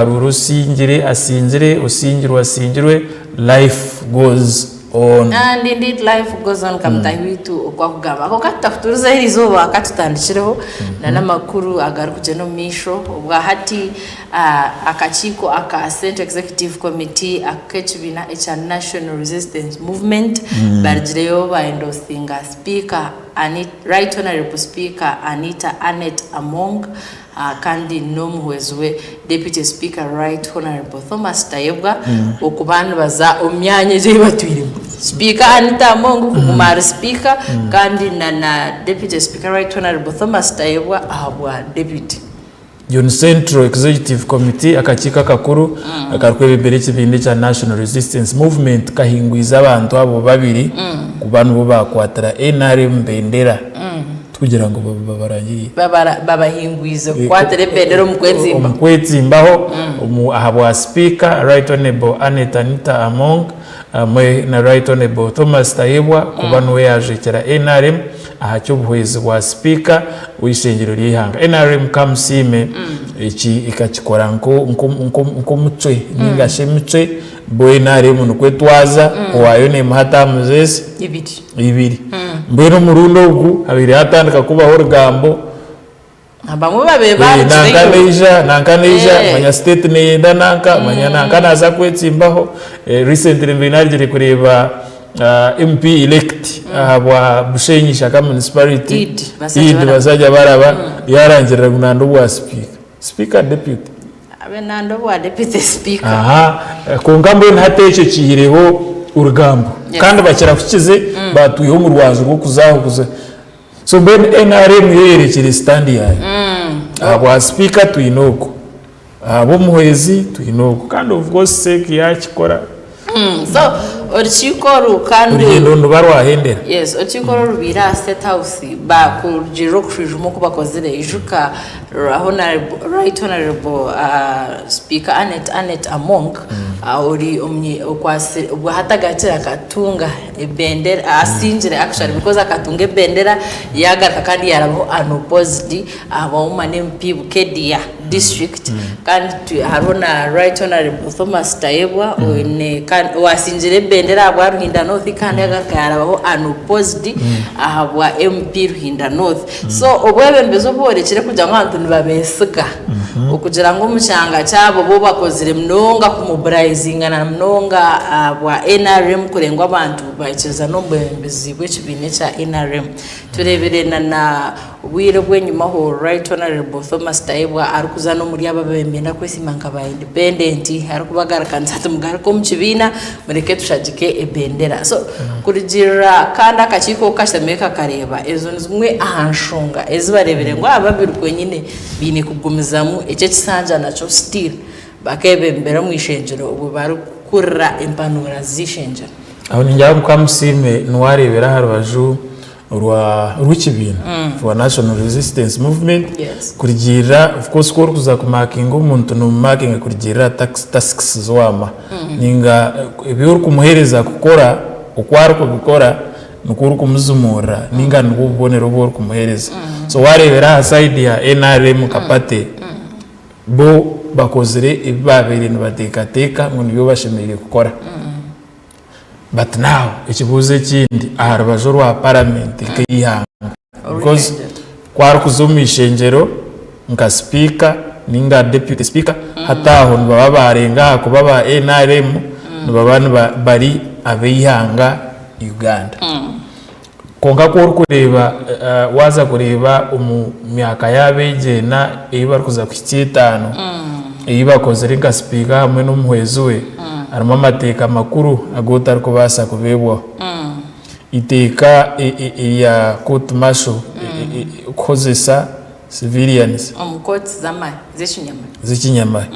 Akaruuru osingire asingire, osingirwe asingirwe, life goes on. And indeed life goes on nka mutahi waitu oku akugamba. Kwonka tutakutuurizeho erizooba katutandikireho na n'amakuru agarikugyenda omu maisho. Obwahati akakiiko aka Central Executive Committee ak'ekibiina ekya National Resistance Movement barugireyo ba endorsinga Sipiika Right Honourable Speaker Anita Annet Among Kandi n'omuhwezi we Deputy Speaker Right Honourable Thomas Tayebwa okuba nibaza omu myanya egyo ei batwiremu. Sipiika Anita Among kuguma ari Sipiika kandi na na Deputy Speaker Right Honourable Thomas Tayebwa ahabwa Deputy. Yo ni Central Executive Committee, akakiiko akakuru akarikwebembera ekibiina ekya National Resistance Movement kahingwize abantu abo babiri kuba nibo baakwatira nrm bendera. Tikugira ngu babarangiriire. Babahingwize kukwatira ebendera omu kwetsimbaho. Omu kwetsimbaho ahabwa Sipiika Right Honourable Annet Anita Among hamwe na Right Honourable Thomas Tayebwa kuba niwe yaajwekyera nrm aha ky'obuhwezi bwa Sipiika w'eishengyero ry'eihanga. Nrm kamusiime eki ekakikora nk'omucwe ninga shi emicwe bo nrm nikwo etwaza owaayo neemuha terms ezi Ibiri. Ibiri. Mbwenu omurundi ogu habaire hatandika kubaho orugambo. Abamwe babaire Eh, nanka barugireyo. naija, nanka naija, Eh. manya state neyenda nanka, manya nanka naza kwetsimbaho. Eh, recently mbaire narugire kureeba ah, MP elect ahabwa Bushenyi Ishaka Municipality. Idd Basajja Idd Baraba. Basajja Baraba, yarangirira ngu nanda obwa speaker. Speaker deputy. Abe nanda obwa deputy speaker. Aha, kwonka mbwenu hati ekyo kiihireho orugambo. Yes. Kandi bakirahukize baatwiha omu rwanju rw'okuza aho kuza. So mbwenu NRM yo eyerekire stand yaayo. Ahabwa sipiika twine ogu, ahabw'omuhwezi twine ogu. Kandi of course CEC yaakikora. So orukiiko oru kandi. Orugyendo niruba rwahendera. Yes, orukiiko oru orubaire aha State House bakurugirira okushwijuma oku bakozire, ijuka Right Honourable Speaker Annet Annet Among ori okwatsire obwo hati agarukire akatunga ebendera, asingire actually because akatunga ebendera yagaruka kandi yarabaho unopposed ahabwa Woman MP Bukedia District kandi hariho na Right Honourable Thomas Tayebwa oine owasingire ebendera ahabwa Ruhinda North kandi yagaruka yarabaho unopposed ahabwa MP Ruhinda North. So obwebembezi obworekire kugira ngu abantu nibabesiga okugira ngu omu kyanga kyabo bo bakozire munonga kumobilizinga na munonga ahabwa nrm kureba ngu abantu baikiriza n'obwebembezi bw'ekibiina ekya nrm. Tureebire na na obwire obw'enyimaho Right Honourable Thomas Tayebwa arikuza n'omuri abo ababaire nibenda kwesiima nka ba independent arikubagarukanisa ati mugaruke omu kibiina mureke tushagike ebendera. So kurugiirira kandi akakiiko oku kashemereire kakareeba, ezo ni zimwe aha nshonga ezi bareebire ngu aba babiri kwenyine baine kugumizamu eki ekisanja nakyo still bakeebembera omu ishengyero obwo barikukurira empanuura z'eishengyero. Aho ningira ngu Kamusiime niwe areebera aha rubaju rwa rw'ekibiina rwa National Resistance Movement Yes. kurugiirira of course ku orikuza kumakinga omuntu nomumakinga kurugiirira aha tasks ezi wamuha ninga ebi orikumuheereza kukora oku arikubikora nikwo orikumuzimurira ninga nibwo bubonero obu orikumuheereza so wareebera aha side ya NRM nka party bo bakozire ebi baabaire nibateekateeka ngu nibyo bashemereire kukora. But now ekibuuzo ekindi aha rubaju orwa paramenti nk'eihanga because ku arikuza omu ishengyero nka sipiika ninga deputy speaker hati aho nibaba baarenga aha kuba aba NRM nibaba bari ab'eihanga Uganda. Kwonka ku orikureeba waaza kureeba omu myaka yaabo egi ena ei barikuza kuhitsya etaano ei bakozire nka sipiika hamwe n'omuhwezi we, harimu amateeka makuru agu otarikubaasa kubeebwaho. Eiteeka erya court martial kuhozesa civilians. Omu kooti z'amahe z'ekinyamahe. Z'ekinyamahe.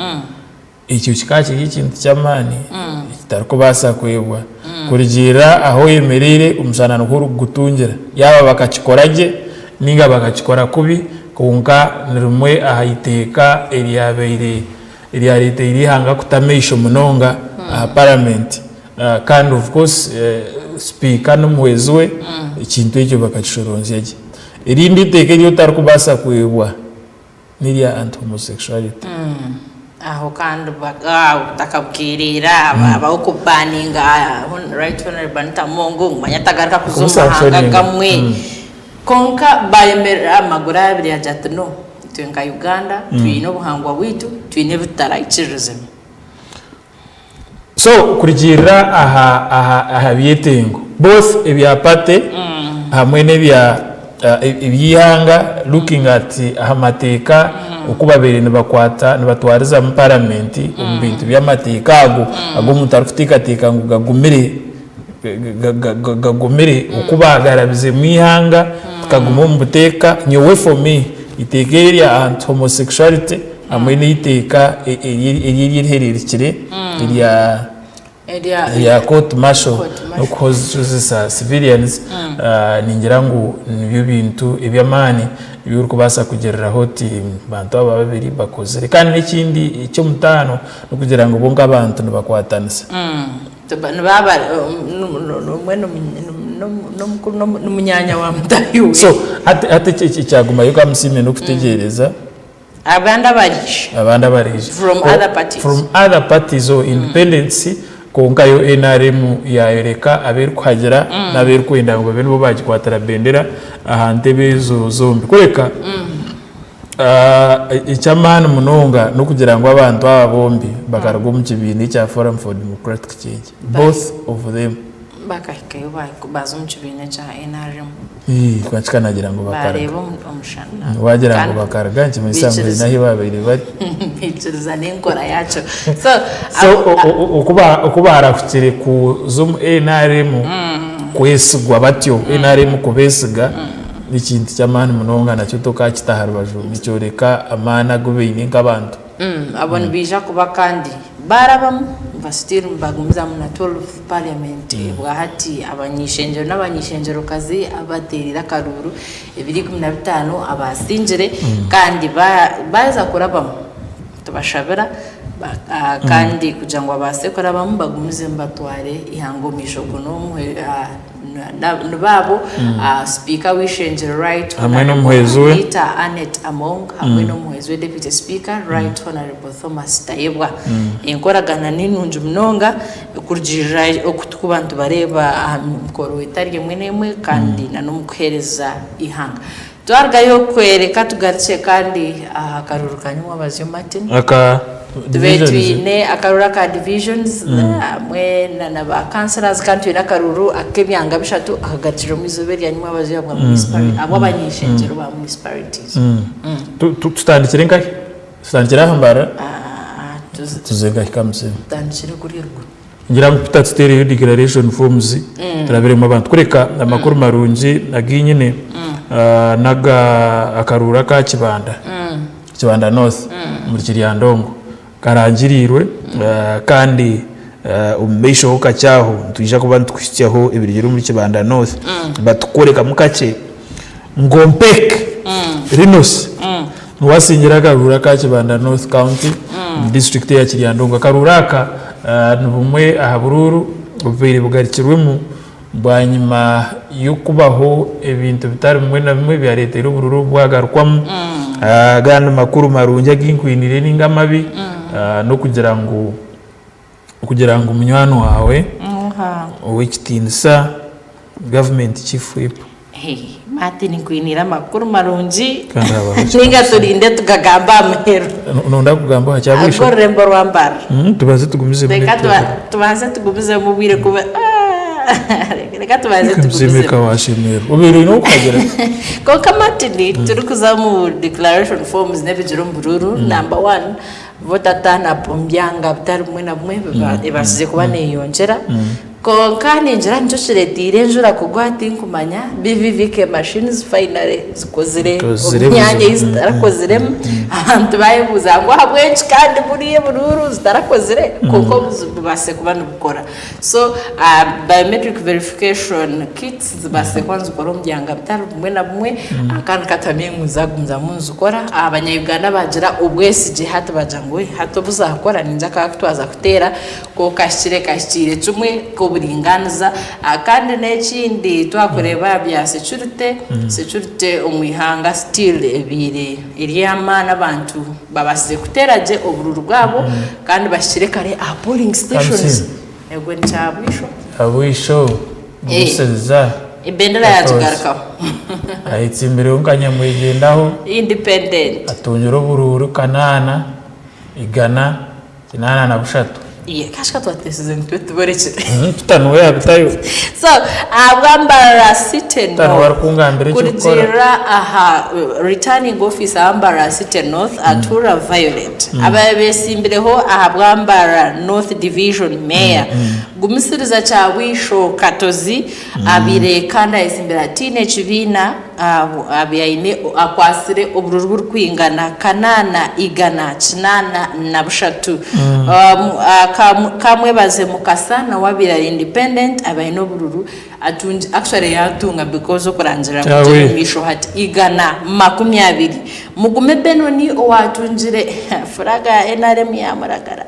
Ekyo kikaba kiri ekintu ky'amaani ekitarikubaasa kwebwa. Kurugiirira ahu oyemereire, omushana niho orikugutungira. Yaaba bakakikora gye nainga bakakikora kubi, kwonka ni rimwe aha iteeka eryabaire eryareeteire eihanga kuta amaisho munonga aha paramenti. Kandi of course sipiika n'omuhwezi we ekintu ekyo bakakishoronzya gye. Erindi iteeka eri otarikubaasa kwebwa. N'erya anti homosexuality. Aho kandi obutaka bukeereera habaho okubaninga Right Honourable Anita Among ngu manya atagaruka kuza omu mahanga agamwe. Kwonka bayemerera aha maguru abiri agira ati no, itwe nka Uganda twine obuhangwa bwaitu, twine ebi tutaraikiririzemu. So kurugiirira aha aha aha byetengo both ebya party hamwe n'ebya eby'eihanga looking at aha mateeka oku babaire nibakwata nibatwarizamu paramenti omu bintu by'amateeka ago agu omuntu arikuteekateeka ngu gagumire gagumire oku baagarabizemu eihanga tukaguma omu buteeka nyowe for me eiteeka eri erya anti homosexuality hamwe n'eiteeka erihereerukire erya court martial n'okuhozesa civilians ningira ngu nibyo bintu eby'amaani ebi orikubaasa kugiriraho oti abantu aba babiri bakozire kandi n'ekindi eky'omutaano n'okugira ngu bo nk'abantu nibakwatanisa. N'omunyaanya wa mutaahi we. So hati ekyagumayo Kamusiime n'okutegyereza. Abandi abariija. Abandi abariija. From other parties. From other parties or independents kwonka yo NRM yayoreka abu erikuhagira n'abu erikwenda ngu babe nibo baagikwatira bendera aha ntebe ezo zombi. Kureka eky'amaani munonga n'okugira ngu abantu aba bombi bakaruga omu kibiina ekya Forum for Democratic Change. Both of them. Bakahikayo baaza omu kibiina kya nrm. Kwonka kikanagira ngu bakaruga. Baareeba omushana. Waagira ngu bakaruga nikimanyisa ngu haine ahu baabaire bari. Baikiriza n'enkora yaakyo. So, So oku baarahukire kuza omu nrm kwesigwa batyo, nrm kubeesiga n'ekintu ky'amaani munonga nakyo tokaakita aha rubaju. Nikyoreka amaani agu baine nk'abantu. Abo nibaija kuba kandi baarabamu ba still nibagumizamu na 12 parliament obwahati abanyishengyero n'abanyishengyerokazi abatereire akaruuru ebiro 15 abasingire kandi baaheza kurabamu tubashabira kandi kugira ngu babaase kurabamu bagumizemu batware eihanga omu maisho ogwo n'omwe Nibaabo Sipiika w'eishengyero Right Hamwe n'omuhwezi we. Anita Annet Among hamwe n'omuhwezi we Deputy Speaker Right Honourable Thomas Tayebwa. Enkoragana ni nungi munonga kurugiirira oku turikuba nitubareeba aha mikoro etari emwe n'emwe kandi na n'omu kuheereza eihanga. Twarugayo kwereka tugarukye kandi aha karuuru ka Nyamwabazyo Martin. Aka Tube divisions. twine akaruuru aka divisions hamwe na na ba councillors kandi twine akaruuru ak'ebyanga bishatu akagarukire omu izooba erya Nyamwabazyo ahabwa municipality ahabw'abany'ishengyero ba municipalities. Tu- tu- Tutandikire nkahi? Tutandikire aha Mbarara? Ah, tuze- Tuze nkahi Kamusinga? tutandikire kuri eruguru. Ngira ngu Peter tuteereyo declaration forms turabiremu abantu. Kureka amakuru marungi agu nyine n'aga akaruuru aka Kibanda, Kibanda North omuri Kiryandongo karangiriirwe kandi omu maisho ho kakye aho nitwija kuba nitukuhitsyaho ebirugire omuri Kibanda North but kworekamu kakye Ngompek Rinos niwe asingire akaruuru aka Kibanda North County omu disiturikiti eya Kiryandongo. Akaruuru aka ni bumwe aha buruuru obubaire bugarukirwemu bwanyima y'okubaho ebintu bitari bimwe na bimwe ebyareteire oburuuru obu bwagarukwamu. Agandi makuru marungi agu nkwiniire ninga amabi n'okugira ngu okugira ngu munywani waawe ow'ekitiinisa gavumenti Chief Whip. Martin nkwiniire amakuru marungi Kandi habaho ninga turinde tugagamba aha muheru. Nonda kugamba aha kya bwisho? Ag'orurembo rwa Mbarara. Tubanze tugumizemu Reka tubanze tugumizemu obwire kuba reka tubanze tugumizemu. Ka washemererwa. Obaire oine ow'okuhagira? Kwonka Martin turikuza omu declaration forms n'ebigira omu buruuru number one Voter turn up omu byanga bitari bimwe na bimwe ebaasize kuba neeyongyera. Kwonka ningira nikyo kireeteire enjura kugwa tinkumanya. BVVK machines finally zikozire omu myanya ei zitarakoziremu. Abantu baayebuuza ngu ahabw'enki kandi buriya eburuuru zitarakozire kwonka obuzibu bubaasize kuba nibukora. So biometric verification kits zibaasize kuba nizikora omu byanga bitari bimwe na bimwe kandi ka tuhamye ngu nizagumizamu nizikora. Abanya-Uganda baagira obwesigye hati baagira ngu hati obu zaakora niingira ku twaza kuteera kwonka kahikire kahikiire kimwe. Oburingaaniza kandi n'ekindi twakureeba aha bya security, security omu ihanga still ebaire eri ey'amaani abantu babaasize kuteera gye oburuuru bwabo kandi bahikire kare aha polling stations. Egwe ni kyabwisho. Kyabwisho Gumisiriza. Ebendera yagigarukaho. Ayetsimbireho nka nyamwegyendaho. Independent. Atungire oburuuru kanaana igana 83. Iye kashika twatesize ngu tube tuborekire. Tutanuwe yabitayo. So ahabwa Mbarara City Tutanuwe North arikungambira ekyokukora. kurugiirira aha returning officer wa Mbarara City North Atuura Violet ababaire besimbireho ahabwa Mbarara North Division Mayor Gumisiriza Kyabwisho Katozi abaire kandi ayetsimbire ataine kibiina abaire aine akwatsire obururu burikwingana 883. Kamwebaze Mukasa nawe abaire ari independent abaire aine obururu actually yatunga because okurangirira kugyenda omu maisho hati 120. Mugume Benoni owatungire furaga ya NRM yamuragara.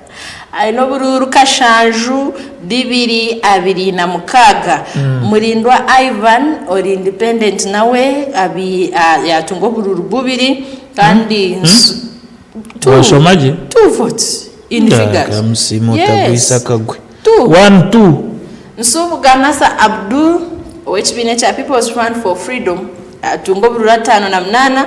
Aine oburuuru kashanju, bibiri, 26. Murindwa Ivan ori independent nawe yatunga oburuuru bubiri kandi two, Washoma gye? two votes in figures. Kamusiima otagwisa Yes, akagwe. two. One, two. Nsubuga Nasser Abdul ow'ekibiina ekya People's Front for Freedom atunga oburuuru 58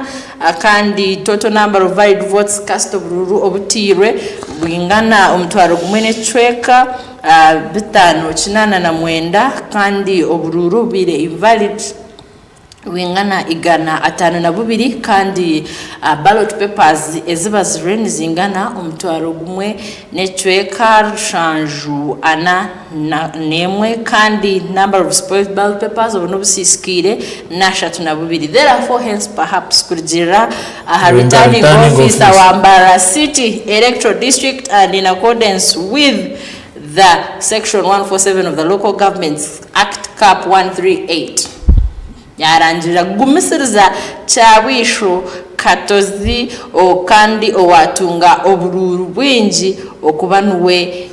kandi total number of valid votes cast oburuuru obutairwe bwingana 1000 n'ekicweka 589 kandi oburuuru obubaire invalid bwingana 502 kandi ballot papers ezibazirwe nizingana 1741 kandi number of spoilt ballot papers obu n'obusiisikaire ni 32 therefore hence perhaps kurugiirira aha returning officer wa Mbarara City Electoral District and in accordance with the section 147 of the Local Governments Act Cap 138 Yaarangirira kugumisiriza Kyabwisho Katozi kandi owaatunga oburuuru bwingi okuba niwe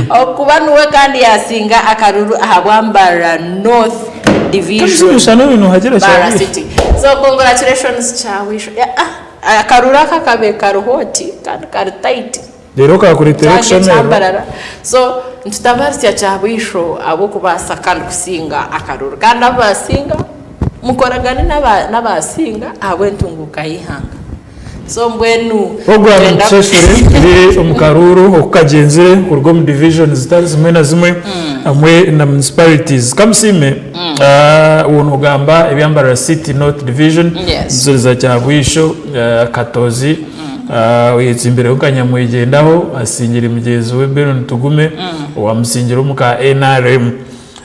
okuba niwe kandi yaasinga akaruru ahabwa Mbarara North Division, Mbarara City. So congratulations Kyabwisho. Akaruru aka kabaire kari hot kandi kari tight. Reero kakureetera Kyanga ekya okushemererwa. Mbarara. So nitutabaasya Kyabwisho ahabw'okubaasa kandi kusinga akaruru. Kandi abu baasinga mukoragane n'abaasinga ahabw'entunguuka y'eihanga. So mbwenu Puroguraamu nitwenda Tusheshure eri omu karuuru oku kagyenzire kuruga omu divisions zitari zimwe na zimwe hamwe na municipalities. Kamusiime, waaba noogamba ebya Mbarara City North Division, Nzuriza Kyabwisho, Katozi, Oyetsimbireho nka nyamwegyendaho asingire mugyenzi we Benon Tugume owamusingire omu ka NRM.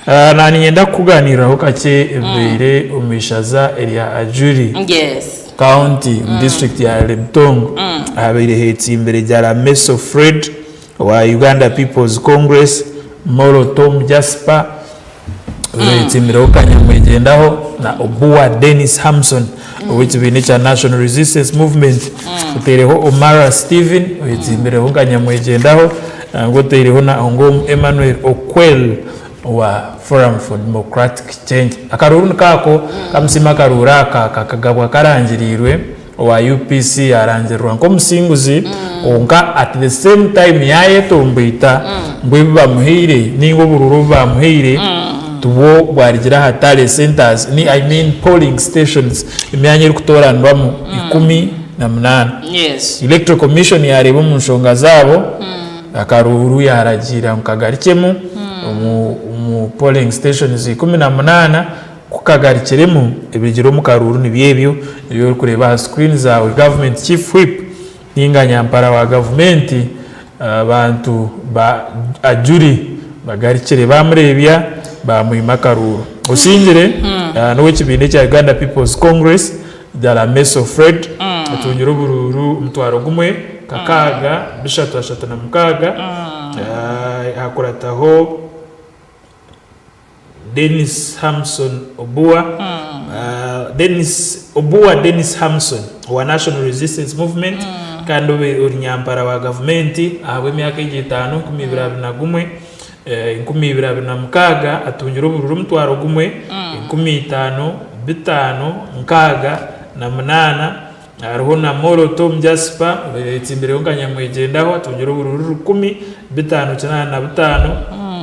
Naninyenda kukuganiriraho kakye ebibaire omu ishaza erya Ajuri County omu disiturikiti ya Lemtong ahabaire hetsimbire Jarameso Fred owa Uganda People's Congress, Molo Tom Jasper, Oyetsimbirweho Kanyamwegyendaho na Obua Denis Hamson ow'ekibiina ekya National Resistance Movement, otaireho Omara Stephen oyetsimbirweho Kanyamwegyendaho nangwa otaireho na Ongom Emmanuel Okwel owa Forum for Democratic Change. Akaruuru niko ako, kamusiime akaruuru aka kakagabwa karangiriirwe owa UPC yarangirirwa nk'omusinguzi kwonka at the same time yayetomboita ngu ebi bamuhaire ninga oburuuru obu bamuhaire tibwo bwarugire aha tally centers ni I mean polling stations emyanya erikutoranirwamu 18. Electoral Commission yareeba omu nshonga zaabo akaruuru yaragiira ngu kagarukyemu omu polling stations 18. Ku kagarukiremu, ebirugire omu karuuru nibyo ebyo ebi orikureeba aha screen zaawe, Government Chief Whip ninga nyampara wa gavumenti, abantu ba Ajuri bagarukire bamureebya bamwima akaruuru. Osingire n'owekibiina ekya Uganda People's Congress, Dalameso Fred atungire oburuuru 1636, hakurataho Denis Hamson Obua, Denis Obua Denis Hamson owa National Resistance Movement. kandi obe ori nyampara wa gavumenti ahabw'emyaka egi etaano, 2021, 2026 atungire oburuuru omutwaro gumwe, 5568. Hariho na Moroto Jasper oyetsimbireho nka nyamwegyendaho atungire oburuuru 1585.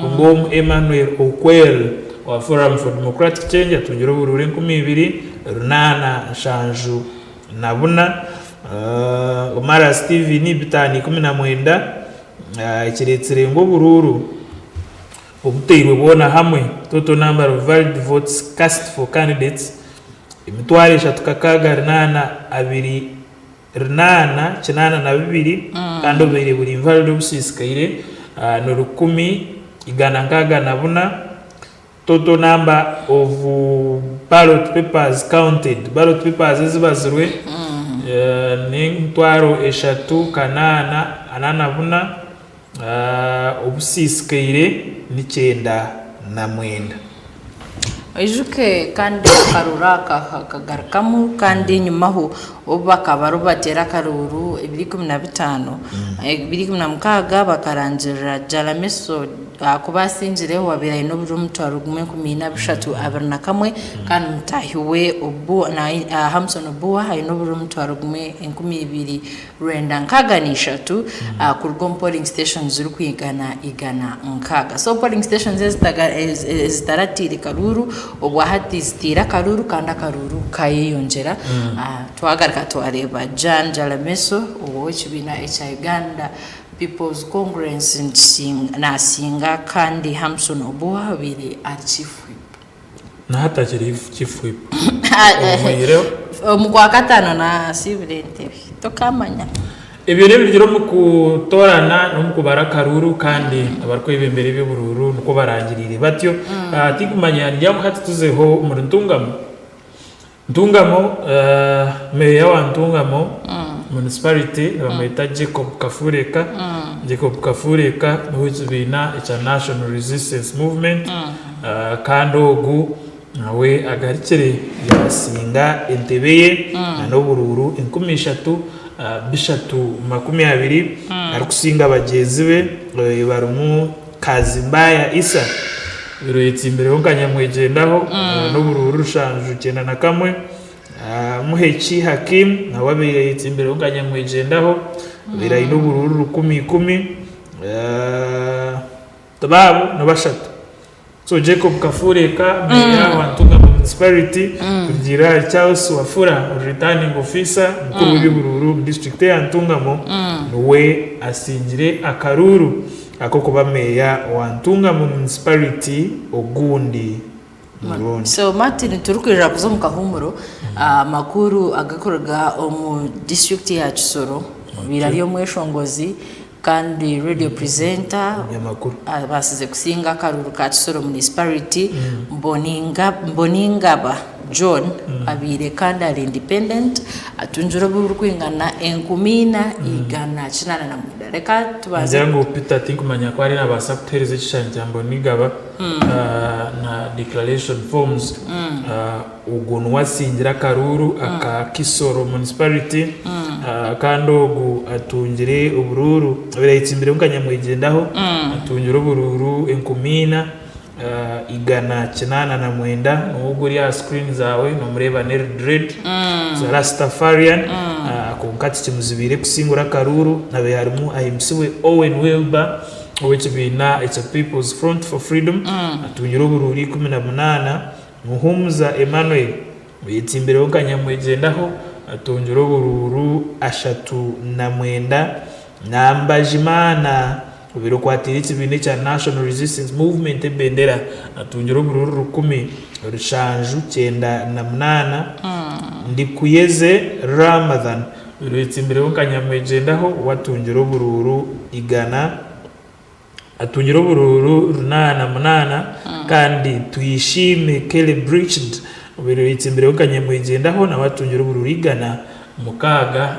Ngom Emmanuel Okwel owa Forum for Democratic Change atungire oburuuru 2874. Omara Steven 519, ekiretsire ngu oburuuru obuteirwe bwona hamwe, total number of valid votes cast for candidates, 366882 kandi obubaire buri invalid obusiisikaire ni 164. Total number of ballot papers counted, ballot papers ezibazirwe n'emitwaro 3 844, obusiisikaire ni 99. Oijuke kandi akaruuru aka kakagarukamu kandi enyimaho obu bakaba bariho nibateera akaruuru 2015, 2016 bakarangirira Jalamiso kuba asingireho owabaire aine obururu 14,321 kandi mutaahi we Hamson Obua aine obururu 12,263 kuruga omu polling stations zirikwingana 160. So polling stations ezitaratiire karuuru obwahati zitiire akaruuru kandi akaruuru kayeyongyera. Twagaruka twareeba Jan Jalameso ow'ekibiina ekya Uganda People's Congress nasinga kandi Hamson Obua obaire ari Chief Whip. Nahati akiri Chief Whip? Omwihireho? Omu Kwakataano nasiibura entebe. Tokamanya. Ebyo n'ebirugire omu kutoorana n'omu kubara akaruuru kandi abarikwebembera eby'oburuuru nikwo barangiriire batyo. Tinkumanya ngira ngu hati tuzeho omuri Ntungamo. Ntungamo, Meeya wa Ntungamo Municipality nibamweta Jacob Kafureka. Jacob Kafureka n'ow'ekibiina ekya National Resistance Movement kandi ogu nawe agarukire yaasinga entebe ye n'oburuuru 3320 arikusinga bagyenzi be barimu Kazimbaya Issa Oyetsimbirweho nka nyamwegyendaho n'oburuuru 791. Muheki Hakim nawe abaire ayetsimbirweho nka nyamwegyendaho abaire aine oburuuru 1,010. Baabo nibashatu. So Jacob Kafureka meeya wa Ntungamo Municipality kurugiirira ahari Charles Wafula ori returning officer mukuru w'eby'oburuuru omu disiturikiti eya Ntungamo niwe asingire akaruuru ak'okuba meeya wa Ntungamo Municipality ogundi murundi. So Martin turikwirira kuza omu kahuumuro, amakuru agarikuruga omu disiturikiti ya Kisoro obaire ari omweshongozi Kandi radio presenter Omunyamakuru. abaasize kusinga akaruuru ka Kisoro Municipality, Mboningaba John abaire kandi ari independent atungire oburikwingana 4889. Reka tubanze. Ningira ngu Peter tinkumanya ku ari nabaasa kutuheereza ekishushani kya Mbonigaba na declaration forms. Ogwo niwe asingire akaruuru aka Kisoro Municipality kandi ogu atungire oburuuru abaire ayetsimbireho nka nyamwegyendaho atungire oburuuru 4889. Niwe ogu ori aha screen zaawe nomureeba neri dread za Rastafarian, kwonka tikimuzibiire kusingura akaruuru. Habaire harimu ahimbisibwe Owen Wilber ow'ekibiina ekya People's Front for Freedom atungire oburuuru 18. Muhumuza Emmanuel oyetsimbireho nka nyamwegyendaho atungire oburuuru 39, Nambajimana obaire okwatiire ekibiina ekya National Resistance Movement ebendera atungire oburuuru 1798, Ndikuyeze Ramadhan obaire oyetsimbireho nka nyamwegyendaho we atungire oburuuru 100. Atungire oburuuru 88 kandi Tuyishime Kelly Bridged obaire oyetsimbireho nka nyamwegyendaho nawe atungire oburuuru 106.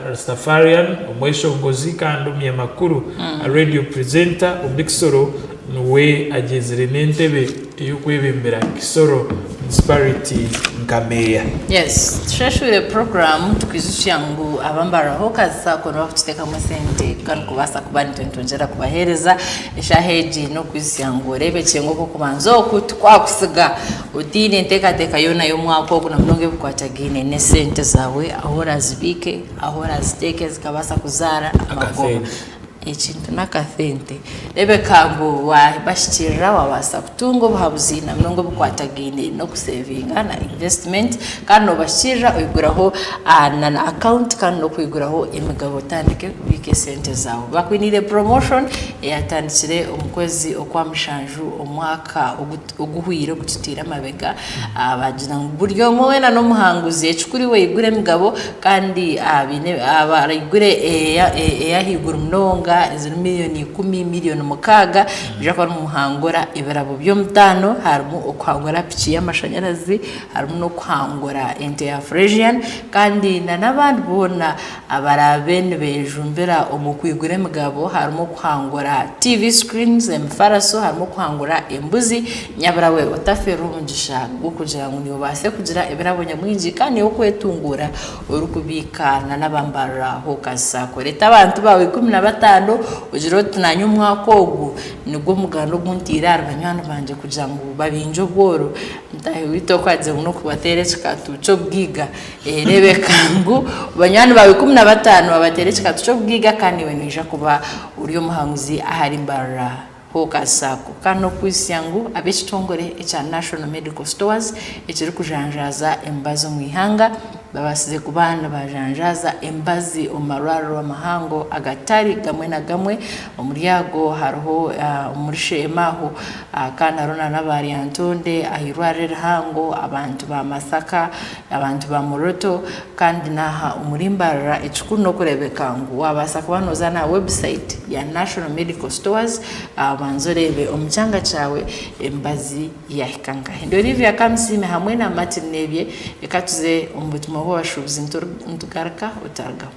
Rastafarian omweshongozi kandi omunyamakuru, radio presenter, omuri Kisoro niwe agyenzire n'entebe ey'okwebembera Kisoro Municipality nka meeya. Yes, tushashure puroguraamu tukwijutsya ngu aba Mbarara Hawkers Sacco nibakututeekamu esente kandi kubaasa kuba nitwe nitwongyera kubaheereza eshaaha egi n'okwijutsya ngu oreebekye ngu okw'okubanza oku tikwakutsiga otaine enteekateeka yoona y'omwaka ogu na munonga ebikwatagaine n'esente zaawe ahu orazibiike, ahu oraziteeke zikabaasa kuzaara amagoba. Ekintu n'akathente. Rebeka ngu waabahikirira waabaasa kutunga obuhabuzi na munonga obukwatagaine n'okusevinga na investment kandi noobahikirira oiguraho na akawunti kandi n'okwiguraho emigabo otandike kubiika esente zaawe. Bakwiniire promotion eyatandikire omu kwezi okwa mushanju omwaka oguhweire ogututaire amabega, baagira ngu buri omwe weena n'omuhanguzi ekikuru iwe igura emigabo kandi baine abaraigure ey'ahaiguru munonga eziri miriyoni ikumi, miriyoni mukaaga nibaija kuba nimuhangura ebirabo by'omutaano harimu okuhangura piki y'amashanyarazi, harimu n'okuhangura ente ya Fresian kandi n'abandi boona Abaraabe nibeejumbira omu kwigura emigabo harimu okuhangura TV screens, emifaraso, harimu okuhangura embuzi. Nyabura we otafeerwa omugisha gw'okugira ngu niiwe obaase kugira ebirabo nyamwingi kandi niiwe okwetunguura orikubiika n'abambarira Hawkers Sacco. Reeta abantu baawe 15 ogire oti naanye omwaka ogu nigwo muganda ogu ntaire ahari banywani bangye kugira ngu babingye obworo. Mutaahi waitu oku agizire ngu n'okubateera ekikatu ky'obugaiga. Reebeka ngu banywani baawe 15 babateera ekikatu ky'obugaiga kandi iwe noija kuba ori omuhanguzi ahari Mbarara Hawkers Sacco. Kandi n'okukwitsya ngu ab'ekitongore ekya National Medical Stores ekirikujanjaaza emibazi omu ihanga babaasize kuba nibajanjaaza emibazi omu marwariro amahango agatari gamwe na gamwe. Omuri ago hariho omuri Sheema aho kandi hariho na n'aba Lyantonde aha irwariro erihango, abantu ba Masaka. Abantu ba Moroto kandi n'aha omuri Mbarara ekikuru n'okureebeka ngu waabaasa kuba nooza n'aha website ya National Medical Stores obanze oreebe omu kyanga kyawe emibazi yaahika nkahi. Ndi Olivia Kamusiime hamwe na Martin Nebye, reka tuze omu butumwa bw'abashuubuzi nitugaruka otarugaho.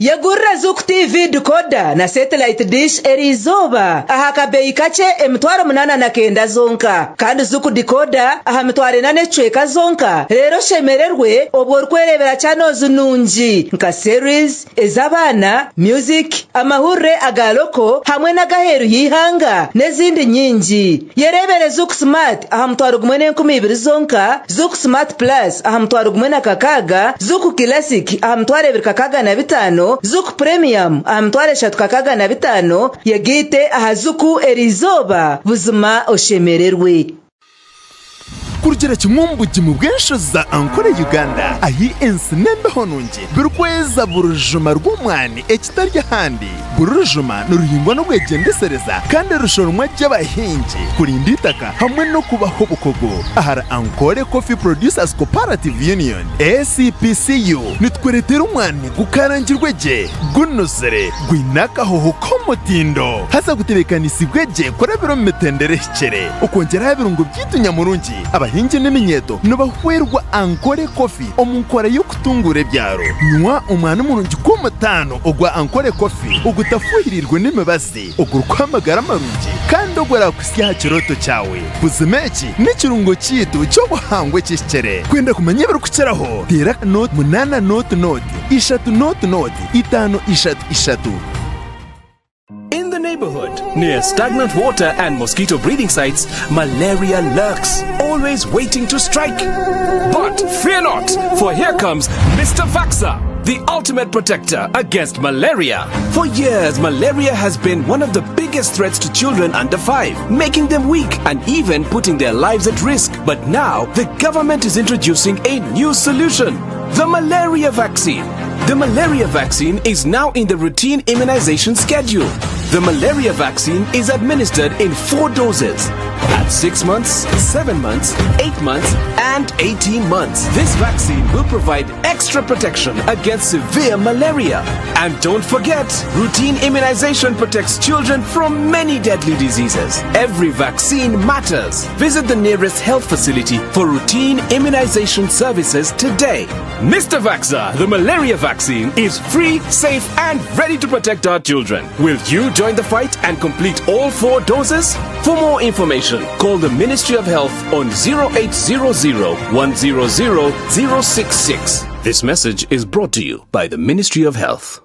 Yegurira Zuku TV decoder na satellite dish eriizooba aha kabeeyi kakye 8,900 zonka. Kandi Zuku decoder aha mitwaro ena n'ekicweka zonka reero oshemererwe obwo orikwereebera channels nungi nka series, ez'abaana, music, amahurire aga loko hamwe n'ag'aheeru y'eihanga n'ezindi nyingi. Yereebere Zuku Smart aha mutwaro gumwe n'enkumi ibiri zonka, Zuku Smart Plus aha mutwaro gumwe na kakaaga, Zuku Classic aha mitwaro ebiri kakaaga na bitaano, Zuku Premium aha mitwaro eshatu kakaaga na bitaano, yegaite aha Zuku eriizooba buzima oshemererwe. Kurugira kimwe omu bugimu bw'enshozi za Ankole Uganda ahi ensi n'embeho nungi birikweza buri rujuma rw'omwani ekitari ahandi. Buri rujuma niruhingwa n'obwegyendesereza kandi rushoromwa gye abahingi kurinda eitaka hamwe n'okubaha obukugu. Ahari Ankole Coffee Producers Cooperative Union, ACPCU, nitukureetera omwani gukarangirwe gye, gunuzire, gwine akahoho k'omutindo haza gutebeekanisiibwe gye kurabira omu mitendera ehikire. Okwongyera aha birungo byaitu nyamurungi, abahingi n'eminyeeto nibahwerwa Ankole Coffee omu nkora y'okutunguura ebyaro. Nywa omwani murungi gw'omutaano ogwa Ankole Coffee ogutafuhiriirwe n'emibazi, ogurikuha amagara marungi kandi oguraakuhitsya aha kirooto kyawe. Buzima eki n'ekirungo kyaitu ky'obuhangwa ekihikire. Kwenda kumanya ebirikukiraho, teera nooti munaana nooti nooti ishatu nooti nooti itaano ishatu ishatu. In the neighborhood, near stagnant water and mosquito breeding sites, malaria lurks, always waiting to strike. But fear not, for here comes Mr. Vaxa, the ultimate protector against malaria. For years, malaria has been one of the biggest threats to children under 5, making them weak and even putting their lives at risk. But now, the government is introducing a new solution the malaria vaccine. The malaria vaccine is now in the routine immunization schedule. The malaria vaccine is administered in four doses at 6 months, 7 months, 8 months, and 18 months. This vaccine will provide extra protection against severe malaria. And don't forget, routine immunization protects children from many deadly diseases. Every vaccine matters. Visit the nearest health facility for routine immunization services today. Mr. Vaxa, the malaria vaccine is free, safe, and ready to protect our children. Will you join the fight and complete all four doses? For more information, call the Ministry of Health on 0800 100 066. This message is brought to you by the Ministry of Health.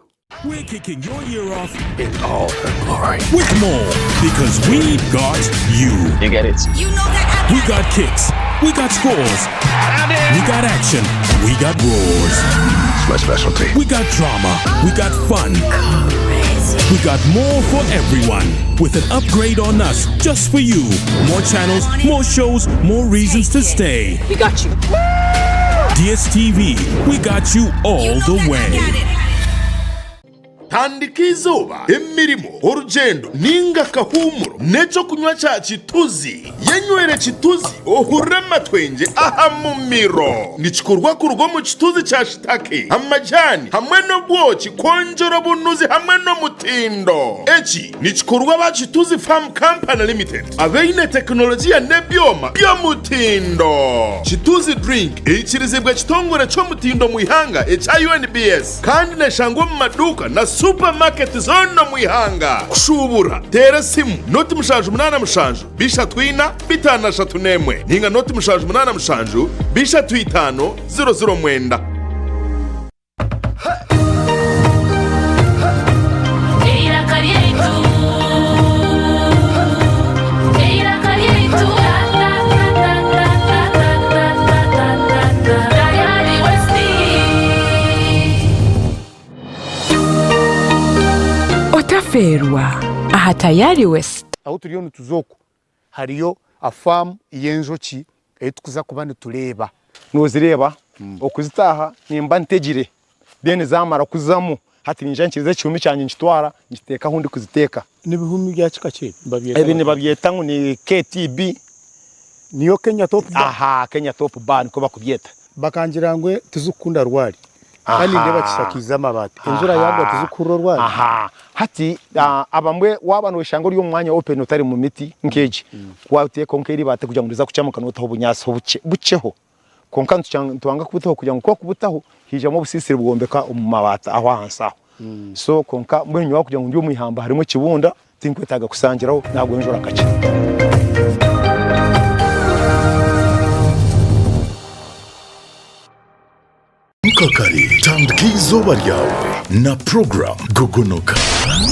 We're kicking your year off in all her glory with more because we got you. You get it. You know that we got kicks, we got scores, we got action, we got roars. It's my specialty. We got drama, we got fun. We got more for everyone with an upgrade on us just for you. More channels, more shows, more reasons to stay. We got you. DSTV, we got you all the way. Tandika eizooba, emirimo, orugyendo nainga akahuumuro n'eky'okunywa kya Kituzi. Yenywere Kituzi ohurire amatwengye aha mumiro. Nikikorwa kuruga omu kituzi kya shitake, amajaani hamwe n'obwoki kwongyera obunuzi hamwe n'omutindo. Eki nikikorwa aba Kituzi Farm Company Limited abaine tekinologiya n'ebyoma by'omutindo. Kituzi Drink eikirizibwa ekitongore ky'omutindo omu ihanga ekya UNBS. Kandi neshangwa omu maduuka na supamaketi zoona omu ihanga. Kushuubura, teera esimu noti 787 34 51 ninga noti 787 35 00 9. Eiraka ryaitu, eiraka ryaitu, Tayari West. Otafeerwa aha Tayari West. Ahu turiyo nituza oku hariyo faamu y'enjoki ei turikuza kuba nitureeba. Nozireeba okuzitaaha nimba ntegire then zamara kuzamu hati ninyija nkiriza ekihumi kyangye nkitwara nkiteeka ahu ndikuziteeka. Nibihumi bya kika ki ebi? Ebi nibabyeta ngu ni KTB. Niyo Kenya Top Bar? Aha, Kenya Top Bar nikwo bakubyeta. Bakangira ngu tizikukunda rwari kandi nindeeba kishakiize amabaati. Enjura yaagwa tizikuhurira orwari? Aha. Hati abamwe waaba nooshanga ori omu mwanya open otari mu miti nk'egi, ku waateekaho nk'eribaati kugira ngu riza kukyamuka nootaho obunyaatsi obukye bukyeho. Kwonka nitwanga kubutaho kugira ngu ku orikubutaho haijamu obusiisire bwombeka omu mabaati aho ahansi aho. So kwonka mbwenu nyowe ahabw'okugira ngu ndi omu ihamba harimu ekibunda, Tinkwetaaga kusangiraho nagwenjura kakye. Imuka kare, tandika eizooba ryawe na puroguramu Gogonoka.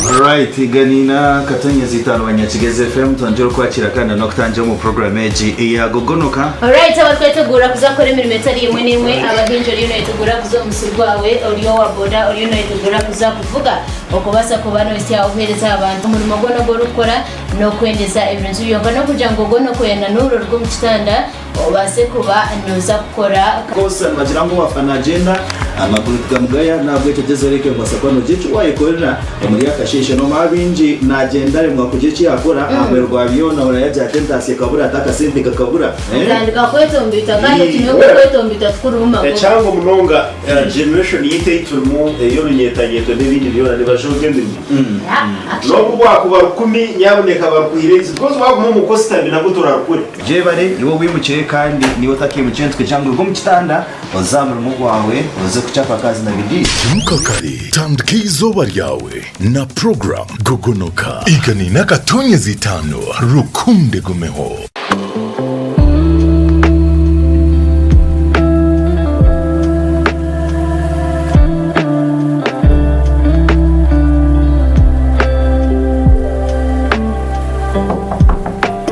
Alright, ganina katonyezi itano banyakigezi FM twongere okwakira kandi n'okutangira omu program egi eya gogonoka. Alright, abatwetegura kuza kukora emirimo etari emwe n'emwe, abahingi oriyo noyetegura kuza omu musiri gwawe, ori owa boda oriyo noyetegura kuza kuvuga, Okubaasa kuba nohitsya obuheereza aha bantu, omurimo gwona ogu orikukora n'okwendeza ebirungi byonka n'okugira ngu ogwo n'okwenanuura oruge omu kitanda obaase kuba nooza kukora. Course nibagira ngu owafa nagyenda amaguru tigamugaya nahabwekyo gyezaho oreke ngu obaasa kuba nogira eki wayekorera omuri akasheeshe nomanya baingi nagyenda aremwa kugira eki yakora aha muheru gwa byona ahurira yagira ati entaasya ekabura ati akasente kakabura. Otandika kwetomboita kandi okimanya oku okwetomboita tikurimu magoba. Ekyangu munonga Generation yaitu ei turimu ey'orunyetanyeto n'ebindi byona nibajooga emirimo. N'obu bwakuba rukumi nyabuneka barukuhire ensi because waguma omu kositami nabwo torarukure. Gyebare iwe owimukire kandi n'iwe otakeimukire nitukugira ngu ruga omu kitanda oze aha murimo gwawe oze kuchapa kazi na bidii. Imuka kare, tandika eizooba ryawe na puroguramu Gogonoka. Igana akatonyezi itaano rukundo egumeho.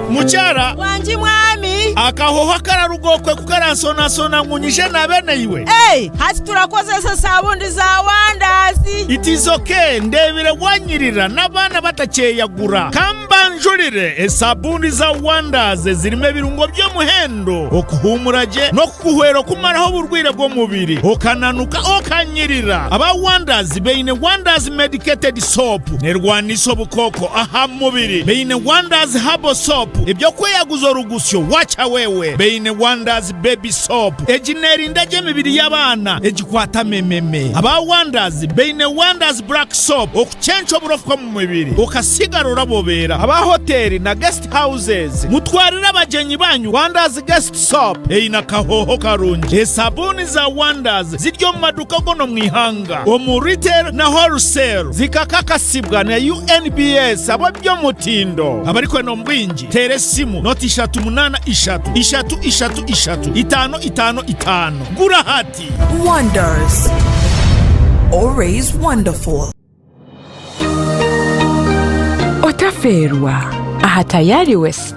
Mukyara. Wangi mwami. Akahoho akararuga okwe ku karansonasona ngu nyije naabe naiwe. Hey, hati turakozesa sabundi za Wanders. It is okay, ndeebire wanyirira n'abaana batakyeyagura. Ka mbanze. Nkwanjurire esabuuni za Wonders ezirimu ebirungo by'omuhendo okuhuumura gye n'okukuhwera okumaraho oburwaire bw'omubiri okananuka okanyirira. Aba Wonders baine Wonders Medicated Soap nerwanisa obukooko aha mubiri, baine Wonders Herbal Soap eby'okweyaguza orugusyo wacha wewe, baine Wonders Baby Soap egi nerinda gye emibiri y'abaana egikwata mememe. Aba Wonders baine Wonders Black Soap okucenca oburofa omu mubiri okasigara orabobeera. Aba hoteeri na guest houses mutwarire abagyenyi banyu Wonders Guest Soap eine akahooho karungi. Esabuuni za Wonders ziri omu maduuka goona omu ihanga omu retail na wholesale zikakakasibwa na UNBS ab'eby'omutindo. Abarikwenda omu bwingi teera esimu noti 3 8 3 3 3 3 5 5 5. Gura hati! Wonders. Always wonderful. Otafeerwa aha Tayari West.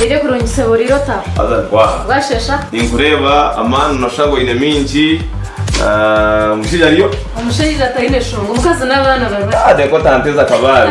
Reero kurungisa buriire ota? Haza ndwaha. Bwashesha? Ninkureeba amaani noshusha ngu oine mingi. Ah, omushaija ariyo? Omushaija taine shonga, omukazi n'abaana bari bakye. Ah, reka otanteeza akabaare.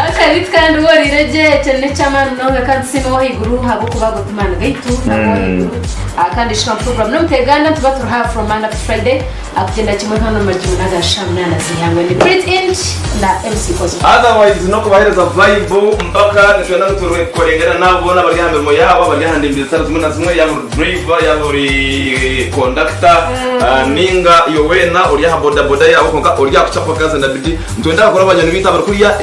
Akabiti kandi woriire gye ekyo n'eky'amaani munonga kandi tusiime ow'ahaiguru ahabw'okuba ago ti maani gaitu n'ag'ow'ahaiguru. Ah, kandi shoma program n'omuteeganda nituba turi aha from Monday up to Friday. Akugyenda kimwe hano majumu naga shaaha munaana z'eihangwe ni Prit Inch na MC Cosmo. Otherwise n'okubaheereza vibe mpaka nitwenda ngu tukorengane naabo boona abari aha mirimo yaabo abari aha ndembe zitari zimwe na zimwe yaaba ori driver yaaba ori conductor ninga iwe weena ori aha boda boda yaawe kwonka ori aha kucapa kazi na bidii nitwenda kukora banywani baitu abari kuriya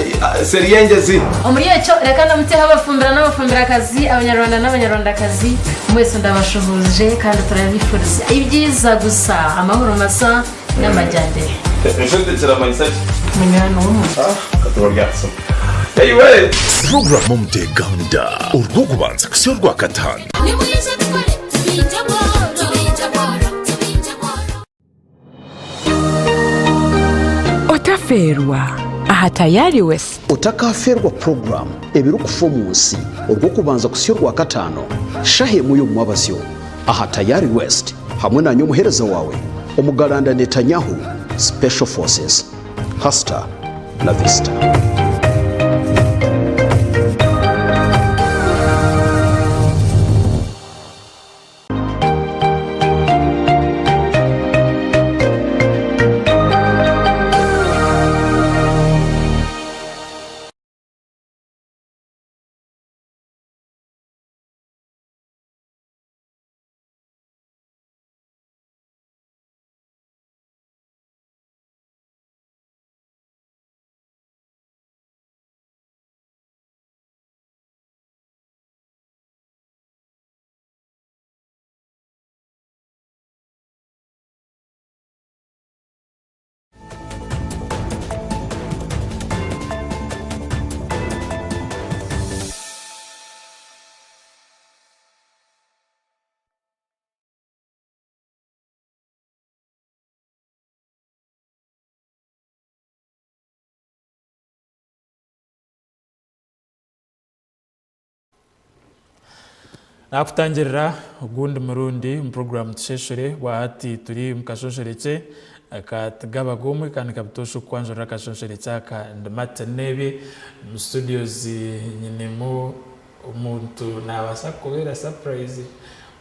seeri y'engyezi. Omuri ekyo reka ndamutseho abafumbira n'abafumbirakazi, Abanyarwanda n'Abanyarwandakazi, mwese ndabashuhuuje kandi turabifuriza ebyiza gusa, amahoro masa n'amajyambere. Enshuti kiramanyisa ki? Munywani w'omuntu. Katuba ryatusoma. Eyiwe! Puroguramu Omuteeganda orw'okubanza kuhitsya orwakataano. Otafeerwa aha Tayari West. Otakaaferwa puroguraamu Ebirikufa omu Nsi Orwokubanza kuhitsya Orwakataano, shaaha emwe y'omumwabazyo aha Tayari West hamwe naanye omuheereza waawe Omugalanda Netanyahu, Special Forces. Hasta la vista. Naakutangirira ogundi murundi omu puroguraamu Tusheshure. Bwahati turi omu kashonshorekye aka Tigaba Gomwe kandi nka butoosha okukwanjurira akashonshorekye aka ndi Martin Neebye. Omu studios nyinemu omuntu naabaasa kukubeera surprise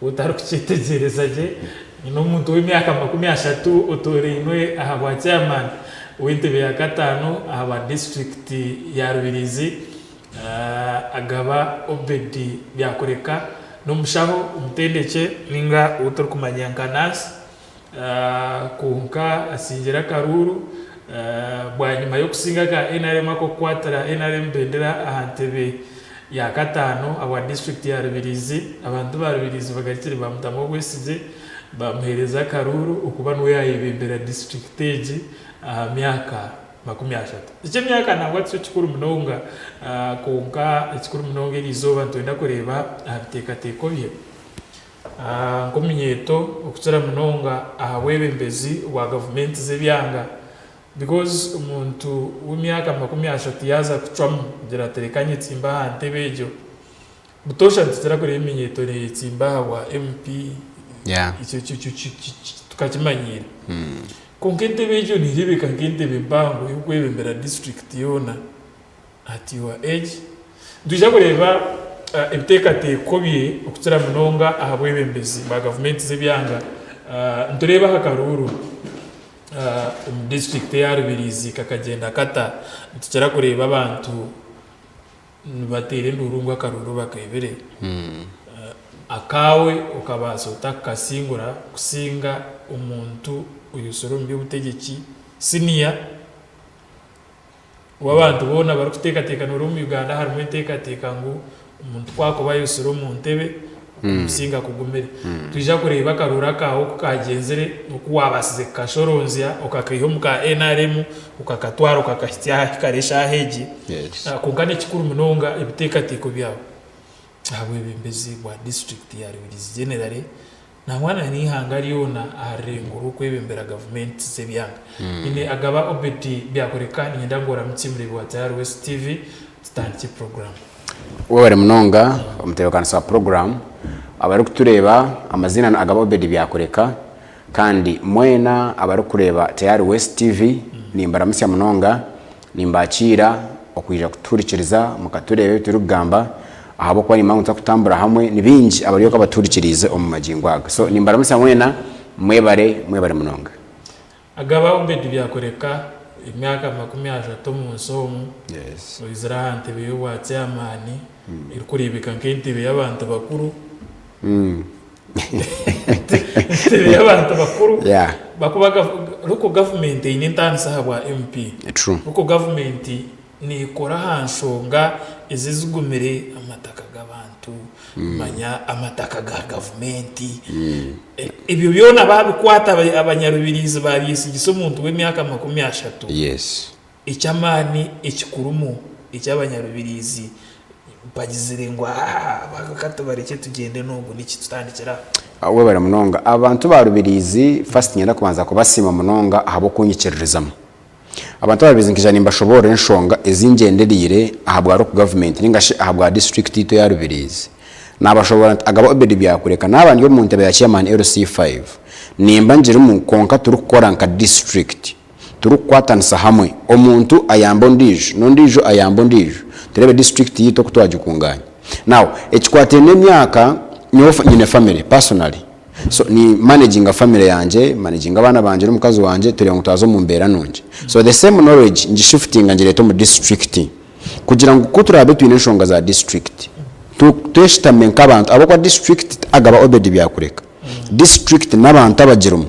ou otarikukyetegyereza gye. Nyine omuntu w'emyaka 30 otoorainwe ahabwa chairman w'entebe ya kataano ahabwa disiturikiti ya Rubirizi. Agaba Obedi Byakureka n'omushaho omutendekye ninga ou turikumanya nka nurse kwonka asingire akaruuru Bwanyima y'okusinga aka nrm ak'okukwatira nrm bendera aha ntebe ya kataano ahabwa disiturikiti ya Rubirizi, abantu ba Rubirizi bagarukire baamutamu obwesigye baamuheereza akaruuru okuba niwe yaayebembera disiturikiti egi aha myaka 30. Eky'emyaka nangwa tikyo kikuru munonga kwonka ekikuru munonga eri izooba nitwenda kureeba aha biteekateeko bye. Nk'omunyeeto okukira munonga aha bwebembezi bwa gavumenti z'ebyanga because omuntu w'emyaka 30 yaaza kucwamu kugira ati reka nyetsimbe aha ntebe egyo, butoosha nitukira kureeba eminyeeto neeyetsimba aha bwa MP, ekyo tukakimanyiira. Kwonka entebe egyo neereebeka nk'entebe mpango ey'okwebembera disiturikiti yoona. At your age. Nitwija kureeba ebiteekateeko bye okukira munonga aha bwebembezi bwa gavumenti z'ebyanga. Nitureeba aha karuuru omu disiturikiti eya Rubirizi kakagyenda kata? Nitukira kureeba abantu nibateera enduuru ngu akaruuru bakaibire. Akaawe okabaasa ota kukasingura kusinga omuntu oyosire omu by'obutegyeki siniya? Obu abantu boona barikuteekateeka noreeba omu Uganda harimu enteekateeka ngu omuntu ku akuba ayosire omu ntebe okumusinga kugumire. Twija kureeba akaruuru akaawe oku kaagyenzire n'oku waabaasize kukashoronzya okakaiha omu ka nrm okakatwara okakahitsya aha kare eshaaha egi. Kwonka n'ekikuru munonga ebiteekateeko byawe ahabwebembezi bwa disiturikiti ya Rubirizi generally Nangwa na n'eihanga ryona aha rurengo rw'okwebembera gavumenti z'ebyanga. Nyine Agaba Obedi Byakoreka niinyenda ngu oramutsye mureebi wa Tayari West TV tutandikye puroguraamu. Webare munonga omutebekanisa wa puroguramu. Abarikutureeba amaziina ni Agaba Obedi Byakoreka kandi mwena abarikureeba Tayari West TV nimbaramutsya munonga. Nimbakiira okwija kutuhurikiriza mukatureeba ebi turikugamba ahabw'okuba nimanya ngu nituza kutambura hamwe ni baingi abari okwo abatuhurikiriize omu magingo aga. So nimbaramutsya mwena, mwebare, mwebare munonga. Agaba Obedi Byakoreka, emyaka 30 omu nsi omu, oizire aha ntebe y'obwa chairman erikureebeka nk'entebe y'abantu bakuru. Entebe y'abantu bakuru bakuba local government eine entaanisa aha bwa MP. Local government neekora aha nshonga ezi ezigumire amataka g'abantu, manya amataka ga gavumenti. Ebyo byona baabikwata abanyarubiriizi baabyesigisa omuntu w'emyaka 30. Eky'amaani ekikurimu eki abanyarubiriizi bagizire ngu aah ka tubarekye tugyende n'ogu niki tutandikire aho. Webare munonga. Abantu ba Rubiriizi first niinyenda kubanza kubasiima munonga ahabw'okunyikiririzamu. Abantu ba Rubiriizi nkaija nimbashoboorora enshonga ezi ngyendereire ahabwa local government ninga shi ahabwa district yaitu eya Rubiriizi. Naabashoboorora nti Agaba Obedi Byakureka naaba ndi omu ntebe ya chairman LC5 nimba ngirimu kwonka turikukora nka district. Turikukwatanisa hamwe, omuntu ayambe ondiijo, n'ondiijo ayambe ondiijo, tureebe disiturikiti yaitu oku twagikunganya. Now, ekikwataine n'emyaka, nyowe nyine family personally, so ni managinga family yangye, managinga abaana bangye n'omukazi wangye tureeba ngu twaza omu mbeera nungi. So the same knowledge ngishifutinga ngireeta omu disiturikiti kugira ngu ku turaabe twine enshonga za disiturikiti, tweshutame nk'abantu ahabw'okuba disiturikiti ti Agaba Obed Byakureka, disiturikiti n'abantu abagirimu.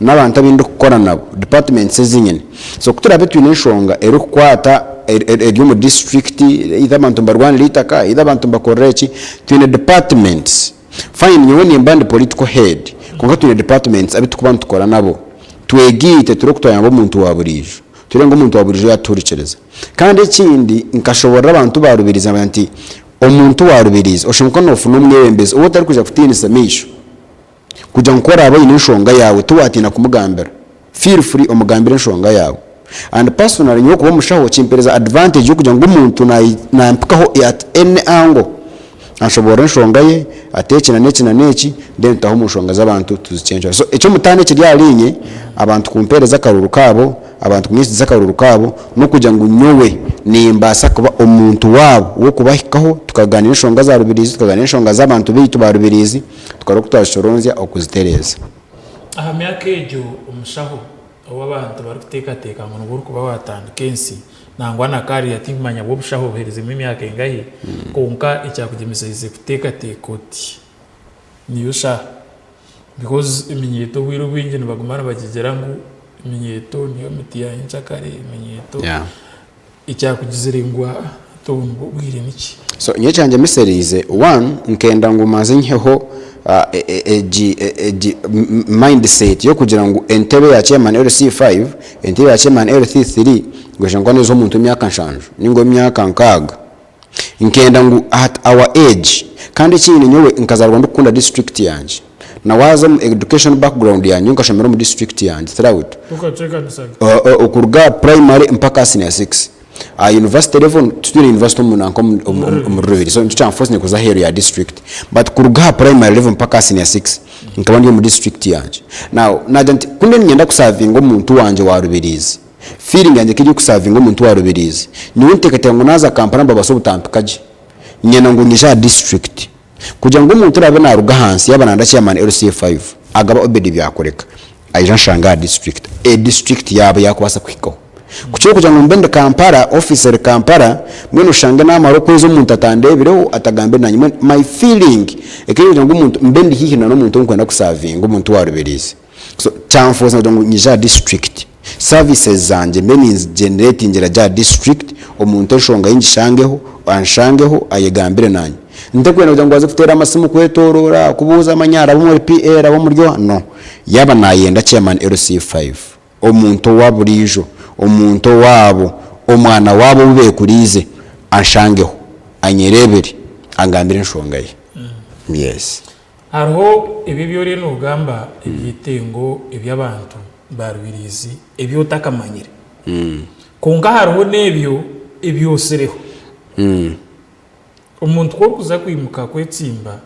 n'abantu abu ndikukora nabo, departments ezi nyine. So ku turaabe twine enshonga erikukwata eri omu district, either abantu nibarwanira eitaka, either abantu nibakorera eki, twine departments. Fine nyowe nimba ndi political head, kwonka twine departments abu turikuba nitukora nabo. Twegaite turebe oku twayamba omuntu wa buriijo, turebe ngu omuntu wa buriijo yaatuhurikiriza. Kandi ekindi nkashoboorora abantu ba Rubirizi naabagira nti, omuntu wa Rubirizi oshemereire kuba noofuna omwebembezi ou otarikwija kutiinisa maisho. Kugira ngu ku oraabe oine enshonga yaawe tiwaatiina kumugambira. Feel free omugambire enshonga yaawe. And personally nyowe kuba omushaho kimpereza advantage y'okugira ngu omuntu nampikaho at any angle anshoboorora enshonga ye ati eki na n'eki na n'eki then tutaha omu nshonga z'abantu tuzikyencure. So eky'omutaano ekiri ahariinye abantu kumpereza akaruuru kaabo, abantu kunyesigyisa akaruuru kaabo n'okugira ngu nyowe nimbaasa kuba omuntu waabo w'okubahikaho tukagaaniira enshonga za Rubirizi, tukagaaniira enshonga z'abantu baitu ba Rubirizi. Tukore oku twazitoronzya okuzitereeza. Aha myaka egyo omushaho ou abantu barikuteekateeka ngu nibwo orikuba waatandika ensi nangwa na career tinkumanya bwo obushaho obuheerezemu emyaka engahi kwonka ekyakugyemesereize kuteekateeka oti niyo shaaha because eminyeeto obwire obwingi nibaguma nibagigira ngu. Eminyeeto niyo miti ya nyenkyakare, eminyeeto ekyakugizire ngu hati obu nibwo bwire niki? So nyowe ekyangyemesereize, one nkenda ngu manze nyiheho egi egi mindset y'okugira ngu entebe ya chairman LC5, entebe ya chairman LC3 ngu eshobora kuba n'ez'omuntu w'emyaka nshanju ninga ow'emyaka nkaaga. Nkenda ngu at our age kandi ekindi nyowe nkazarwa ndikukunda district yangye na waza omu education background yangye nyowe nkashomera omu district yangye throughout okuruga primary mpaka senior 6 aha university level titwine university omu nanka omu Rubiri so nikyo kyanforcinge kuza aheeru ya district but kuruga aha primary level mpaka aha senior 6 nkaba ndi omu district yangye now nagira nti ku ndiyo niinyenda kusavinga omuntu wangye wa Rubirizi Feeling yangye keri yokusavinga omuntu wa Rubirizi. Nyowe ntekateka ngu naza Kampala nibabasa obutampika gye. Nyenda ngu nyije aha district. Kugira ngu omuntu orabe naruga ahansi yaba nayenda chairman LC5 Agaba Obed Byakureka aije anshange aha district. E district yaba yakubasa kuhikaho. Kukira kugira ngu mbe ndi Kampala, office eri Kampala, mbwenu oshange namara okwezi omuntu atandebireho, atagambire nanye. Mbwenu my feeling ekeri kugira ngu omuntu mbe ndi haihi na nomuntu ou ndikwenda kusavinga, omuntu wa Rubirizi. So kyanforcinga kugira ngu nyije aha district, services zangye mbe ninzi generatingira gye aha district, omuntu enshonga ye ngishangeho, anshangeho, ayegambire nanye. Ntakwenda kugira ngu aze kuteera amasimu kwetoroora, kubuuza manya araba omuri PA, araba omuri oha, no. Yaaba nayenda chairman LC5, omuntu owa buriijo, omuntu owaabo, omwana waabo ou beekuriize, anshangeho, anyereebere, angambire enshonga ye. Yes. Hariho ebyo ebi oriyo noogamba ebyetengo eby'abantu ba Rubirizi ebi otakamanyire. Kwonka hariho n'ebyo ebyosireho. Omuntu ku orikuza kwimuka kwetsimba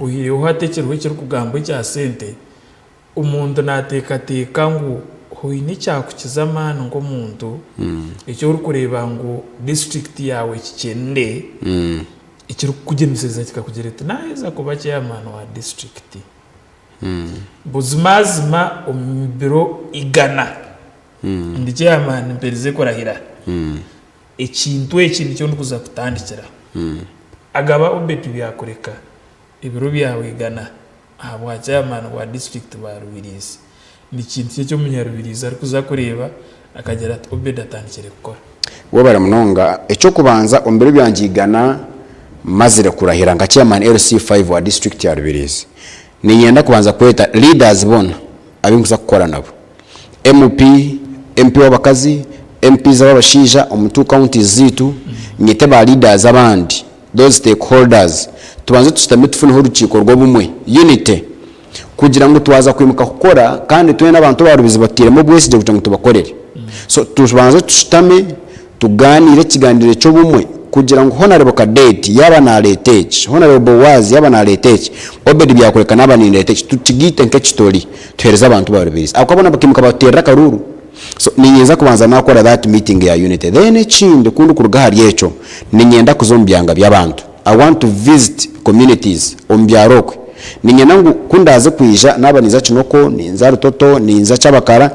oihireho hati ekiriho ekirikugambwa ekya sente, omuntu naateekateeka ngu hoine ekyakukiza amaani nk'omuntu eki orikureeba ngu disiturikiti yaawe ekikyenire. Ekirikukugyemesereza kikakugira eti naaheza kuba chairman wa disiturikiti. Buzimazima omu biro igana ndi chairman mperize kurahira, ekintu eki nikyo ndikuza kutandikiraho. Agaba Obed Byakureka ebiro byawe igana ahabwa chairman bwa disiturikiti bwa Rubirizi. Ni kintu ki eki omunyarubirizi arikuza kureeba akagira ati Obed atandikire kukora? Webare munonga. Ekyokubanza omu biro byangye igana mazire kurahira nka chairman LC5 wa district ya Rubirizi, ninyenda kubanza kweta leaders bona abinkuza kukora nabo, MP, MP wabakazi, MPs ababashaija omu two counties ziitu, nyete ba leaders abandi, those stakeholders, tubanze tushutame tufuneho orukiiko rwobumwe, unity, kugira ngu twaza kwimuka kukora kandi twena abantu aba Rubizi batuteiremu obwesigye kugira ngu tubakorere. So tubanze tushutame tugaaniire ekigaaniiro eky'obumwe kugira ngu Honarebo Cadette yaaba naareeta eki, Honarebo Boaz yaaba naareeta eki, Obed Byakureka naaba nindeeta eki, tukigaite nk'ekitori tuheereze abantu ba Rubirizi. Ahabw'okuba boona bakaimuka batuteerera akaruuru. So niinyenda kubanza naakora that meeting ya unity. Then ekindi ku ndikuruga ahari ekyo, niinyenda kuza omu byanga by'abantu. I want to visit communities omu byaro okwe. Niinyenda ngu ku ndaaze kwija naaba ninza Kinoko, ninza Rutoto, ninza Kyabakara,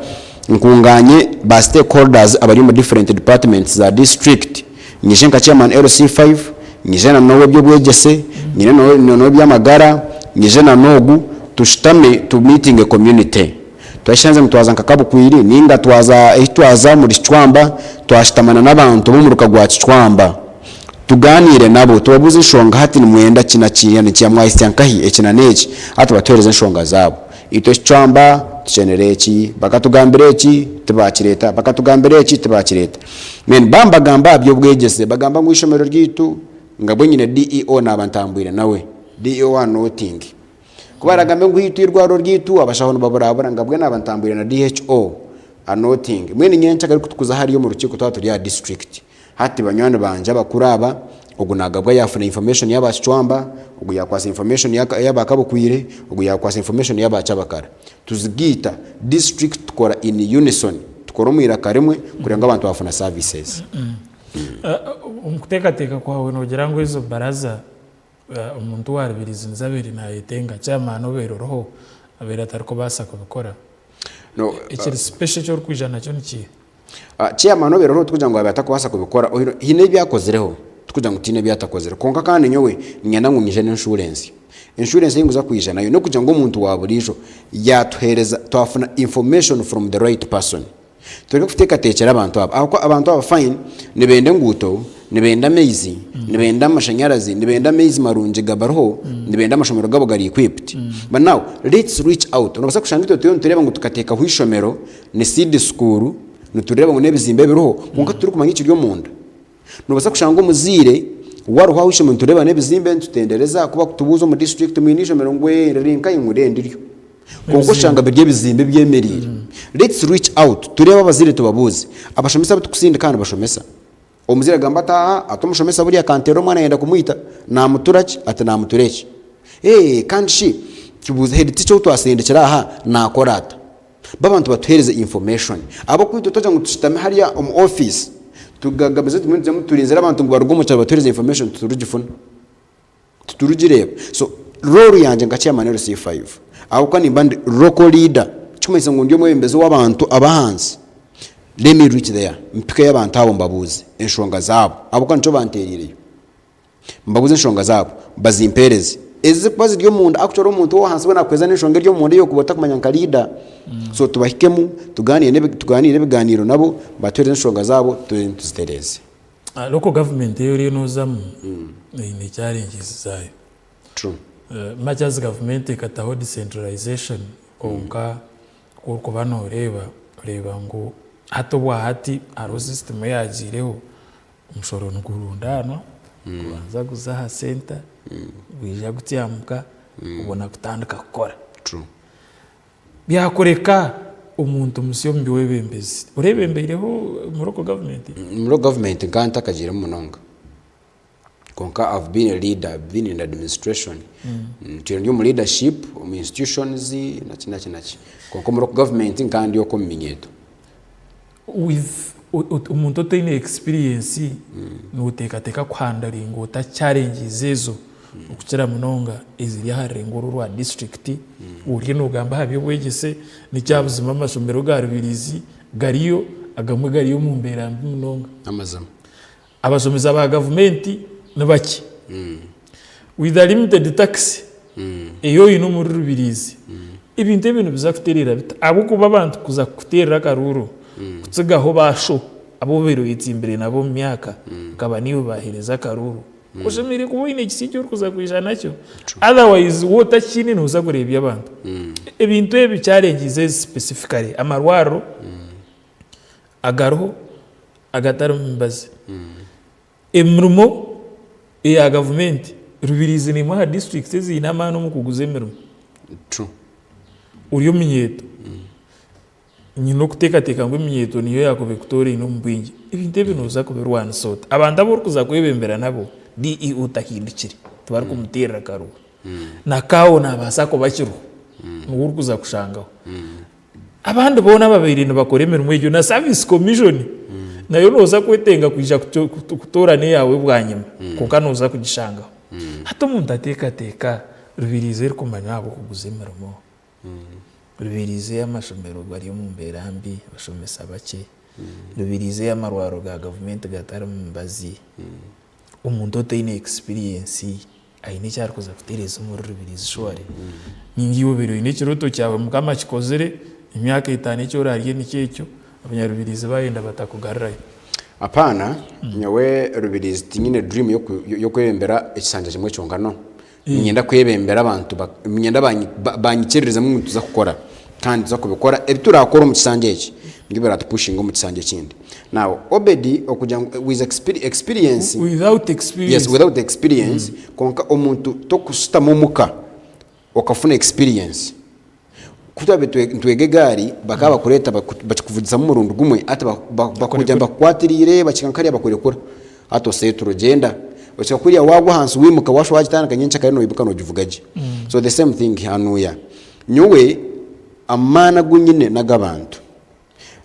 nkunganye ba stakeholders abari omu different departments za district, nyije nka chairman LC5, nyije na n'ow'eby'obwegyese, nyine na n'ow'eby'amagara, nyije na n'ogu, tushutame tu meetinge community. Twashanze ngu twaza nka Kabukwiri ninga twaza ahi twaza omuri Kicwamba, twashutamana n'abantu b'omuruka gwa Kicwamba. Tugaaniire nabo, tubabuuze enshonga hati nimwenda ki na kiriya na kiriya, mwahitsya nkahi eki na n'eki, hati batuheereze enshonga zaabo. Itwe Kicwamba tukyenire eki, bakatugambira eki tibaakireeta, bakatugambira eki tibaakireeta. Mbwenu baaba nibagamba aha by'obwegyese, bagamba ngu eishomero ryaitu nga mbwenu nyine DEO naaba ntambwire nawe, DEO wa Notingi. Ku baragambe ngu itwe eirwariro ryaitu abashaho nibaburabura nga mbwenu naaba ntambwire na DHO anotinge. Mbwenu nyenkya ku turikuza hariya omu rukiiko twaba turi aha disiturikiti, hati banywani bangye abakuru aba, ogu naagabwa yaafuna information y'aba Kicwamba, ogu yaakwasa information y'aba Kabukwire, ogu yaakwasa information y'aba Kyabakara. Tuzigaita, disiturikiti tukora in unison, tukora omu iraka rimwe kureeba ngu abantu baafuna services. Omu kuteekateeka kwawe noogira ngu ezo baraza Omuntu owaaribiriize nizo abaire naayetenga, chairman obaire oriho abaire atarikubaasa kubikora. Ekiri special eki orikwija nakyo ni kiiha? Chairman obaire oriho tikugira ngu abaire atakubaasa kubikora, haine ebi akozireho. Tikugira ngu tihaine ebi atakozire. Kwonka kandi nyowe niinyenda ngu nyije n'enshurensi. Enshurensi ei ndikuza kwija nayo n'okugira ngu omuntu wa buriijo yaatuheereza, twafuna information from the right person. Tureke kuteekateekyera abantu aba ahabw'okuba abantu aba fine nibenda enguuto, nibenda amaizi, nibenda amashanyarazi, nibenda amaizi marungi gabariho, nibenda amashomero gaabo gari equipped. But now let's reach out. Noobaasa kushanga itwe turiyo nitureeba ngu tukateekaho eishomero ni seed school, nitureeba ngu n'ebizimbe ebiriho kwonka titurikumanya ekiri omunda. Noobaasa kushanga omuzaire waruho ahu eishomero nitureeba n'ebizimbe nitutendereza ku bakutubuuza omu district mwine eishomero ngu ee riri nkahi ngu ee ndiryo. Kwonka oshanga biri ebizimbe ebyemereire. Let's reach out tureebe abazaire tubabuuze. Abashomesa abu tukusindika aha nibashomesa? Omuzaire agamba ati aa ati omushomesa buriya akanteerera omwana yayenda kumwita, naamutura ki? Ati naamutura eki. Ee kandi shi tubuuze head teacher ou twasindikire aha naakora ata? Bo abantu batuheereze information. Ahabw'okuba itwe twagira ngu tushutame hariya omu office tugagamize tugume nitugyenda turinzire abantu ngu baruge omu kyaro batuheereze information titurigifuna. Titurigireeba. So role yangye nka chairman LC5 ahabw'okuba nimba ndi local leader ekirikumanyisa ngu ndi omwebembezi w'abantu ab'ahansi, let me reach there mpikeyo abantu abo mbabuuze enshonga zaabo ahabw'okuba nikyo banteereireyo. Mbabuuze enshonga zaabo, bazimpeereze. Ezirikuba ziri omunda actually omuntu ow'ahansi we naakuheereza n'enshonga eri omunda ei orikuba otakumanya nka leader. So tubahikemu, tugaaniire n'ebi tugaaniire ebigaaniiro nabo, batuheereze enshonga zaabo tuzitereeze. Local government ei oriyo nozamu eine challenges zaayo. True. Much as government ekataho decentralization kwonka ku orikuba noreeba, oreeba ngu hati obwahati hariho system eyagiireho, omushoro nigurundaanwa, gubanza guza aha center, gwija gutyamuka obona kutandika kukora. True. Byakureka omuntu musya omu by'obwebembezi. Orebembeireho omu local government? Omu local government nkaba ntakagiiremu munonga kwonka I've been a leader, I've been in administration. Ntwire ndi omu leadership omu institutions naki naki naki kwonka omu local government nkaba ndi okwo omu minyeeto. With omuntu otaine experience noteekateeka kuhandaringa ota challenges ezo okukira munonga eziri aha rurengo oru orwa district oriyo nogamba aha by'obwegyese nekyabuzima amashomero ga Rubirizi gariyo agamwe gari omu mbeera mbi munonga. Amazima. Abashomesa ba gavumenti nibakye with a limited tax ei oine omuri Rubirizi ebintu ebi nibiza kutereera bita? Ahabw'okuba abantu kuza kukuteerera akaruuru kutsigaho ba sho abu obaire oyetsimbire nabo omu myaka okaba niiwe baaheereza akaruuru, oshemereire kuba oine ekisya eki orikuza kwija nakyo otherwise waaba otakiine nooza kureebya abantu. Ebintu ebi challenges ezi specifically amarwariro agariho agatarimu mibazi. Emirimo eya gavumenti, Rubirizi n'emwe aha disiturikiti eziine amaani omu kuguza emirimo. Ori omunyeeto, nyine okuteekateeka ngu eminyeeto niyo yaakuba ekutooraine omu bwingi. Ebintu ebi nooza kubirwanisa ota? Abantu abu orikuza kwebembera nabo, DEO tahindukire, tibarikumuteerera karuuru. Na kaawo naabaasa kuba akiriho, niwe orikuza kushangaho. Abandi boona ababaire nibakora emirimo egyo na service commission nayo nooza kwetenga kwija kutoorana eyaawe bwanyima kwonka nooza kugishangaho. Hati omuntu ateekateeka Rubirizi erikumanywa ahabw'okuguza emirimo, Rubirizi ei amashomero gari omu mbeera mbi, abashomesa bakye, Rubirizi ei amarwariro ga gavumenti gatarimu mibazi, omuntu otaine experience aine eki arikuza kutereeza omuri Rubirizi surely. Ninga iwe obaire oine ekirooto kyawe Mukama akikozire, emyaka etaano eki oraarye nikyo ekyo, Abanyarubirizi baayenda batakugarurayo. Apaana, nyowe Rubirizi tinyine dream y'okwebembera ekisanja kimwe kyonka no. Niinyenda kwebembera abantu, niinyenda banyikirizemu ngu nituza kukora kandi nituza kubikora, ebi turakore omu kisanja eki nibyo biratupushinga omu kisanja ekindi. Now Obedi okugira ngu with experience, Without experience. Yes, without experience, kwonka omuntu tokushutama omuka okafuna experience. Ku twabaire nitwega egaari bakaba bakureeta bakikuvugisamu omurundi gumwe hati bakugira ngu bakukwatiriire bakihika nkariya bakurekura. Hati oseetura ogyenda. Okihika kuriya waagwa ahansi waimuka waashuba waagitandika nyencakare noimuka noogivuga gye. So the same thing hanuya. Nyowe amaani agu nyine n'ag'abantu.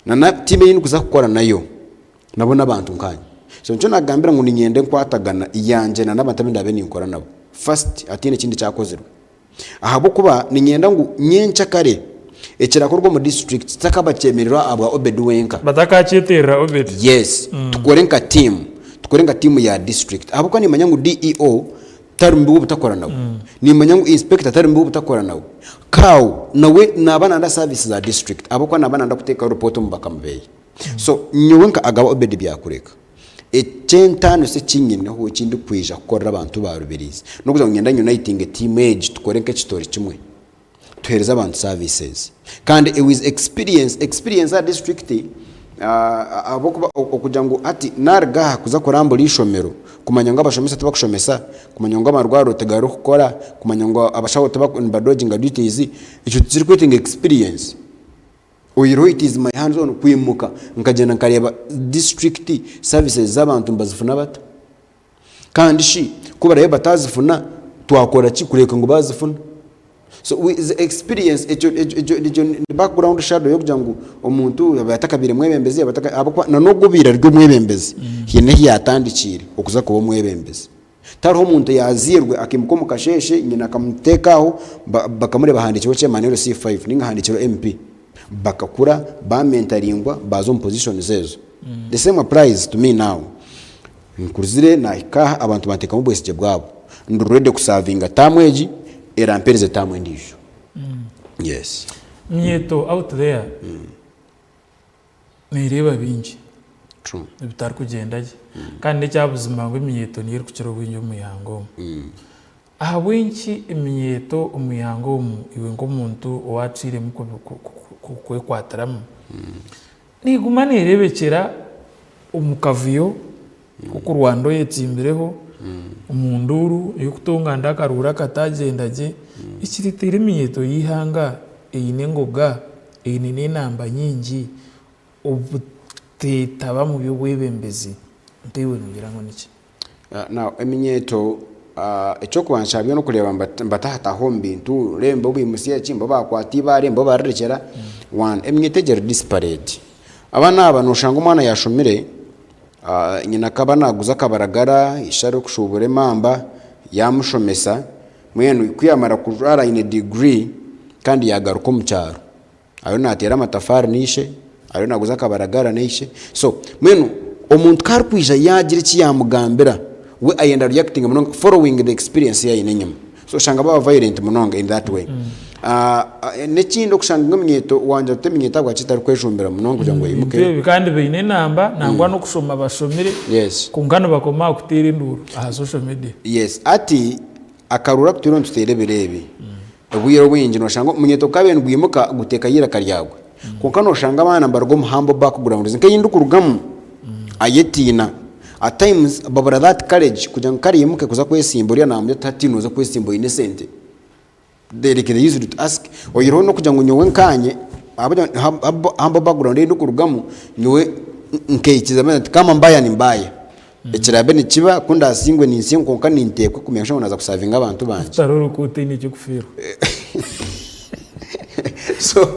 Na na tiimu ei ndikuza kukora nayo nabo n'abantu nkaanye. So nikyo naagambira ngu niinyenda enkwatagana yangye na n'abantu abu ndaabe ninkora nabo first hataine ekindi kyakozirwe. Ahabw'okuba niinyenda ngu nyencakare ekirakorwa omu disiturikiti kitakaba kyemererwa ahabwa Obed wenka. Batakakyeterera Obed. Yes, tukore nka tiimu. Tukore nka tiimu ya district ahabw'okuba nimanya ngu DEO tari mubi w'obutakora nawe. Nimanya ngu inspector tari mubi w'obutakora nawe. CAO nawe naaba nanda service za district ahabw'okuba naaba nanda kuteekaho report omu bakama beye. So nyowe nka Agaba Obed Byakureka, eky'entaaniso eki nyineho eki ndikwija kukorera abantu ba Rubirizi n'okugira ngu niinyenda nyunitinge tiimu egi tukore nk'ekitori kimwe. Tuheereze abantu services kandi with experience, experience aha district ahabw'okuba okugira ngu hati naruga aha kuza kurambura eishomero kumanya ngu abashomesa tibakushomesa, kumanya ngu amarwariro tigarikukora, kumanya ngu abashaho nibadoginga duties, ekyo tikirikwetenga experience. Oyihireho it is my hands on kwimuka nkagyenda nkareeba district services z'abantu nibazifuna bata. Kandi shi ku baraabe bataazifuna, twakora ki kureebeka ngu baazifuna? So we, the experience, ekyo, ekyo, ekyo, ekyo ni background shadow y'okugira ngu omuntu yaaba atakabaire mwebembezi, yaaba ataka, ahabw'okuba na n'ogu obaire ari omwebembezi, haine ahu yaatandikiire okuza kuba omwebembezi. Tihariho omuntu yaazairwe akaimuka omu kasheeshe, nyina akamuteeka aho, ba, bakamureeba ahandiikirweho chairman LC5 nainga ahandiikirweho MP. Bakakura, baamentaringwa, baaza omu positions ezo. The same applies to me now. Nkuzire nahika aha abantu banteekamu obwesigye bwabo. Ndi ready kusavinga term egi erampereze term endiijo. Yes. Minyeeto out there neereeba bingi True. ebitarikugyenda gye kandi n'ekyabuzima ngu eminyeeto niyo erikukira obwingi omu ihanga omu. Ahabw'enki eminyeeto omu ihanga omu iwe nk'omuntu owaacwiremu kwekwatiramu neeguma neereebekyera omu kavuyo k'okurwana oyetsimbireho, omu nduuru ey'okutonga ndu akaruuru akatagyenda gye, ekireeteire eminyeeto y'eihanga eine engoga, eine n'enamba nyingi obuteetaba mu by'obwebembezi nkaiwe noogira ngu niki? Now eminyeeto eky'okubanza kya byona okureeba nibatahataha omu bintu, reeba mbu baimutsya eki, mbu baakwata eibaare, mbu baarirekyera, one eminyeeto egi eri disparate. Abaana aba noshanga omwana yaashomire, nyina akaba naaguza akabaragara, ishe arikushuubura emamba, yaamushomesa, mbwenu ku yaamara kujwara aine diguri kandi yaagaruka omu kyaro. Ariyo naateera amatafaari na ishe, ariyo naaguza akabaragara na ishe. So mbwenu omuntu ku arikwija yaagira eki yaamugambira, we ayenda reactinga munonga following the experience ei aine enyima. So oshanga baaba violent munonga in that way. N'ekindi okushanga ngu eminyeeto wangira oti eminyeeto ahabwaki etarikwejumbira munonga kugira ngu Ebintu eimuke. ebi kandi baine enamba nangwa n'okushoma bashomire Yes. kwonka nibakoma aha kuteera enduuru aha social media. Yes. Hati akaruru aku turiyo nituteera ebiro ebi, Obwire obwingi noshanga omunyeeto ku abaire nigwimuka guteekayo eiraka ryagwe. Kwonka noshanga abaana nibaruga omu humble backgrounds nk'ei ndikurugamu ayetiina. At times babura that courage kugira ngu kariimuke kuza kwesimba oriya namugira ati hati noza kwesimba oine esente? They like they used to ask oyihireho n'okugira ngu nyowe nkanye ahabw'okugira ngu humble background ei ndikurugamu nyowe nkeikiriza nti kama mbaya ni mbaya. Ekiraabe nikiba, ku ndaasingwe ninsingwa kwonka ninteekwa kumanya ngu naaza kusaavinga abantu bangye. Otari orikuba otaine eky'okufeerwa. So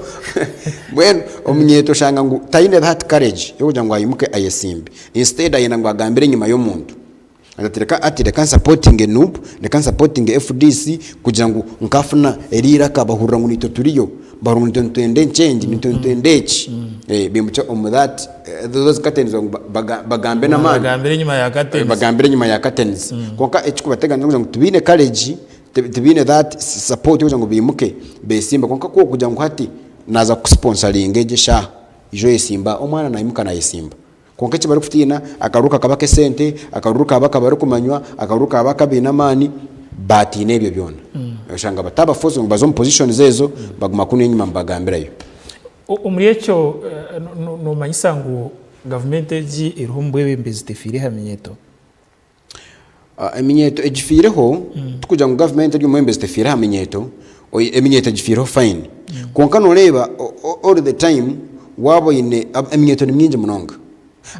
mbwenu omunyeeto oshanga ngu taine that courage y'okugira ngu aimuke ayesimbe. Instead ayenda ngu agambire enyima y'omuntu. Ati reka ati reka nsapotinge Nup, reka nsapotinge FDC kugira ngu nkaafuna eri eiraka bahurira ngu naitwe turiyo. Bahurira ngu naitwe nitwenda enchange, naitwe nitwenda eki. Baimukye omu that those curtains ngu bagambe n'amaani. Bagambire enyima ya curtains. Bagambire enyima ya curtains. Kwonka ekikubateganisa n'okugira ngu tibaine courage, tibaine that support y'okugira ngu baimuke beesimbe. Kwonka ku orikugira ngu hati naaza kukusiponsaringa egi eshaaha, ija oyesimbe aha, omwana naimuka naayesimba. Kwonka eki barikutiina, akaruru kakaba ak'esente, akaruru kaaba akabarikumanywa, akaruru kaaba akabaine amaani, baatiina ebyo byona. Oshanga bataabafosinga ngu baze omu positions ezo, baguma kunu enyima nibagambirayo. Omuri ekyo noomanyisa ngu gavumenti egi eriho omu bwebembezi tefiire aha minyeeto? Eminyeeto egifiireho, tikugira ngu gavumenti eri omu bwebembezi tefiire aha minyeeto, eminyeeto egifiireho fine. Kwonka nooreeba all the time waaba oine, eminyeeto ni mingi munonga.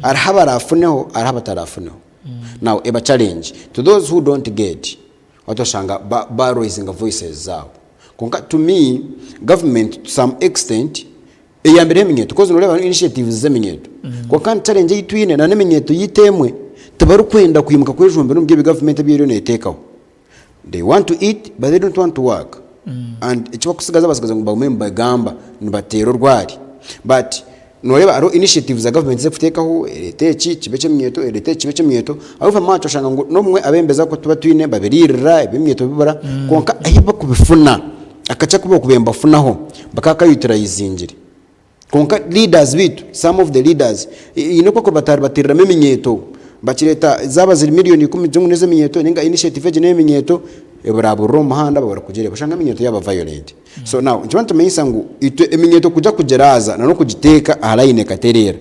Hariho abaraafuneho hariho abatarafuneho. Now eba challenge to those who don't get, Oti oshanga ba ba raisinga voices zaabo. Kwonka to me, government to some extent eyambireho eminyeeto coz noreeba hariho initiatives z'eminyeeto. Kwonka hati challenge ei twine na n'eminyeeto yaitu emwe tibarikwenda kwimuka kwejumbira omuri ebi government ebi eriyo neteekaho. They want to eat but they don't want to work. And eki bakusigaza basigaza ngu bagume nibagamba nibateera orwari. But. Noreeba hariho initiatives za government ezikuteekaho ereeta eki kibe eky'eminyeeto ereeta eki kibe eky'eminyeeto however much oshanga ngu n'obumwe abeebembezi abu tuba twine babiriirira eby'eminyeeto bibura kwonka ahi bakubifuna akakye aku bakubaire nibafunaho bakaba bakayutirayizingire. Kwonka leaders baitu some of the leaders haine oku barikubatiriramu eminyeeto bakireeta zaaba ziri miriyoni ikumi ngu n'ez'eminyeeto ninga initiative egi n'ey'eminyeeto eburaburira omu muhanda baba barikugireeba oshanga eminyeeto yaaba violent. So now nikiba nikimanyisa ngu itwe eminyeeto kuja kugiraaza na n'okugiteeka aha line ekatereera,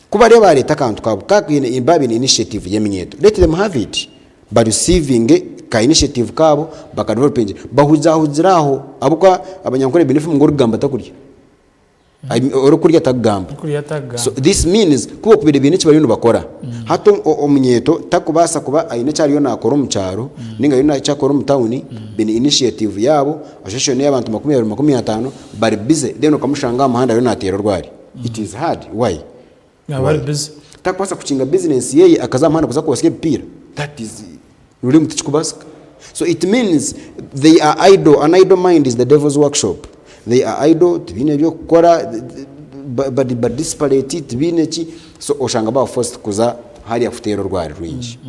ku bariyo baareeta akantu kaabo ka kaine baaba baine initiative y'eminyeeto let them have it, ba receivinge ka initiative kaabo baka developingye bahuzahuzire aho ahabw'okuba abanyankore baine efumu ngu orikugamba takurya. Orikurya takugamba. So this means ku bokubaire baine eki bariyo nibakora, hati omunyeeto takubaasa kuba aine eki ariyo nakora omu kyaro ninga ariyo eki akora omu tawuni, baine initiative yaabo, association ey'abantu 20, 50 bari busy then okamushanga aha muhanda ariyo nateera orwari. It is hard. Why? Naaba ari busy. Takubaasa kukinga bizinesi yeye akaza aha muhanda kuza kwosya ebipiira. That is rurimi tikikubaasika. So it means they are idle, an idle mind is the devil's workshop. They are idle, tibaine by'okukora, bari bari desperate, tibaine ki, so oshanga baba forced kuza hariya kuteera orwari rwingi.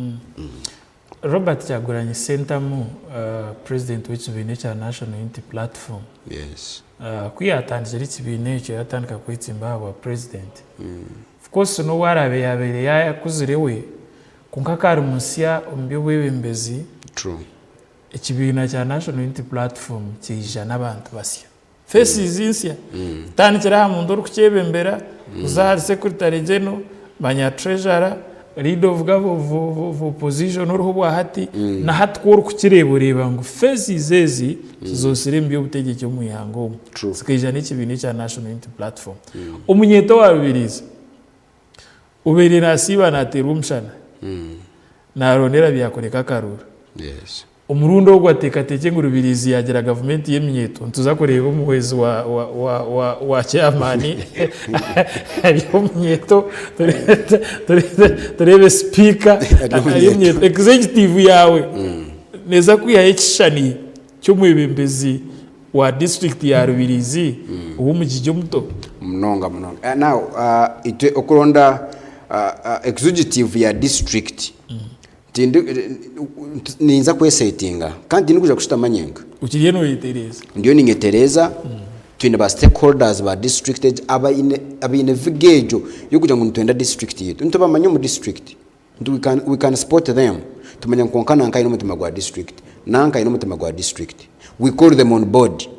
Robert Kyagulanyi Ssentamu, President w'ekibiina ekya National Unity Platform, Yes. Ku yaatandikire ekibiina ekyo yaatandika kwetsimba aha bwa purezidenti. Of course n'obu araabe yaabaire yaakuzire we, kwonka akaba ari musya omu by'obwebembezi, ekibiina kya National Unity Platform kyaija n'abantu basya, faces nsya. Kutandikira aha muntu orikukyebembera, kuza ahari secretary general, manya treasurer, Leader of of opposition oriho obwahati na hati ku orikukireeba oreeba ngu faces ezi zizoosire omu by'obutegyeki omu ihanga omu zikaija n'ekibiina ekya National Unity Platform. Omunyeeto owa Rubirizi obaire nasiiba nateerwa omushana narondera byakureka akaruuru. Omurundi ogu ateekateekye ngu Rubirizi yaagira gavumenti y'eminyeeto, nituza kureeba omuhwezi wa, wa, wa, wa, wa chairman ari omunyeeto, tureebe sipiika ari omunyeeto. Executive yaawe neeza kwihayo ekishushani ky'omwebembezi wa disiturikiti ya Rubirizi ow'omugigi omuto? Munonga munonga. Now, itwe okuronda executive ya disiturikiti Tindi, ninza kwesetinga kandi tindikwija kushutama nyenka. Okiriyo noyetereeza. Ndiyo ninyetereeza, twine ba stakeholders ba district egi abaine abaine vigour egyo y'okugira ngu nitwenda district yaitu. Nitubamanya omu district, nti we can, we can spot them tumanya ngu kwonka nanka aine omutima gwa district, nanka aine omutima gwa district. We call them on board,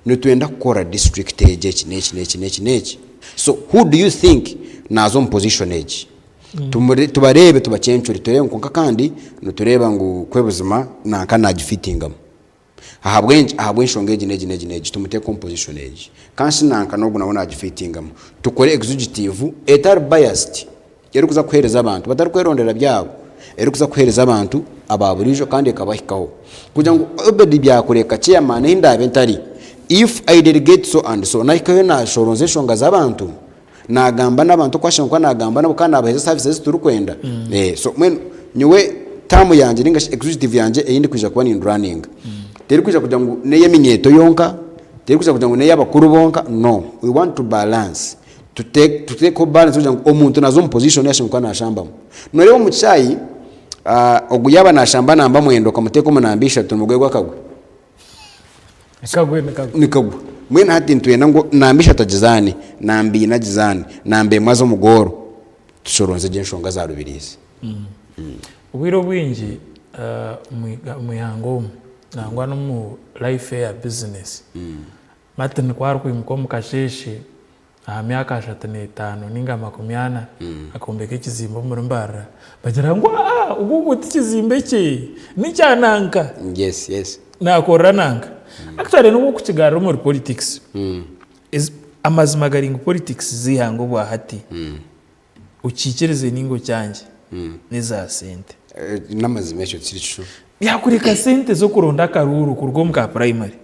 nitwenda kukora district egi eki n'eki n'eki n'eki n'eki. So who do you think naaza omu position egi? Tumure tubareebe tubacencure tureebe ngu kwonka kandi nitureeba ngu kwe buzima nanka nagifitingamu. Ahabw'enki? Ahabw'enshonga egi n'egi n'egi n'egi tumuteeke omu position egi. Kanshi nanka n'ogu nawe nagifitingamu. Tukore executive etari biased erikuza kuheereza abantu batarikwerondera byabo, erikuza kuheereza abantu aba buriijo kandi ekabahikaho. Kugira ngu Obed Byakureka chairman ahi ndaabe ntari, if I delegate so and so nahikayo nashoronza enshonga z'abantu, Naagamba n'abantu oku ashemereire kuba naagamba nabo kandi naabaheereza services ezi turikwenda. So mbwenu nyowe term yangye ninga shi executive yangye ei ndikwija kuba ninduraninga, terikwija kugira ngu n'ey'eminyeeto yonka, terikwija kugira ngu n'ey'abakuru bonka, no, we want to balance, tuteekeho balance kugira ngu omuntu naaza omu position ei ashemereire kuba naashambamu. Nooreeba omu kishaayi, ogu yaaba naashamba namba mwenda okamuteeka omu namba ishatu nimugwegwa akagwe. Nikagwa nikagwa. Nikagwa. Mbwenu hati nitwenda ngu namba ishatu agizaane, namba ina agizaane, namba emwe aze omu gooro, tushoronze gye enshonga za Rubirizi. Obwire obwingi omu ihanga omu nangwa n'omu life eya bizinesi, Martin ku arikwimuka omu kasheeshe aha myaka 35 ninga 40 akombeka ekizimbe omuri Mbarara, bagira ngu aa ogu ogwo ti kizimbe kye, n'ekya nanka. Yes, yes. Nakorera nanka. Actually n'obu orikukigarura omuri politics, amazima gari ngu politics z'eihanga obwahati, okiikirize ninga okyangye, n'eza sente. N'amazima ekyo tikiri kishuba. Byakureka sente z'okuronda akaruuru kuruga omu ka primary.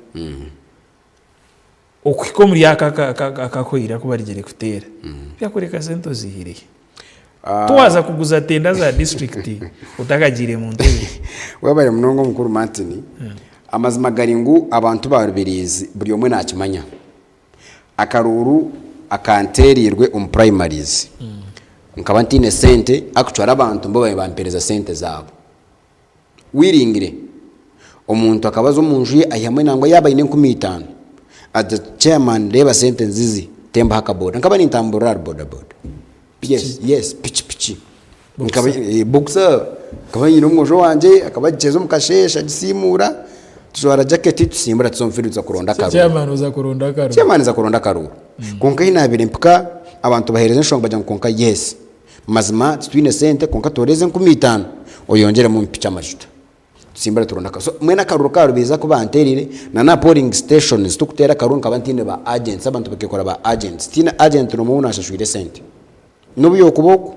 Okuhika omuri aka akakoire aku barigire kuteera, byakureka sente oziihire hi? Tiwaaza kuguza tenda za disiturikiti otakagiire mu ntebe. Webare munonga omukuru Martin. Amazima gari ngu abantu ba Rubirizi buri omwe nakimanya. Akaruuru. akanteereirwe omu primaries. Nkaba ntaine sente actually abantu nibo baabaire nibampeereza sente zaabo. Willingly. Omuntu akaba aza omu nju ye aihamu nangwa yaaba aine 5000 ati chairman reeba sente nzizi tembaho akaboda. Nkaba nintamburira ahari bodaboda. Yes, yes, piki piki. Nkaba eh, boxer. Nkaba nyine omwojo wangye akaba agikyeza omu kasheeshe agisiimuura, tujwara jaketi tusimbura tuza omu field tuza kuronda akaruuru. Chairman oza kuronda akaruuru. Chairman nza kuronda akaruuru. Kwonka ahi naabaire mpika abantu baheereza enshonga bagira ngu kwonka yes, mazima titwine sente kwonka tuheereze 5000 oyongyeremu omu piki amajuta. Tusimbura turonda akaruuru. So mbwenu akaruuru kaarubiiza ku banteereire na n'aha polling stations turikuteera akaruuru nkaba ntaine ba agents, abantu bakeekora ba agents. Tihaine agent n'omwe ou naashashwire esente. N'obu yookuba oku.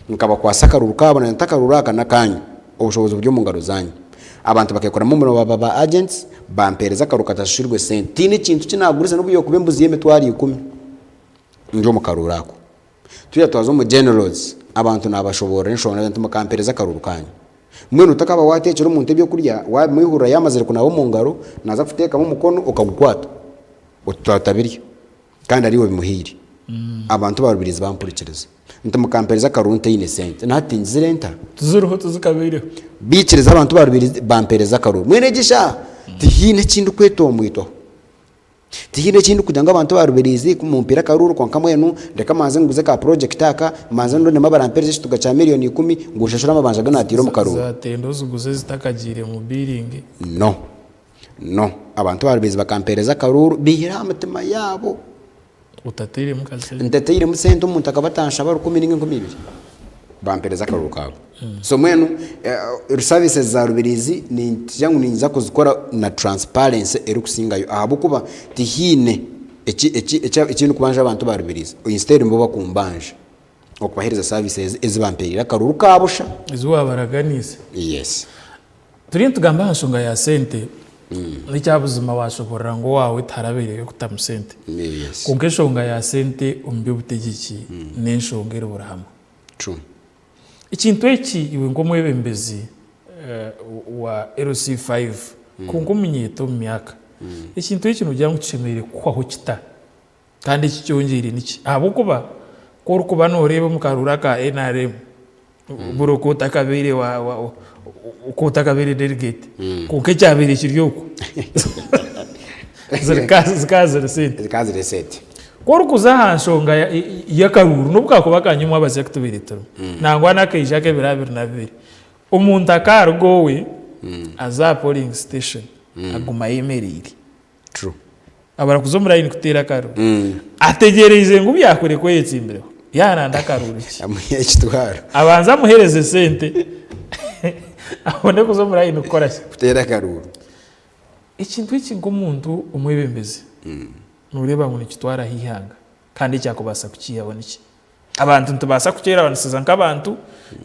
Nkabakwatsa akaruuru kaabo naagira nti akaruuru aka n'akaanyu, obushobozi buri omu ngaro zaanyu. Abantu bakeekoramu omurimo baaba ba agents, bampeereza akaruuru katashashwirwe sente. Tihaine ekintu ki naagurize n'obu yookuba embuzi y'emitwaro ikumi ndi omu karuuru ako. Twija twaza omu generals, abantu naabashoboorora enshonga naagira nti mukampeereza akaruuru kaanyu. Mbwenu otakaba waateekyera omuntu ebyokurya, waabimwihurira yaamazire kunaaba omu ngaro, naaza kuteekamu omukono okagukwata, oti otabirya. Kandi ariiwe obimuhaire. Abantu ba Rubirizi bampurikiriza. Nti mukampereza akaruru ntaine sente. Na hati tingizire nta? Tiziriho tizikabaireho. Baikiriza abantu ba Rubirizi bampereza akaruru. Mbwenu egi eshaaha tihaine eki ndikwetombwitwaho. Tihaine eki ndikugira ngu abantu ba Rubirizi ku mumpeire akaruru kwonka mbwenu reka mbanze nguze ka project aka, mbanze ndondemu abarampereza ekituga kya million ikumi ngu nshashure amabanja agu nateire omu karuru. Za tenda oziguze ezitakagiire mu billing. No. No. Abantu ba Rubirizi bakampereza akaruuru baihire aha mitima yaabo. Otatairemu kasente. Ntatairemu sente omuntu akaba atanshaba rukumi ninga 2000. Bampereza akaruuru kaabo. So mbwenu services za Rubirizi ningira ngu ninza kuzikora na transparency erikusingayo ahabw'okuba tihaine eki eki eki ndikubanja abantu ba Rubirizi instead nibo bakumbanja okubahereza services ezi bampereire akaruuru ka busha. Ezi wabaraganiise. Yes. Turiyo nitugamba aha nshonga ya sente, n'ekyabuzima washoborora ngu owaawe tiharabaireyo kutamu sente. Kwonka enshonga ya sente omu by'obutegyeki n'enshonga eri buri hamwe. Ekintu eki iwe nk'omwebembezi wa LC5 kwonka omunyeeto omu myaka, ekintu eki noogira ngu kishemereire kuhwaho kita? Kandi eki kyongyeire niki? Ahabw'okuba ku orikuba nooreeba omu karuuru aka nrm, buri oku otakabaire wa, wa, oku otakabaire delegate, kwonka ekyabaire kiri okwo zika zikaba ziri sente. Zikaba ziri sente. Ku orikuza aha nshonga ya- y'akaruuru, n'obu kakuba aka nyimwabazyo aku tubaire turimu, nangwa n'akaija ak'ebiro 22, omuntu akaaruga owe aza aha polling station, aguma ayemereire. True. Abara kuza omu line kuteera akaruru. Ategyereize ngu byakurekwa oyetsimbireho. Yaaranda akaruru ki? Amuhe ekitwaro. Abanze amuhereze sente abone kuza omu line kukora ki? Kuteera akaruru. Ekintu eki nk'omuntu omwebembezi noreeba ngu nikitwaraho eihanga kandi ekyakubaasa kukiihaho niki? Abantu nitubaasa kukyerabanisiza nk'abantu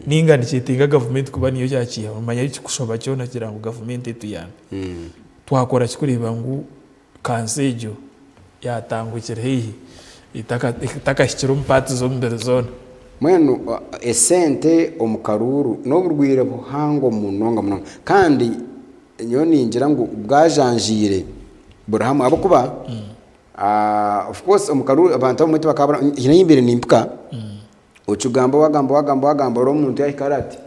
ninga nikyetenga gavumenti kuba niyo yakiihaho? Manya ekikushoba kyona kugira ngu gavumenti etuyambe. Twakora ki kureeba ngu kansa egyo yaatangukire haihi etakahikire omu paati z'omubiri zoona? Mbwenu esente omu karuuru n'oburwaire buhango munonga munonga kandi nyowe ningira ngu bwajanjaire buri hamwe ahabw'okuba of course omu karuuru abantu abamwe tibakabura haine ahu mbaire nimpika okigamba wagamba wagamba wagamba reero omuntu yahika hare ati.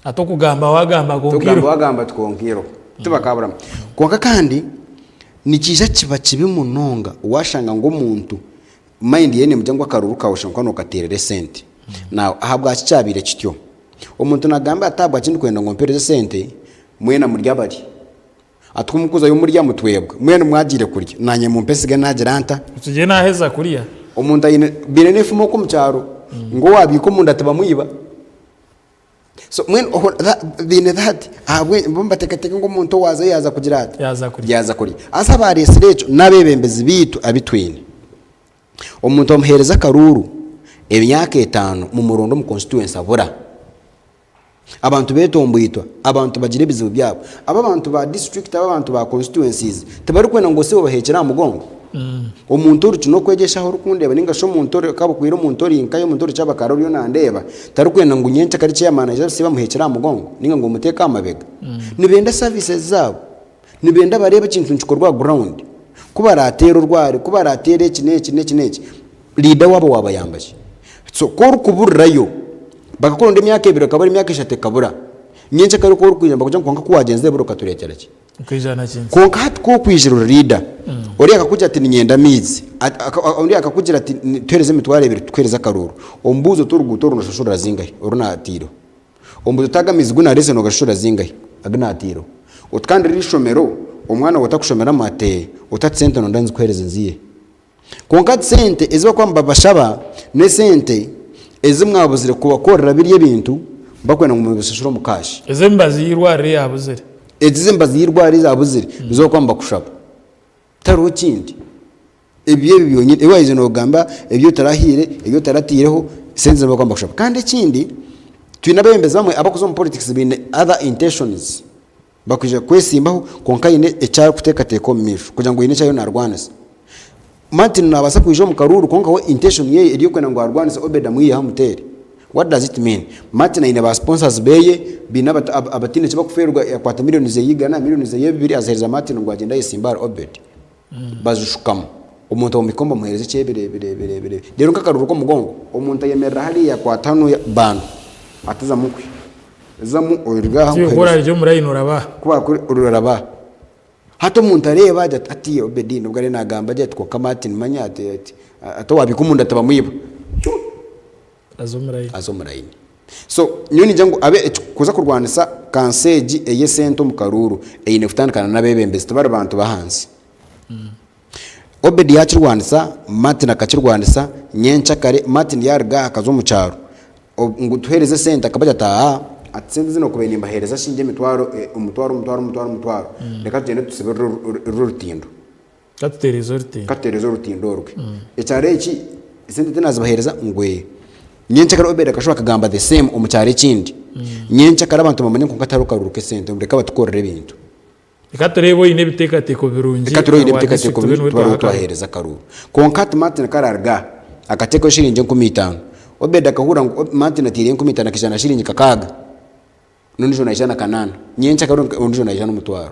Ati okugamba wagamba kwonka Okugamba iroho. wagamba ati kwonka iroho tibakaburamu. Kwonka kandi nikiija kiba kibi munonga washanga ngu omuntu mind ye nemugira ngu akaruuru kaawe oshobora kuba nokateerera esente. Now ahabwaki kyabaire kityo? Omuntu nagamba ati ahabwaki ndikwenda ngu ompereze esente mwena muri abari. Ati ku mukuzayo murya mutwebwe, mwenu mwagiire kurya, naanye mumpe nsige naagira nta? Ntsigye naaheza kurya. Omuntu aine, baine n'efumu okwo omu kyaro, ngu owaabiika omunda tibamwiba. So mbwenu oho tha baine that, ahabw'enki bo nibateekateeka ngu omuntu owaazayo yaaza kugira ata? Yaaza kurya. Yaaza kurya. Haza abaareetsire ekyo n'abeebembezi baitu abu twine. Omuntu bamuheereza akaruuru, emyaka etaano mumuronde omu constituency abura. Abantu betomboitwa, abantu bagira ebizibu byabo. Abo abantu ba district, abo abantu ba constituencies tibarikwenda ngu osibe obahekyere aha mugongo. Omuntu ori n'okwegyesha ahu orikundeeba ninga shi omuntu ori kabukwire omuntu ori nkaye omuntu ori kyabakara oriyo nandeeba tarikwenda ngu nyencakare chairman aije asibe amuhekyere aha mugongo ninga ngu omuteeke aha mabega. Nibenda services zaabo, nibenda bareebe ekintu nikikorwa aha ground. Ku baraateere orwari, ku baraateere eki n'eki n'eki n'eki, leader waabo waabayamba ki? So ku orikuburirayo, bakakuronda emyaka ebiri ekabura, emyaka eshatu ekabura, nyenkya kare ku orikwija nibakugira ngu kwonka ku waagyenzire buri okatureetera ki? Nkaija na kintu. Kwonka hati ku okwijire ori leader, oriya akakugira ati niinyenda amaizi, oriya akakugira ati tuheereze emitwaro ebiri tukuheereze akaruuru, omubuuze oti oruguuto oru noshashurira zingahi oru naataireho? Omubuuze oti aga amaizi gu naareetsire noogashashurira zingahi agu naataireho? Oti kandi riri ishomero omwana waawe otakushomeramu ati oti hati sente nonda nzikuheereze nziihe? Kwonka hati sente ezi barikuba nibabashaba n'esente ezi mwabuzire kubakorera biri ebintu barikwenda ngu mubishashure omu cash. Ez'emibazi y'eirwariro eyaabuzire. Ezi z'emibazi y'eirwariro ezaabuzire nizo barikuba nibakushaba. Tihariho kindi. Ebyo ebyo byonyine ebi waaheza noogamba ebi otarahaire, ebi otarataireho, sente nizo barikuba nibakushaba. Kandi ekindi, twine abeebembezi bamwe abarikuza omu politics baine other intentions. Bakwija kwesimbaho kwonka aine eki arikuteekateeka omu maisho kugira ngu haine eki ariyo naarwanisa. Martin naabaasa kwija omu karuuru kwonka we intention ye eri okwenda ngu arwanise Obed amwiheho amuteere. What does it mean? Martin aine ba sponsors beye, baine abataine eki barikufeerwa akwata million zeye igana, million zeye bibiri aziheereza Martin ngu agyende ayesimbe ahari Obed. Bazishukamu. Omuntu omuhika bamuheereza ekyebirebirebire reero nk'akaruuru k'omugongo omuntu ayemerera hariya akwata hanuya bando ati zamu nkwe. Zamu oruge aha Ku nkuheereze. orarye omu layini oraba aha. Ku oraba aha. Hati omuntu areeba agira ati hati Obedi nubwo ariyo naagamba gye ati kwonka Martin manya ati ati ati owaabiika omunda tibamwiba. Aza omu layini. Aza omu layini. So nyowe ningira ngu abe kuza kurwanisa kansa egi ey'esente omu karuuru eine kutandikana n'abeebembezi tibari bantu b'ahansi. Obedi yaakirwanisa, Martin akakirwanisa, nyenkyakare Martin yaaruga aha akaza omu kyaro ngu tuheereze esente akabagira ati aa ati sente ezi nookubaire nimbaheereza shingi emitwaro omutwaro omutwaro omutwaro omutwaro reka tugyende tusibe ruri orutindo. Ka tuteereze orutindo. Ka tuteereze orutindo orwe. Ekyaro eki esente tinazibaheereza ngu ee. Nyenkyakare Obedi akashuba akagamba the same omu kyaro ekindi. Nyenkyakare abantu bamanye kwonka tihariho karuuru k'esente ngu reka batukorere ebintu. Reka tureebe oine ebiteekateeko birungi Reka tureebe oine owa ebiteekateeko district tube birungi niwe tube ariwe twaha akaruuru. twaheereza akaruuru. Kwonka hati Martin ku araaruga aha akateekaho shiringi 5000. Obedi akahurira ngu Martin ataireho 5000 akaija na shiringi kakaaga n'ondiijo naija na kanaana. Nyenkyakare ondiijo naija n'omutwaro.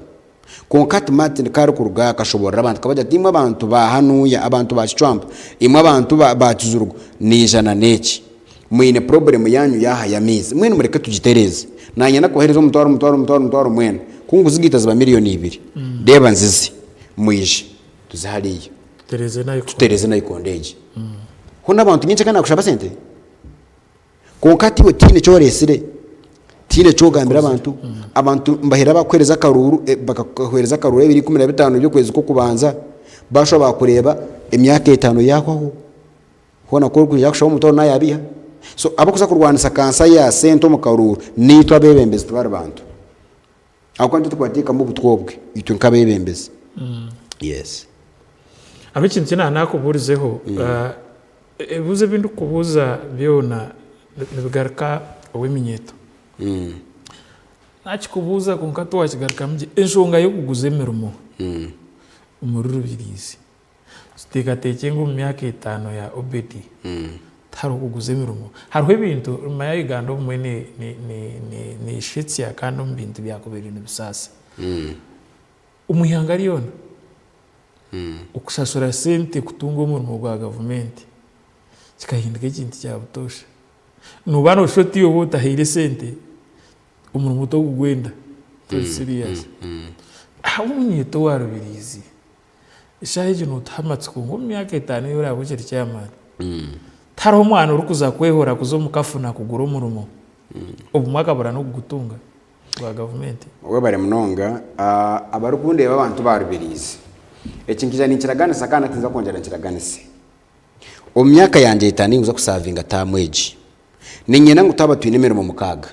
Kwonka hati Martin ku arikuruga aha akashoboorora abantu akabagira ati imwe abantu ba hanuya, abantu ba Kicwamba, imwe abantu ba Kizurugo, naija na n'eki. Mwine problem yanyu yaaha y'amaizi mbwenu mureke tugitereeze. Naanye nakubaheereza omutwaro, omutwaro, omutwaro, omutwaro mwena. Ku nkuzigaita ziba miriyoni ibiri. Reeba nzize, mwije tuze hariya. Tutereeze nayikondo. Tutereeze nayikondo egi. Hoona abantu nyenkya ka naakushaba sente? Kwonka hati iwe tihaine eki oreetsire, tihaine eki ogambira abantu. Abantu nibahera bakuheereza akaruuru, bakakuheereza akaruuru ebiro 15 by'okwezi kw'okubanza, baashuba baakureeba emyaka etaano yaahwaho. Hoona ku orikwija kushaba omutwaro nayabiha. So abarikuza kurwanisa kansa ya sente omu karuuru naitwe abebembezi tibari bantu. Ahabw'okuba nitwe turikubateekamu obutwa obwe itwe nk'abebembezi. Yes. Hariho ekintu eki naaba naakubuurizeho, ebibuuzo ebi ndikukubuuza byona nibigaruka ow'eminyeeto. Naakikubuuza kwonka tiwakigarukamu gye, enshonga y'okuguza emirimo omuri Rubirizi. Tuteekateekye ngu omu myaka etaano ya Obedi tihariho kuguza emirimo. Hariho ebintu, omanya Uganda obumwe neeshetsya kandi omu bintu byakubaire nibisaasa. Omu ihanga ryona, okushashura sente kutunga omurimo gwa gavumenti kikahinduka ekintu kya butoosha. Nooba nooshusha oti oba otahaire sente, omurimo togugwenda, tori serious. Ahabw'omunyeeto owa Rubirizi, Eshaaha egi nootuha amatsiko ngu omu myaka etaano ei oraabe okiri chairman, tihariho mwana orikuza kwehora kuza omu kafuna kugura omurimo, obumwe akabura n'okugutunga gwa gavumenti. Webare munonga. Abarikundeeba abantu ba Rubirizi, eki nkaija ninkiraganisa kandi hati ninza kwongyera nkiraganise. Omu myaka yangye etaano ei nkuza kusaavinga taamu egi, niinyenda ngu twaba twine emirimo mukaaga,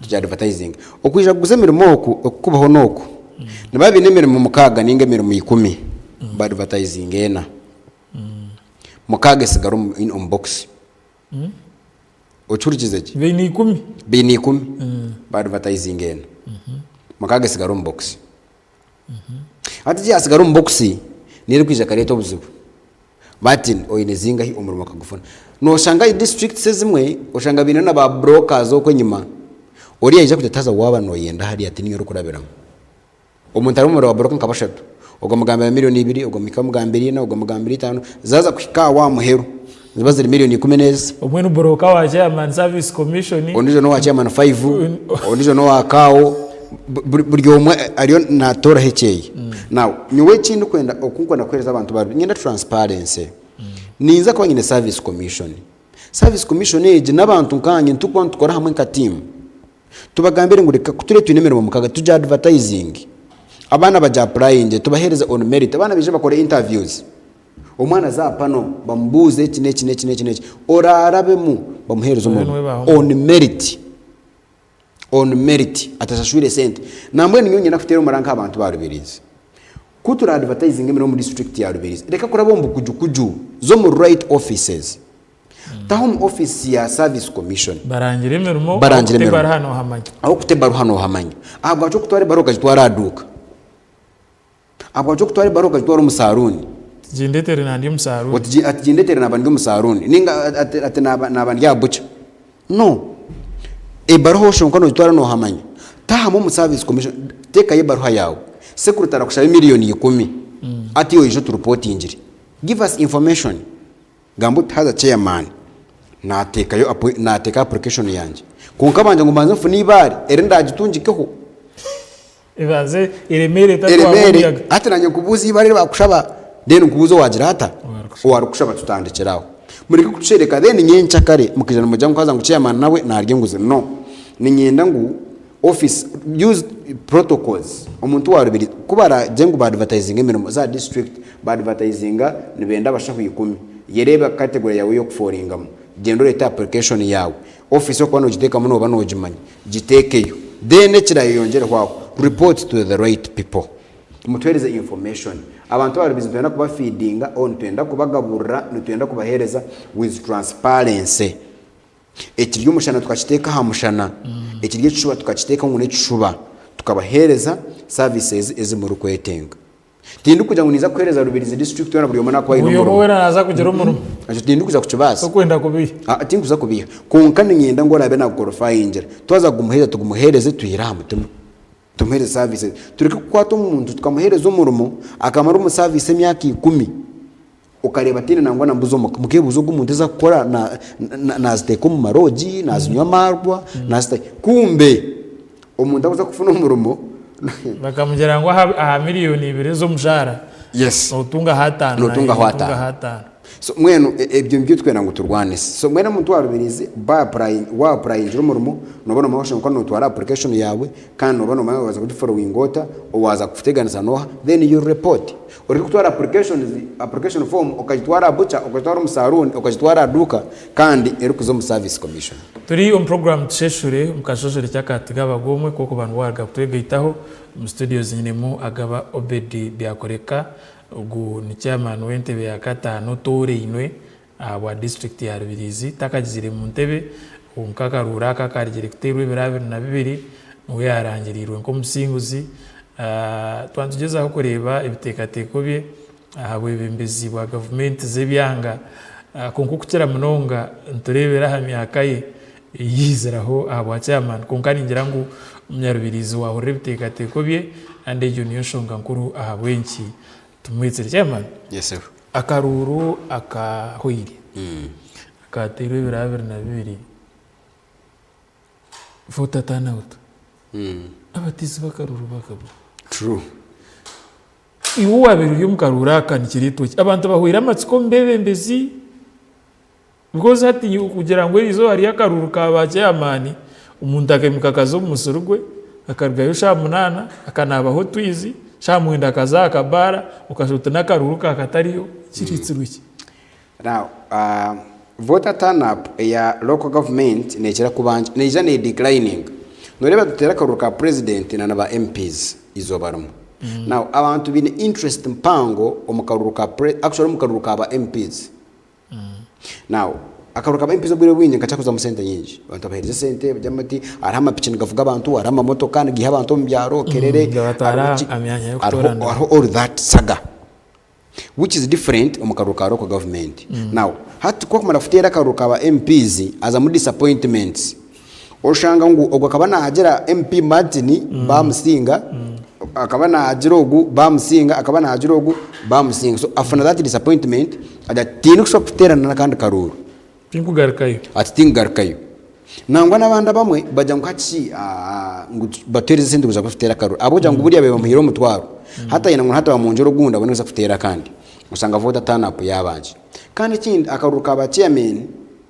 tugi advertisinge. Okwija kuguza emirimo oku, okukubaho n'oku, nibaba baine emirimo mukaaga ninga emirimo ikumi, ba advertisinga ena. Mukaaga etsigara omu omu box. Okihurikize gye? Baine ikumi. Baine ikumi, ba advertisinga ena. Mukaaga etsigara omu box. Hati ekyasigara omu bokisi niyo erikwija ekareeta obuzibu. Martin oine zingahi omurimo akagufuna. Noshanga districts ezimwe oshanga baine na ba brokers okwo enyima. Oriya yaija kugira ati haza waaba noyenda hariya ti niiwe orikurabiramu. Omuntu ari omu murimo wa broker nka bashatu. Ogwo amugambira miriyoni ibiri, ogwo amahika amugambira ina, ogwo amugambira itaano, zaaza kuhika aha wa muheru niziba ziri miriyoni ikumi n'ezi. Omwe ni buroka wa chairman service commission. Ondiijo n'owa chairman five, ondiijo n'owa kaawo, buri omwe ariyo naatooraho ekyeye. Now nyowe eki ndikwenda oku ndikwenda kuheereza abantu ba niinyenda transparency. Ninza kuba nyine service commission. Service commission egi n'abantu nkaanye nitukuba nitukora hamwe nka tiimu. Tubagambire ngu reka ku turiyo twine emirimo mukaga tugi advertising abaana bagi applyingye tubahereze on merit abaana baije bakore interviews omwana aze aha panel bamubuuze eki n'eki n'eki n'eki n'eki orarabemu bamuhereze omurimo on merit on merit atashashwire sente nambwenu nyowe niinyenda kuteera omuranga nk'abantu ba Rubirizi ku tura advertisinga emirimo omu district ya Rubirizi reka kuraba omu bukujukuju za omu right offices Taho omu office ya service commission. Barangire emirimo, Barangire ahu emirimo. kuta ebaruha nohamanya. Ahu kuta ebaruha nohamanya. Ahabwaki okutwara ebaruha okagitwara aha duuka? Ahabwaki okutwara ebaruha okagitwara omu saruuni? Gindetere nandi omu saruuni. Oti ati gindetere naba ndi omu saruuni ninga ati ati naba naba ndi aha bukya. No. Ebaruha oshonka nogitwara nohamanya. Tahamu omu service commission teekayo ebaruha yaawe. Secretary akushaba emiriyooni ikumi ati iwe oije oturupotingire. Give us information. Gamba oti haza chairman nateekayo nateeka application yangye kwonka bangye ngu mbanze nfune eibaare eri ndagitungikeho. Ebanze eremeere etatwarwa Eremeere omuyaga. hati nanye nkubuuze eibaare eri bakushaba then nkubuuze owagira ata owarikushaba tutandikire aho. Mureke kutushereka then nyenkyakare mukaija nimugira ngu haza ngu chairman nawe narya enguzi no. Niinyenda ngu Office use protocols omuntu warubiri kubaragye ngu ba advertisinga emirimo za district ba advertisinga nibenda abashaho ikumi yereebe category yawe eyokuforingamu gyenda orete application yawe office okuba nogitekamu noba nogimanya gitekeyo then ekirayeyongyereho aho report to the right people mutuhereze information abantu abarubizi nitwenda kuba feedinga or nitwenda kubagaburira nitwenda kubahereza with transparency. Ekiri omushana tukakiteeka aha mushana, ekiri ekishuba tukakiteeka ngu n'ekishuba, tukabaheereza services ezi murikwetenga. Tindikugira ngu ninza kuheereza Rubirizi district yoona buri omwe nakuba aine Buri omwe omurimo. weena naaza kugira omurimo. Ekyo tindikuza kukibaasa. Tokwenda kubiiha. Aa tinkuza kubiiha. Kwonka niinyenda ngu oraabe naakuqualifyingira, twaza kugumuheereza tugumuheereze twihire aha mutima. Tumuheereze services. Tureke kukwata omuntu tukamuheereza omurimo, akamara omu service emyaka ikumi. Okareeba tihaine nangwa na mbuzi omuka. Mukeebuuza ogu omuntu ezi arikukora naaziteeka omu maroogi, naazinywa amaarwa, naazita hi? Kumbe omuntu arikuza kufuna omurimo. Bakamugira ngu aha miriyoni ibiri ez'omushaara, Yes. nootungaho ataano. Nootungaho Nootungaho ataano. ataano. So mbwenu ebyo nibyo turikwenda ngu turwanise. So mbwenu omuntu owaarubiriize waapurayingira omurimo, nooba noomanya oshoboire kuba nootwara application yaawe kandi nooba noomanya waaza kugiforowinga ota, owaaza kukuteganisa n'oha, then you report. Oreke kutwara applications, application form okagitwara aha butcher, okagitwara omu saruuni, okagitwara aha duuka kandi erikuza omu service commission. Turi omu puroguraamu Tusheshure omu kashoshore ky'akaati g'abagomwe kw'okuba nibwo waaruga kutwegaitaho. Omu studios nyinemu Agaba Obed Byakoreka, ogu ni chairman w'entebe ya kataano otoorainwe ahabwa disiturikiti ya Rubirizi. Takagizire mu ntebe kwonka akaruuru aka akarugire kuteerwa ebiro 22 niwe yaarangiriirwe nk'omusinguzi. Twaba nitugyezaho kureeba ebiteekateeko bye aha bwebembezi bwa gavumenti z'ebyanga kwonka okukira munonga nitureebera aha myaka ye ei yaiziraho ahabwa chairman kwonka ningira ngu omunyarubirizi waahurira ebiteekateeko bye kandi egyo niyo nshonga nkuru ahabw'enki tumwetsire. Chairman, Yes sir. akaruuru akahweire akateerwa ebiro 22 Voter turnout. Abatiisi b'akaruuru bakabura. True. Iwe owabaire ori omu karuuru aka nikireetwa ki? Abantu bahweire amatsiko omu beebembezi because hati kugira ngu erizooba hariyo akaruuru ka ba chairman, omuntu akaimuka akaza omu musiri gwe, akarugayo shaaha munaana, akanaabaho otwizi, shaaha mwenda akaza aha kabaara, okashusha oti n'akaruuru kaakatariyo, kireetsirwe ki? Now, voter turn up eya local government nekira kuba nkye, neija ne declining. Noreeba tuteera akaruru ka president na na ba MPs eizooba rimwe. Now, abantu baine interest mpango omu karuru ka pre, actually omu karuru ka ba MPs. Now, akaruru ka ba MPs obwire obwingi nikakira kuzamu sente nyingi. Abantu babaheereza esente, bagamba bati hariho amapiki nigavuga abantu, hariho amamotoka nigaiha abantu omu byaro, kerere, Gabatwara hariho ki, aha myanya hariho y'okutoorana. hariho all that saga. Which is different omu karuru ka local government. Now hati ku akumara kuteera akaruru ka ba MPs azamu disappointments oshanga ngu ogwo akaba nahagira MP Martin bamusinga. Akaba naagira ogu baamusinga, akaba naagira ogu baamusinga. So afuna that disappointment agira ati tindikushobora kuteerana n'akandi karuuru. Tinkugarukayo. Ati tinkugarukayo. Nangwa n'abandi abamwe bagira ngu hati shi ngu batuheereze esente kuza kututeera akaruuru. Ahabw'okugira ngu buriya bamuhaire omutwaro. Hati ayenda ngu hati bamwongyere ogundi abone kuza kuteera akandi. Oshanga voter turn up yaaba nkye. Kandi ekindi akaruuru ka ba chairman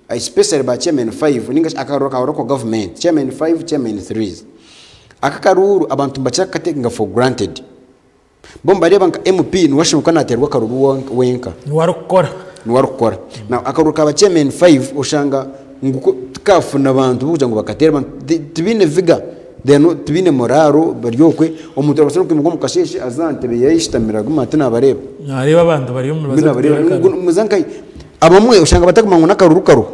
especially ba chairman 5 ninga shi akaruuru ka local government, chairman 5, chairman 3. Aka akaruuru abantu nibakira kukatekinga for granted. Bo nibareeba nka MP niwe ashemereire kuba nateerwa akaruuru wenka. Niwe arikukora. Niwe arikukora. Now akaruuru ka ba chairman 5 oshanga ngu ko tikafuna bantu b'okugira ngu bakateera abantu tibaine vigour, they are not tibaine morale bari okwe, omuntu arabaasa n'okwimuka omu kasheeshe aze aha ntebe ye ayeshutamire agume ati naabareeba. Naareeba abantu bari omu Mbwenu naabareeba ngu muze nkahi? Abamwe oshanga batakumanya ngu n'akaruuru kariho.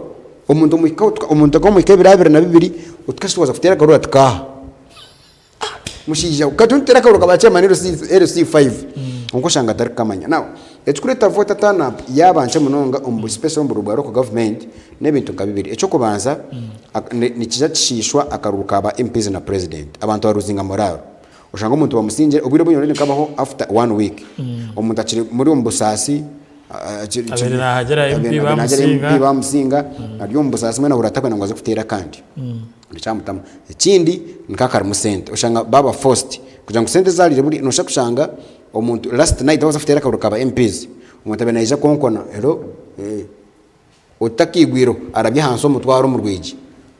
Omuntu omuhika omuntu akamuhika ebiro 22 otukasha twaza kuteera akaruuru ati kaaha. Mushaija we kati orikuteera akaruuru ka ba chairman LC, LC5 kwonka oshanga atarikukamanya. Now ekirikureeta voter turn up yaaba nkye munonga omu especially omu buruuru bwa local government n'ebintu nka bibiri. Eky'okubanza nikiija kishiishwa akaruuru ka ba MPs na president. Abantu baruzinga morale. Oshanga omuntu bamusingire, obwire obwingi already nikabaho after one week. Omuntu akiri muri omu busaasi, Abaire naahagira MP bamusinga. MP bamusinga, ari omu busaasi mbwenu ahurira atakwenda ngu aze kuteera akandi. Nikyamutama. Ekindi nika karimu sente, oshanga baaba forced kugira ngu sente ezi ariire buriya noshusha kushanga omuntu last night waaza kuteera akaruuru ka ba MPs, omuntu abaire naija konkona hello eh otakaigwireho arabye ahansi omutwaro omu rwigi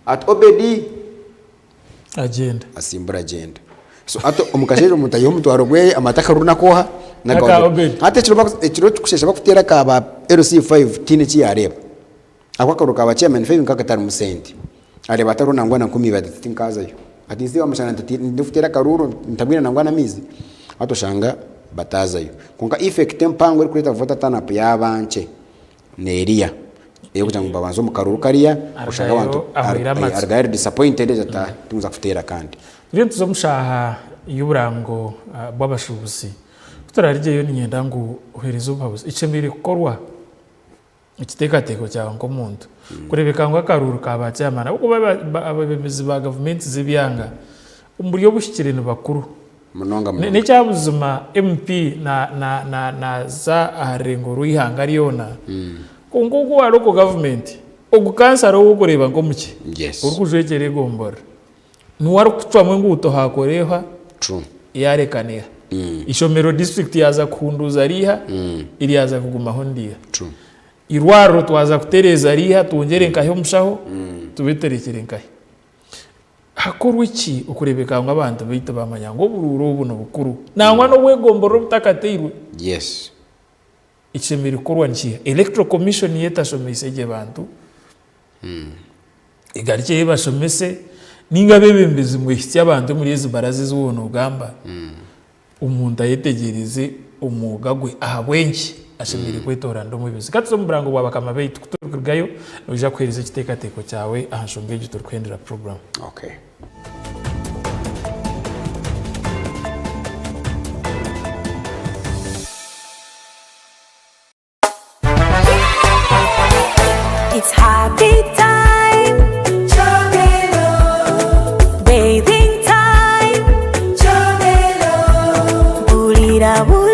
ati Obedi! Agyenda. Asimbura agyenda. So hati omu kasheeshe omuntu aiha omutwaro gweye amate akaruru n'akooha? N'aka Obedi. Hati ekiro ekiro kikushesha bakuteera aka ba LC5 tihaine eki yaareeba. Ahabw'okuba akaruru ka ba chairman 5 nikaba katarimu sente. Areeba hatariho nangwa na nkumiibiri ati tinkaazayo. Ati nsi wamushanga nti ndikuteera akaruru ntabwine nangwa n'amaizi. Hati oshanga bataazayo. Kwonka effect empango erikureeta voter turn up yaaba nkye. Neeriya ey'okugira ngu babanze omu karuuru kariya oshange abantu Arugayo ahwaire amatsiko. arugayo ari disappointed agira ati ah tinkuza kuteera kandi. Turiyo nituza omu shaaha y'oburango bw'abashuubuzi. Ku turarugyeyo niinyenda ngu oheereze obuhabuzi. Ekishemereire kukorwa ekiteekateeko kyawe nk'omuntu kureebeka ngu akaruuru ka ba chairman ahabw'okuba abeebembezi ba gavumenti z'ebyanga omu buryo obuhikire ni bakuru. Munonga munonga. N'ekya buzima MP naaza aha rurengo rw'eihanga ryona, kwonka ogu owa local government, ogu kansara ou orikureeba nk'omukye, orikujwekyera egomborora, niwe arikucwamu enguuto haakora eha, yaareka n'eha. Eishomero disiturikiti yaaza kuhunduuza riiha, eryaza kugumaho ni riiha. Eirwariro twaza kutereeza riiha, twongyere nkahi omushaho, tube turekire nkahi. Hakorwe ki okureebeka ngu abantu baitu baamanya ngu oburuuru obu ni bukuru nangwa n'obwegomborora obutakateirwe? Yes. Ekishemereire kukorwa ni kiiha? Electoral Commission yo etashomeise gye bantu, egarukyeyo ebashomese, ninga abeebembezi mwehitsye abantu omuri ezi baraza ezi waaba noogamba, Omuntu ayetegyereze omwoga gwe ahabw'enki ashemereire kwetoorana omwebembezi. Ka tuze omu burango bwa bakama baitu. Ku turikurugayo, noija kuheereza ekiteekateeko kyawe aha nshonga egi turikuhendera puroguraamu. Okay. It's happy time. Chomelo. Bathing time. Chomelo. Bulira bulungi.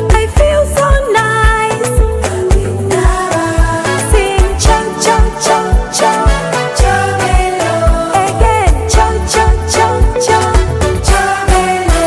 I feel so nice. Sing cho cho cho cho. Chomelo. Again cho cho cho cho. Chomelo.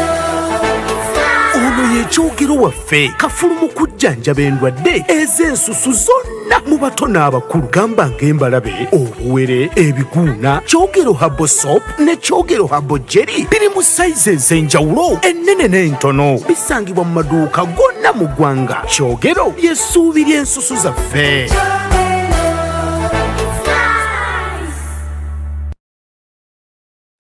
Ono ye Kyogero waffe kafulu mu kujjanjaba endwadde ez'ensusu zonna mu bato n'abakulu gamba ng'embalabe, obuwere, ebiguuna. Kyogero Herbal Soap ne Kyogero Herbal Jelly biri mu sayizi ez'enjawulo ennene n'entono. Bisangibwa mu maduuka gonna mu ggwanga. Kyogero ly'essuubi ly'ensusu zaffe.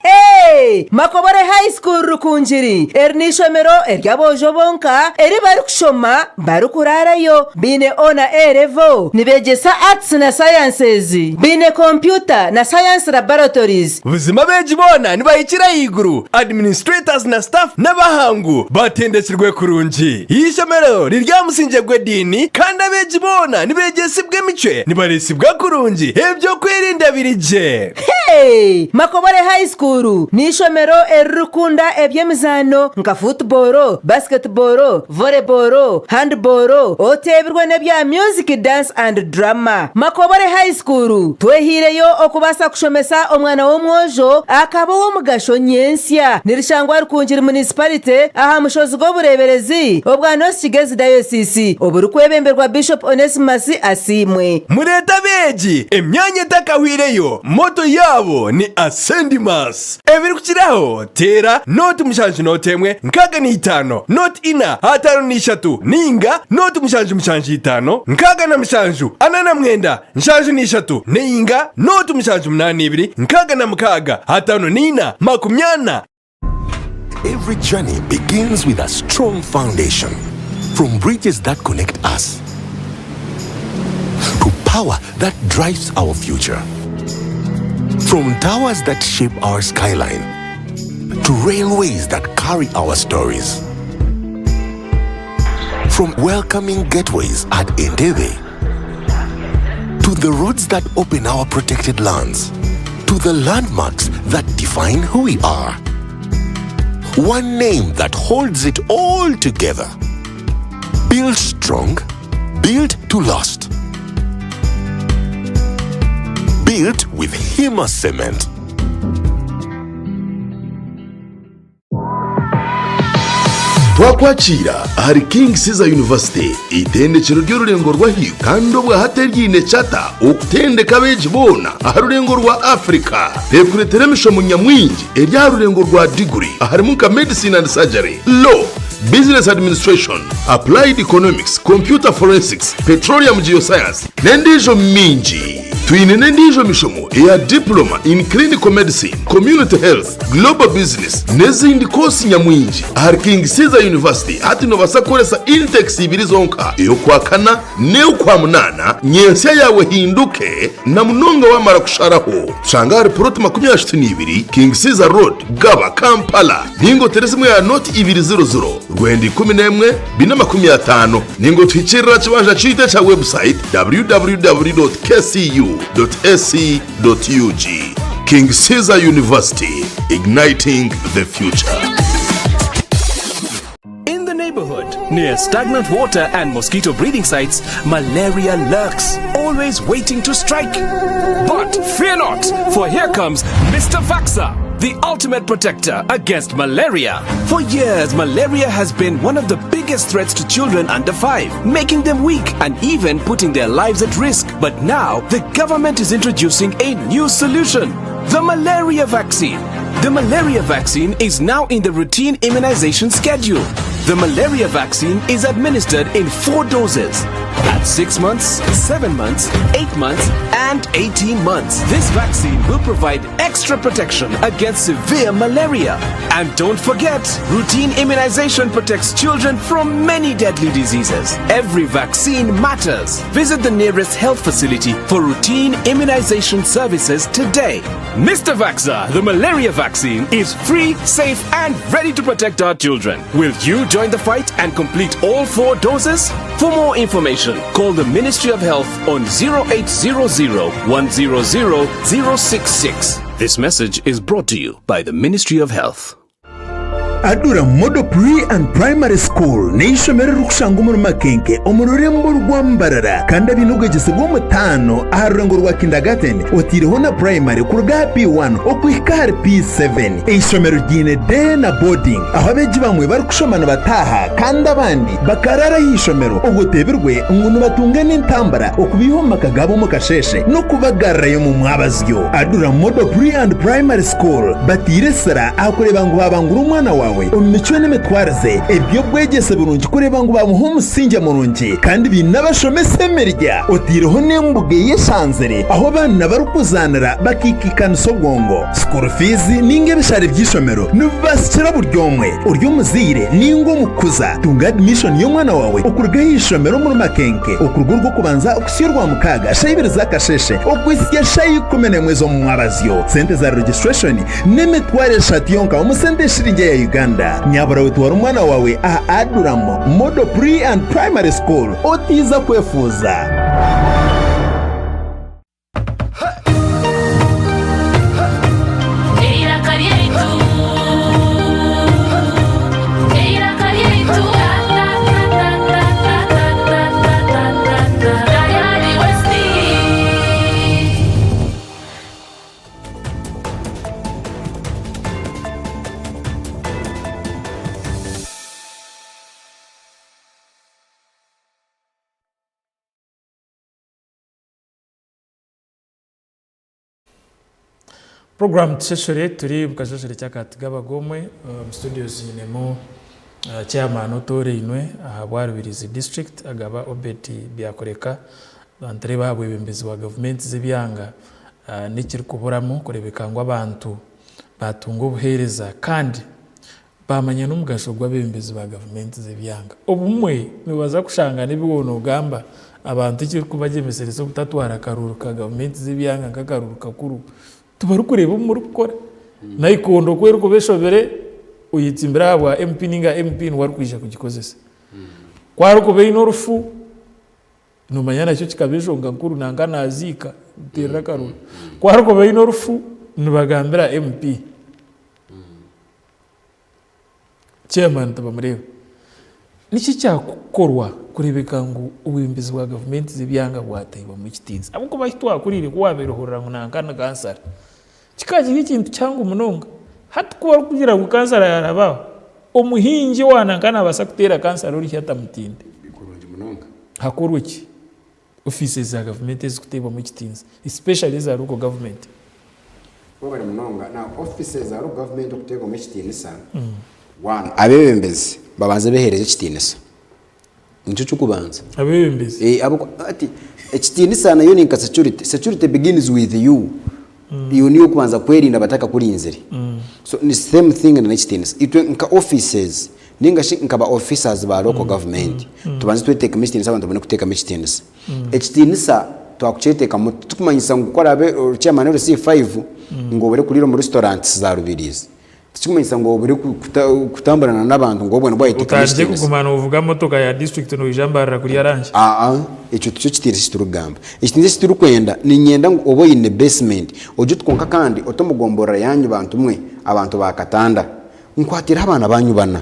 Hey! Makobore High School Rukungiri eri n'eishomero ery'aboojo bonka eri barikushoma barikuraarayo. Baine O na A level, nibeegyesa Arts na Sciences, baine kompyuta na Science Laboratories. Buzima abeegi boona nibahikira ahaiguru, administrators na staff n'abahangu batendekirwe kurungi. Eishomero riri aha musingye gw'ediini kandi abeegi boona nibeegyesibwa emicwe, nibareesibwa kurungi, eby'okwerinda biri gye. Hey! Makobore High School n'eishomero. N'eishomero eririkukunda eby'emizaano nka fuutuboro, basiketiboro, voreboro, handiboro, oteebirwe n'ebya music, dance and drama. Makobore High School, Twehaireyo okubaasa kushomesa omwana w'omwojo akaba ow'omugasho nyentsya. Nirishangwa Rukungiri Municipality aha mushozi gw'obureeberezi obwa North Kigezi Diocese oburikwebemberwa Bishop Onesmus Asiimwe. Mureete abeegi, emyanya etakahwireyo, moto yaabo ni Ascendimas. Ebirikukiraho, teera nooti mushanju nooti emwe 65 nooti ina 53 nainga nooti mushanju mushanju itaano 67 49 73 nainga nooti mushanju munaana ibiri 66 54 40. Every journey begins with a strong foundation. From bridges that connect us to power that drives our future. From towers that shape our skyline to railways that carry our stories. From welcoming gateways at Entebbe to the roads that open our protected lands to the landmarks that define who we are. One name that holds it all together. Built strong, built to last. Built with Hima Cement. Twakwakiira ahari King Caesar University, eitendekyero ry'orurengo rw'ahaiguru kandi obwahati eriine charter okutendeka abeegi boona aha rurengo rwa Africa. Rekureetera emishomo nyamwingi eri aha rurengo rwa diguri aharimu nka Medicine and Surgery, Law, Business Administration, Applied Economics, Computer Forensics, Petroleum Geoscience n'endiijo mingi. Twine n'endiijo mishomo eya Diploma in Clinical Medicine, Community Health, Global Business n'ezindi koosi nyamwingi. Ahari King Caesar University hati noobaasa kukoresa intakes ibiri zonka, ey'okwakana n'ey'okwamunaana, nyentsya yaawe ehinduke na munonga waamara kusharaho. Tushanga ahari Puroti 32, King Caesar Road, Gaba, Kampala. Ninga otere esimu ya noti ibiri ziro ziro, rwenda 11, 450. Ninga otuhikirire aha kibanja kyaitu ekya website www.kcu.ac.ug. King Caesar University, igniting the future. In the neighborhood, near stagnant water and mosquito breeding sites, malaria lurks, always waiting to strike. But fear not, for here comes Mr. Vaxa, the ultimate protector against malaria. For years, malaria has been one of the biggest threats to children under 5, making them weak and even putting their lives at risk. But now, the government is introducing a new solution the malaria vaccine. The malaria vaccine is now in the routine immunization schedule. The malaria vaccine is administered in four doses at 6 months, 7 months, 8 months, and 18 months. This vaccine will provide extra protection against severe malaria. And don't forget, routine immunization protects children from many deadly diseases. Every vaccine matters. Visit the nearest health facility for routine immunization services today. Mr. Vaxa, the malaria vaccine, is free, safe, and ready to protect our children. Will you join the fight and complete all four doses? For more information, call the Ministry of Health on 0800 100 066. This message is brought to you by the Ministry of Health. Adura Model Pre and Primary School n'eishomero eririkushangwa omuri Makenke omu rurembo rwa Mbarara kandi abaine obwegyese bw'omutaano aha rurengo rwa kindergarten otaireho na primary kuruga aha P1 okuhika ahari P7. Eishomero ryiine day na boarding ahu abeegi bamwe barikushoma nibataaha kandi abandi bakaraara aha ishomero obwo oteebirwe ngu nibatunga n'entambara okubaiha omu maka gaabo omu kasheeshe n'okubagarurayo omu mwabazyo. Adura Model Pre and Primary School bataire esira aha kureeba ngu baabangura omwana waawe omu micwe n'emitwarize, eby'obwegyese birungi kureeba ngu baamuha omusingye murungi kandi baine abashomesa emirya otaireho n'embuga eyeshanzire ahu abaana barikuzaanira bakaikaikanisa obwongo. School fees ninga ebishare by'eishomero nibibasikira buri omwe, ori omuzaire ninga omukuza. Tunga admission y'omwana waawe okuruga aha ishomero omuri Makenke okuruga orw'okubanza okuhitsya orwamukaaga shaaha ibiri z'akasheeshe okuhitsya shaaha 11 z'omu mwabazyo. Sente za registration n'emitwaro eshatu yonka omu sente eshiringi eya Uganda. Nyabura we twara omwana waawe aha Adulam Model Pre and Primary School otiiza kwefuuza. Eiraka ryaitu. Program Tusheshure turi omu kasheshere ky'akati g'abagomwe omu studios nyinemu chairman otooreinwe ahabwa Rubirizi district Agaba Obed Byakoreka nitureeba aha bwebembezi bwa gavumenti z'ebyanga n'ekirikuburamu kureebeka ngu abantu baatunga obuheereza kandi Baamanya n'omugasho gw'abeebembezi ba gavumenti z'ebyanga. Obumwe noobaasa kushanga n'ebi waaba noogamba abantu ekirikubagyemesereza obutatwara akaruuru ka gavumenti z'ebyanga nk'akaruuru kakuru, tibarikureeba obu murikukora. Nayikondo ku erikuba eshobire, oyetsimbire aha bwa MP nainga MP niwe arikwija kugikozesa. Ku arikuba aine orufu, Noomanya nakyo kikaba enshonga nkuru nanka naaziika nteerera akaruuru. Ku arikuba aine orufu nibagambira MP. Chairman tibamureeba. Niki ekyakukorwa kureebeka ngu obwebembezi bwa gavumenti z'ebyanga bwateibwamu ekitiinisa? Ahabw'okuba ahu twakuriire ku waabaire ohurira ngu nanka ni kansara, kikaba kiri ekintu kihango munonga. Hati ku orikugira ngu kansara yaaraba aho, omuhingi owa nanka naabaasa kuteera kansara oriho atamutiinde. Hakorwe ki? Ofiisi za gavumenti ezirikuteebwamu ekitiinisa especially eza local government. Webare munonga. Now offices za local government okuteebwamu ekitiinisa, one, abeebembezi babanze beeheereze ekitiinisa. Nikyo ky'okubanza. Abeebembezi? Eh, ahabw'okuba hati ekitiinisa nayo ni nka security. Security begins with you. Iwe niiwe orikubanza kwerinda batakakurinzire. So ni same thing na n'ekitiinisa. Itwe nka offices Ninga shi nka ba officers ba local government tubanze tweteekemu ekitiinisa abantu babone kuteekamu ekitiinisa. Ekitiinisa twakukyeteekamu tikikumanyisa ngu ku oraabe ori chairman LC5 ngu obure kuriira omu restaurants za Rubirizi. Tikikumanyisa ngu obure kutamburana n'abantu ngu obwo nibwo wayeteekamu Otandikye ekitiinisa. kuguma noovuga motoka ya district noija Mbarara kurya lunch. Aa, ekyo tikyo kitiinisa eki turikugamba. Ekitiinisa eki turikwenda, niinyenda ngu obe oine basement, ogye oti kwonka kandi ote omu gomborora yaanyu bantu mwe, abantu ba Katanda. Nkwatireho abaana banyu bana.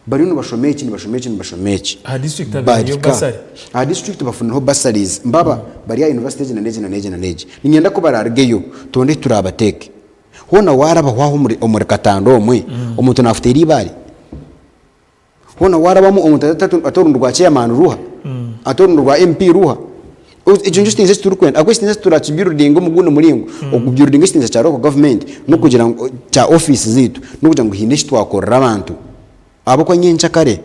Bariyo nibashoma eki, nibashoma eki, nibashoma eki. Aha district habaireyo Barika. bursary. Aha district bafunireho bursaries. Mbaba bari aha university egi na n'egi na n'egi na n'egi. Niinyenda ku baraarugeyo turonde ahu turaabateeke. Hoona waarabaho aho omuri omuri Katanda omwe, omuntu naakuteera eibaare? Hoona waarabamu omuntu ati orundi rwa chairman ruha? Ati orundi rwa MP ruha? Ekyo nikyo kitiinisa eki turikwenda ahabw'okuba ekitiinisa eki turakibuildinga omu gundi muringo, okubuildinga ekitiinisa kya local government n'okugira ngu kya ofiisi zaitu n'okugira ngu haine eki twakorera abantu. Ahabw'okuba nyencakare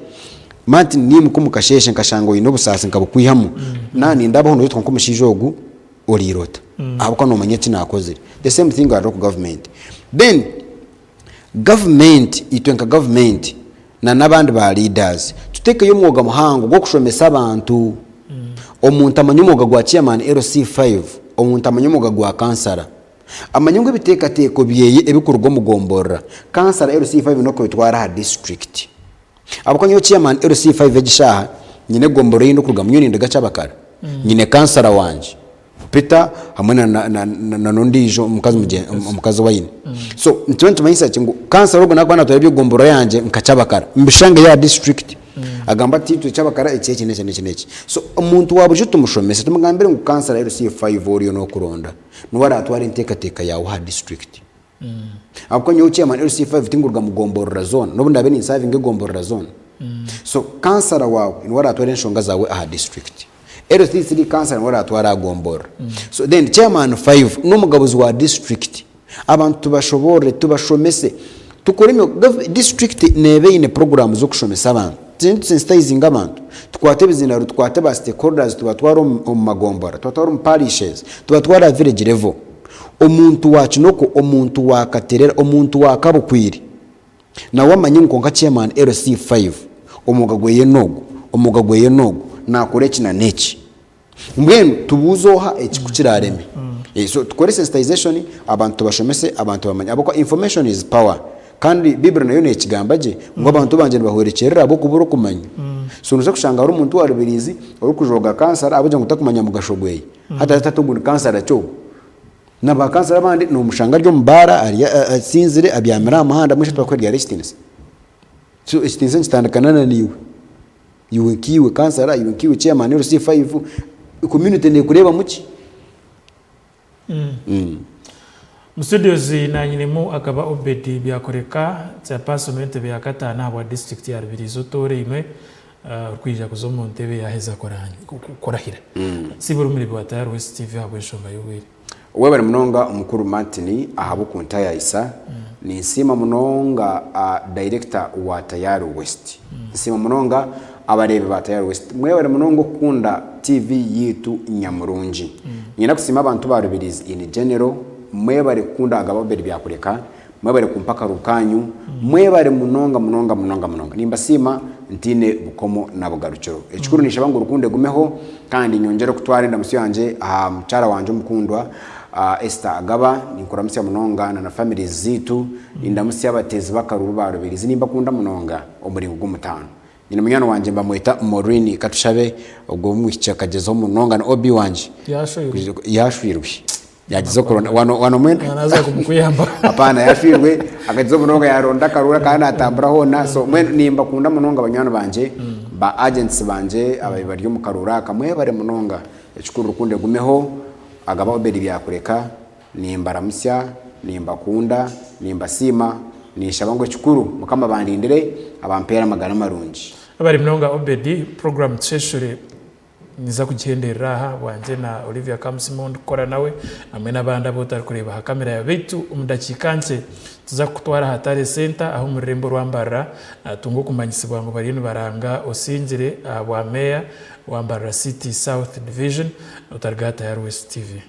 manya naimuka omu kasheeshe nkashanga oine obusaasi nkabukwihamu, naaba nindabaho nooyetwa nk'omushaija ogu oriire ota? Ahabw'okuba noomanya eki naakozire. The same thing aha local government. Then Gavumenti, itwe nka gavumenti na n'abandi ba leaders tutekeyo omwoga muhango gw'okushomesa abantu. Omuntu amanye omwoga gwa chairman LC5, omuntu amanye omwoga gwa kansara. Amanye ngu ebiteekateeko byeye ebikuruga omu gomborora, kansara LC5 n'okubitwara aha district. Ahabw'okuba nyowe chairman LC5 egi shaaha nyine egomborora ei ndikurugamu nyowe ninduga Kyabakara. Nyine kansara wangye. Peter hamwe na na na na n'ondiijo omukazi mugye omukazi ou aine. So nikiba nikimanyisa ki ngu kansara ogwo naakuba naatwara eby'egomborora yangye nka Kyabakara mbishange aha district agambe ati itwe Kyabakara eki eki n'eki n'eki n'eki. So omuntu wa buriijo tumushomese tumugambire ngu kansara LC5 oriyo n'okuronda niwe araatware enteekateeka yaawe aha district. Ahabw'okuba nyowe chairman LC5 tinkuruga mu gomborora zoona n'obu ndaabe ninsavinga egomborora zoona. So kansara waawe niwe araatware enshonga zaawe aha district. LC3 kansara niwe araatware aha gomborora. So then chairman 5 n'omugabuzi wa district. Abantu tubashoboorore, tubashomese, tukore emyo, district neeba eine program z'okushomesa abantu. Tugende tusensitizinge abantu, tukwate ebizindaaro tukwate ba stakeholders tubatware omu magombora, tubatware omu parishes, tubatware aha village level. Omuntu wa Kinoko, omuntu wa Katerera, omuntu wa Kabukwiri nawe amanye ngu kwonka chairman LC5 omwoga gweye n'ogu, omwoga gweye n'ogu, nakora eki na n'eki. Mbwenu tubuuze oha eki ku kiraareme. So tukore sensitization, abantu tubashomese, abantu bamanye ahabw'okuba information is power kandi Bible nayo nekigamba gye ngu abantu bangye nibahwerekyerera ahabw'okubura okumanya. So noija kushanga hariho omuntu owa Rubirizi orikujooga kansara ahabw'okugira ngu takumanya mugasho gweye. Hati hati ogu ni kansara ki ogu? Na ba kansara abandi nomushanga ari omu baara ari asinzire abyamire aha muhanda mbwenu shi twakuha eryari ekitiinisa? So ekitiinisa nikitandikana na naiwe. Iwe nkaiwe kansara, iwe nkaiwe chairman LC5, community nekureebamu ki? Mu studios nanyinemu akaba Obed Byakoreka, chairperson w'entebe ya kataano ahabwa district ya Rubirizi otoorainwe orikwija kuza omu ntebe yaheza kurahira. Siba ori omureebi wa Tayari West TV ahabw'enshonga y'obwire. Webare munonga mukuru Martin ahabw'okuntayayisa. Ninsiima munonga Director wa Tayari West. Nsiima munonga abareebi ba Tayari West. Mwebare munonga okukunda TV yaitu nyamurungi. Niinyenda kusiima abantu ba Rubirizi in general, mwebare kukunda Agaba Obed Byakureka, mwebare kumpa akarubu kanyu, mwebare munonga munonga munonga munonga. Nimbasiima ntaine bukomo na bugarukiro. Ekikuru ninshaba ngu rukundo egumeho kandi nyongyere kutwara endamutsyo yangye aha mukyara wangye omukundwa Esther Agaba, ninkuramutsya munonga na na families zaitu, nindamutsya abateezi b'akaruuru ba Rubirizi, nimbakunda munonga omuringo gw'omutaano. Nyine munywani wangye nibamweta Maureen Katushabe, ogwo omwishiki akagyezaho munonga ni OB wangye. Yashwirwe. Yashwirwe. Yagize kuronda wano wano mwena. Naza kumukuyamba. Hapana yashwirwe akagize munonga yaronda akarura kandi natambura hoona so mwena nimbakunda munonga banywani bangye ba agents bangye ababaire bari omu karuru aka mwebare munonga ekikuru rukundo egumeho Agaba Obed Byakureka nimbaramutsya nimbakunda nimbasiima ninshaba ngu ekikuru mukama abandindire abampeere amagara marungi. Webare munonga Obed, program Tusheshure Ninza kugihenderera aha bwangye na Olivia Kamusimo ou ndikukora nawe hamwe n'abandi abu otarikureeba aha kamera yaawe. Beitu omu dakiika nkye nituza kukutwara aha Tare Centre ahu omu rurembo rwa Mbarara tunga okumanyisibwa ngu bariyo nibaranga osingire aha bwa meeya wa Mbarara City South Division. Otarigaha Tayari West TV.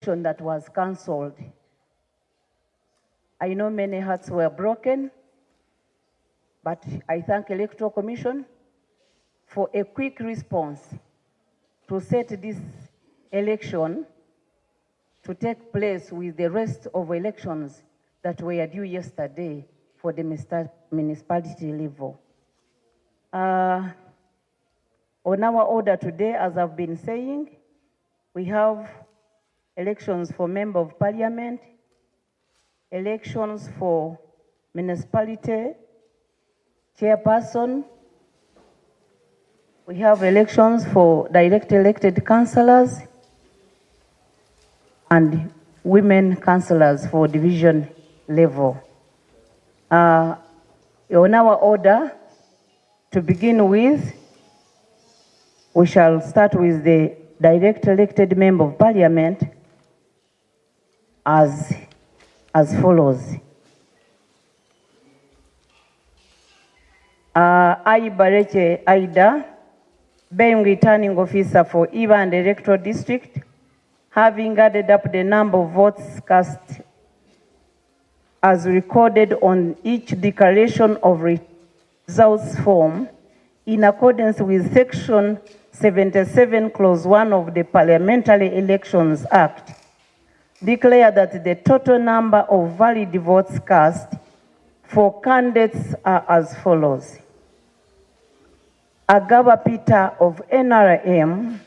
That was cancelled. I know many hearts were broken, but I thank Electoral Commission for a quick response to set this election to take place with the rest of elections that were due yesterday for the municipality level. Uh, on our order today, as I've been saying, we have elections for Member of Parliament, elections for municipality chairperson, we have elections for direct elected councillors and women councillors for division level. Uh, on our order, to begin with, we shall start with the direct elected member of parliament as, as follows. Uh, I, Bareche Aida, being returning officer for Ivan Electoral District, having added up the number of votes cast as recorded on each declaration of results form in accordance with Section 77, Clause 1 of the Parliamentary Elections Act, declare that the total number of valid votes cast for candidates are as follows. Agaba Peter of NRM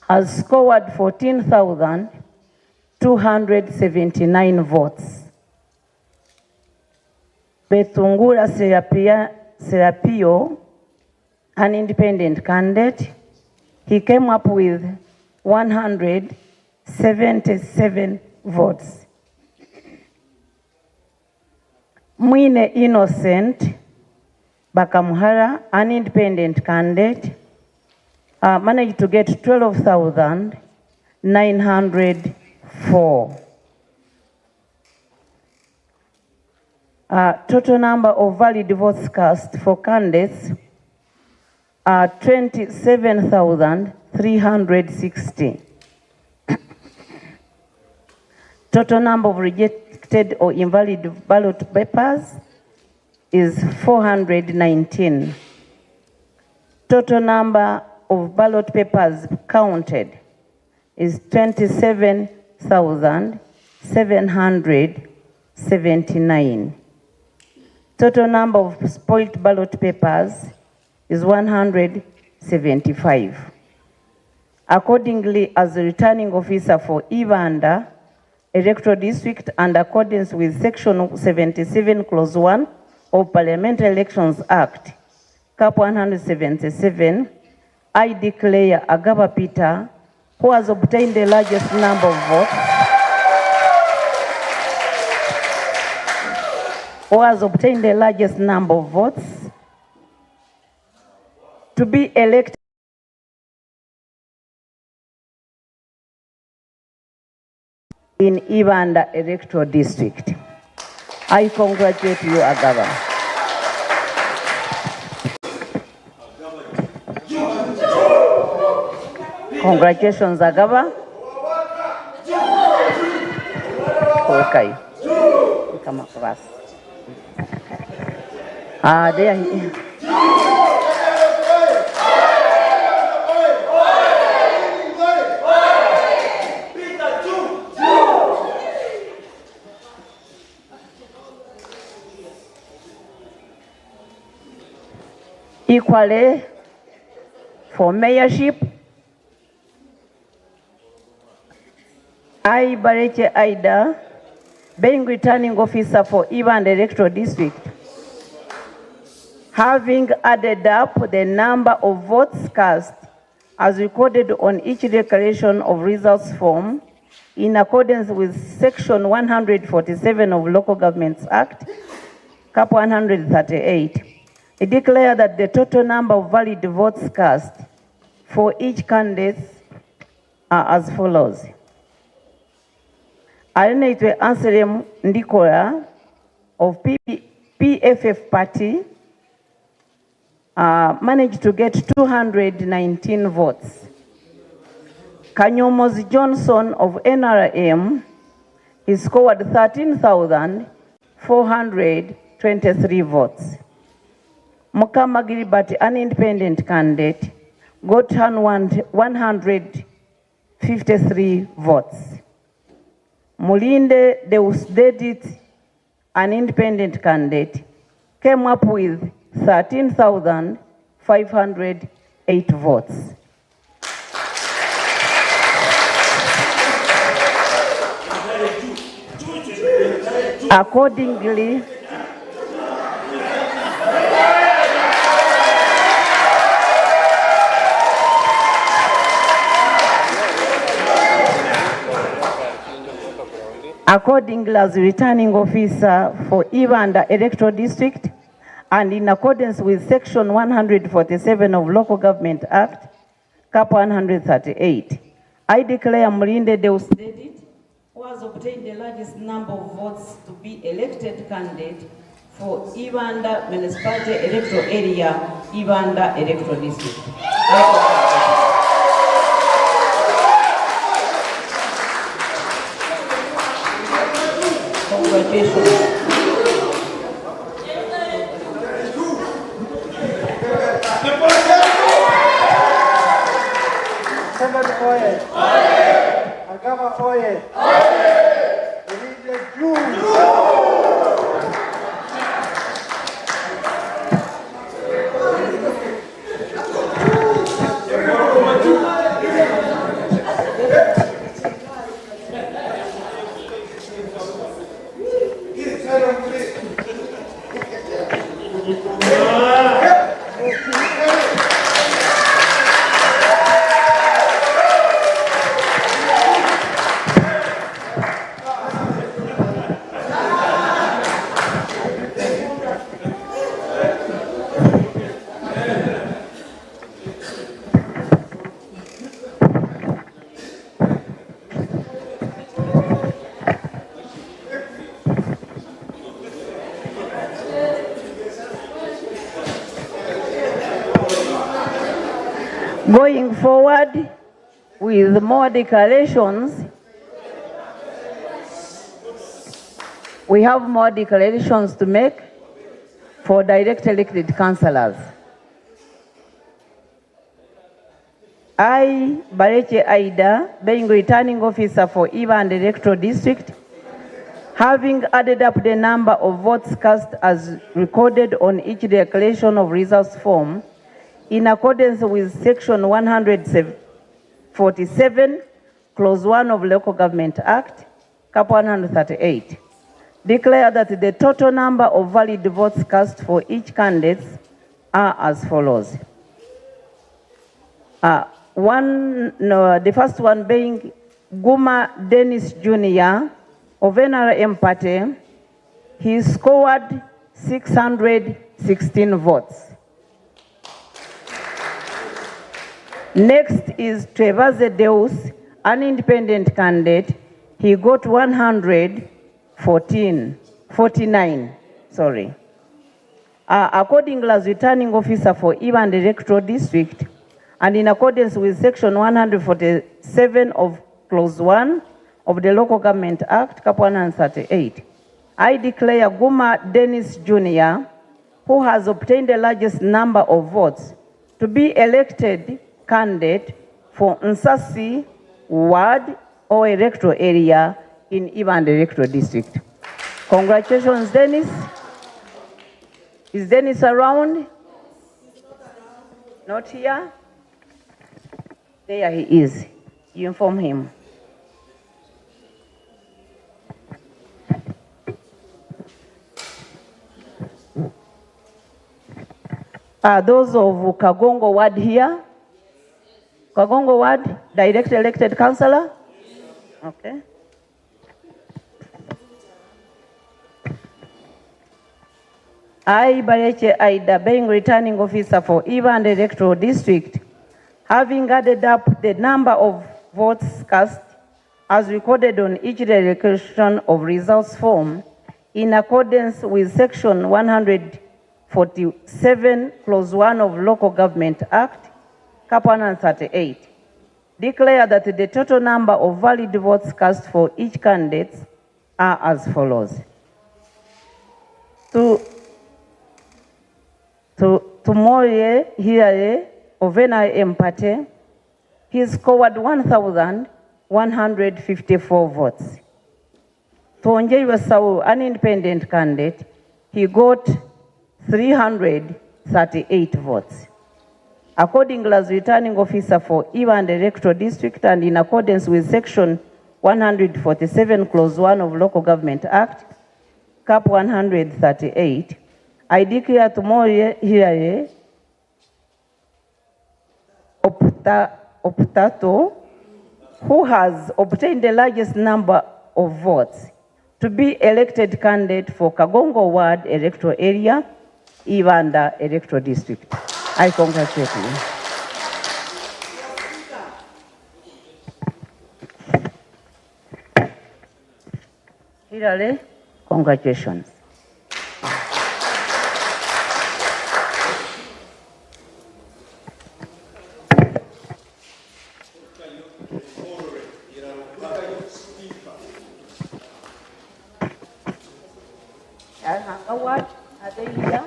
has scored 14,279 votes. Bethungura Serapia, Serapio, an independent candidate, he came up with 177 votes. Mwine Innocent Bakamuhara, an independent candidate, managed to get 12,904. Total number of valid votes cast for candidates are 27,360. Total number of rejected or invalid ballot papers is 419. Total number of ballot papers counted is 27,779. Total number of spoilt ballot papers is 175. Accordingly, as the returning officer for Ibanda Electoral District and accordance with Section 77, Clause 1 of Parliamentary Elections Act, Cap 177, I declare Agaba Peter, who has obtained the largest number of votes, who has obtained the largest number of votes, to be elected in Ibanda Electoral District. I congratulate you, Agaba. Congratulations, Agaba. Okay. Come up, basi. Ah, there he Equally, for mayorship, I, Barekye Aidah, being returning officer for Ibanda Electoral District, having added up the number of votes cast as recorded on each declaration of results form in accordance with Section 147 of Local Governments Act, Cap 138, I declare that the total number of valid votes cast for each candidate are as follows. Alinaitwe Anselm Ndikola of PFF Party managed to get 219 votes. Kanyomozi Johnson of NRM, he scored 13,423 votes. Mukama Gilbert, an independent candidate, got 153 votes. Mulinde Deusdedit, an independent candidate, came up with 13,508 votes. Accordingly, as returning officer for Ibanda Electoral District, and in accordance with Section 147 of Local Government Act, Cap 138, I declare Mulinde Deusdedit, who has obtained the largest number of votes to be elected candidate for Ibanda Municipality Electoral Area, Ibanda Electoral District. Congratulations. Seven oye. Agaba oye. Mulinde juu. Going forward with more declarations, we have more declarations to make for direct elected councillors. I, Barekye Aida, being returning officer for Ibanda Electoral District, having added up the number of votes cast as recorded on each declaration of results form, in accordance with Section 147, Clause 1 of Local Government Act, Cap 138, declare that the total number of valid votes cast for each candidate are as follows. One, no, the first one being Guma Dennis Jr. of NRM Party. He scored 616 votes. Next is Twebaze Deus, an independent candidate. He got 114, 49, sorry. Accordingly, as returning officer for Ibanda Electoral District, and in accordance with Section 147 of Clause 1 of the Local Government Act, Cap 138, I declare Guma Dennis Jr., who has obtained the largest number of votes, to be elected candidate for Nsasi Ward or electoral area in Ibanda Electoral District. Congratulations, Dennis. Is Dennis around? Not here? There he is. You inform him. Are those of Kagongo Ward here? Kagongo Ward, direct elected councillor? Okay. I, Barekye Aida, being returning officer for Ibanda Electoral District, having added up the number of votes cast as recorded on each declaration of results form, in accordance with Section 147, Clause 1 of Local Government Act, Cap 138, declare that the total number of valid votes cast for each candidate are as follows. To Moye Hilary of NRM Party, he scored 1,154 votes. To Onjeiwe Saul, an independent candidate, he got 338 votes. Accordingly, as returning officer for Ibanda Electoral District and in accordance with Section 147, Clause 1 of Local Government Act, Cap 138, I declare to Moye Hilary Optato, who has obtained the largest number of votes, to be elected candidate for Kagongo Ward Electoral Area, Ibanda Electoral District. I congratulate you. Hilary, congratulations. What are they here?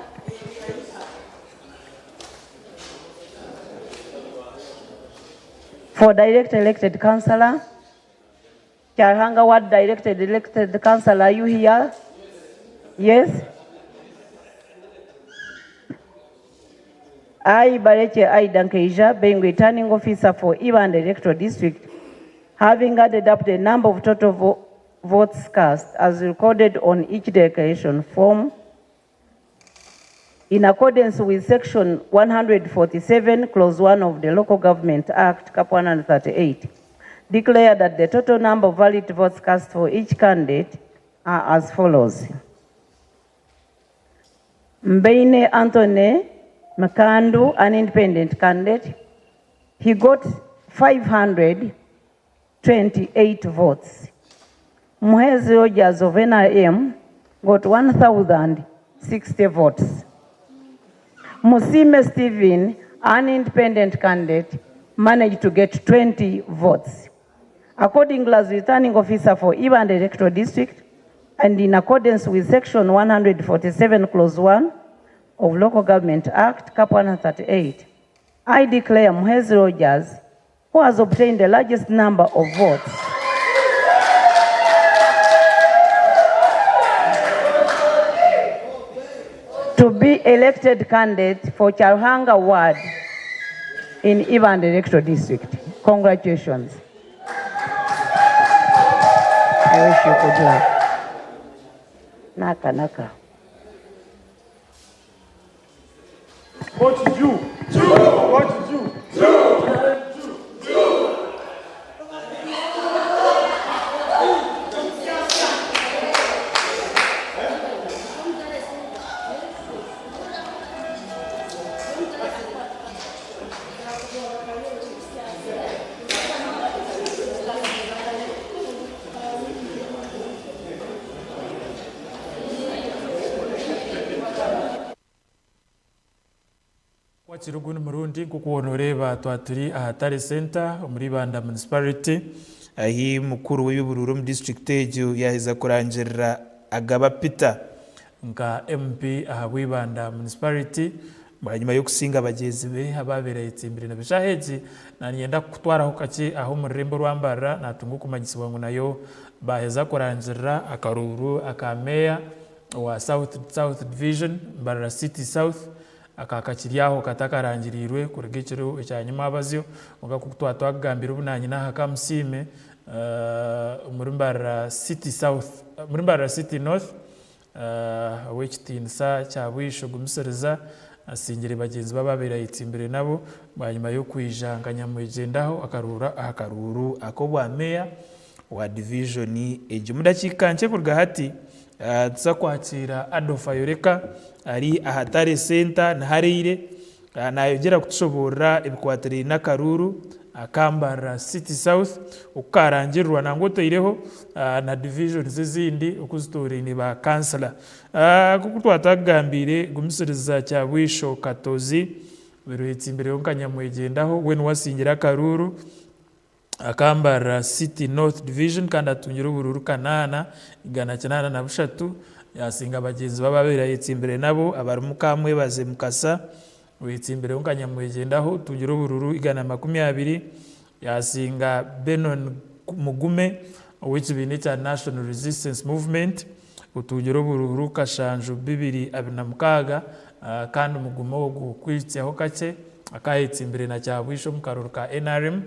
For direct elected councillor, Kyarihanga Ward directed elected councillor, are you here? Yes? I, Barekye Aida Nkeija, being returning officer for Ibanda Electoral District, having added up the number of total votes cast as recorded on each declaration form, in accordance with Section 147, Clause 1 of the Local Government Act, Cap 138, declare that the total number of valid votes cast for each candidate are as follows. Mbeine Anthony Makandu, an independent candidate, he got 528 votes. Muhezi Rogers of NRM got 1,060 votes. Musime Stephen, an independent candidate, managed to get 20 votes. Accordingly, as returning officer for Ibanda Electoral District, and in accordance with Section 147, Clause 1 of Local Government Act, Cap 138, I declare Muhezi Rogers, who has obtained the largest number of votes, to be elected candidate for Kyaruhanga Ward in Ibanda Electoral District. Congratulations. I wish you good luck. Naka, naka. Coach Jew. Coach Jew. Kwakira ogundi murundi nk'oku waaba nooreeba twaba turi aha Tare Centre omuri Ibanda Municipality ahi mukuru w'eby'oburuuru omu disiturikiti egyo yaaheza kurangirira Agaba Peter nka MP ahabwa Ibanda Municipality bwanyima y'okusinga bagyenzi be abaabaire ayetsimbire nabo. Eshaaha egi nanyenda kukutwaraho kakye aha omu rurembo orwa Mbarara naatunga okumanyisibwa ngu nayo baaheza kurangirira akaruuru aka meeya owa South South Division, Mbarara City South. Aka kakiri aho katakarangiriirwe kuruga ekiro ekya nyimwabazyo kwonka nk'oku twaba twakugambire obu naanye naaha Kamusiime omuri Mbarara City South, omuri Mbarara City North Ow'ekitiinisa kya Bwisho Gumisiriza asingire bagyenzi be abu abaire ayetsimbire nabo bwanyima y'okwija nka nyamwegyendaho akaruura aha karuuru ak'obwa meeya wa divijoni egyo. Omu dakiika nkye kuruga hati, nituza kwakiira Adolf Ayoreka ari aha Tare Centre niho araire. Naayongyera kutushoboorora ebikwatiraine n'akaruuru aka Mbarara City South oku kaarangirirwa nangwa otaireho na divisions ezindi oku zitooraine ba kansila. Nk'oku twaba twakugambiire, Gumisiriza Kyabwisho Katozi Biruhetsimbireho nka nyamwegyendaho we niwe asingire akaruuru aka Mbarara City North Division kandi atungire oburuuru kanaana, 883, yaasinga bagyenzi be abu abaire ayetsimbire nabo abarimu Kamwebaze Mukasa oyetsimbireho nka nyamwegyendaho otungire oburuuru 120, yaasinga Benon Mugume ow'ekibiina ekya National Resistance Movement otungire oburuuru kashanju 226 kandi Mugume ogu kwihitsyaho kakye akaayetsimbire na Kyabwisho omu karuuru ka nrm.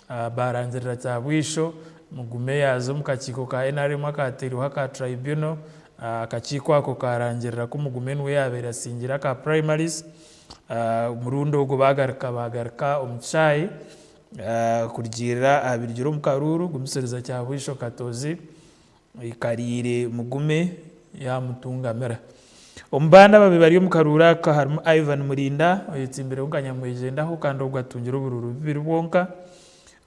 Baarangirira Kyabwisho, Mugume yaaza omu kakiiko ka nrm akaateirweho aka Tribunal. Akakiiko ako kaarangirira ku Mugume niwe yaabaire asingire aka primaries. Omurundi ogwo baagaruka baagaruka omu kishaayi kurugiirira aha birugire omu karuuru, Gumisiriza Kyabwisho Katozi Aikariire Mugume yaamutungamira. Omu baana ababaire bari omu karuuru aka harimu Ivan Murinda oyetsimbireho nka nyamwegyendaho kandi ogwo atungire oburuuru bubiri bwonka.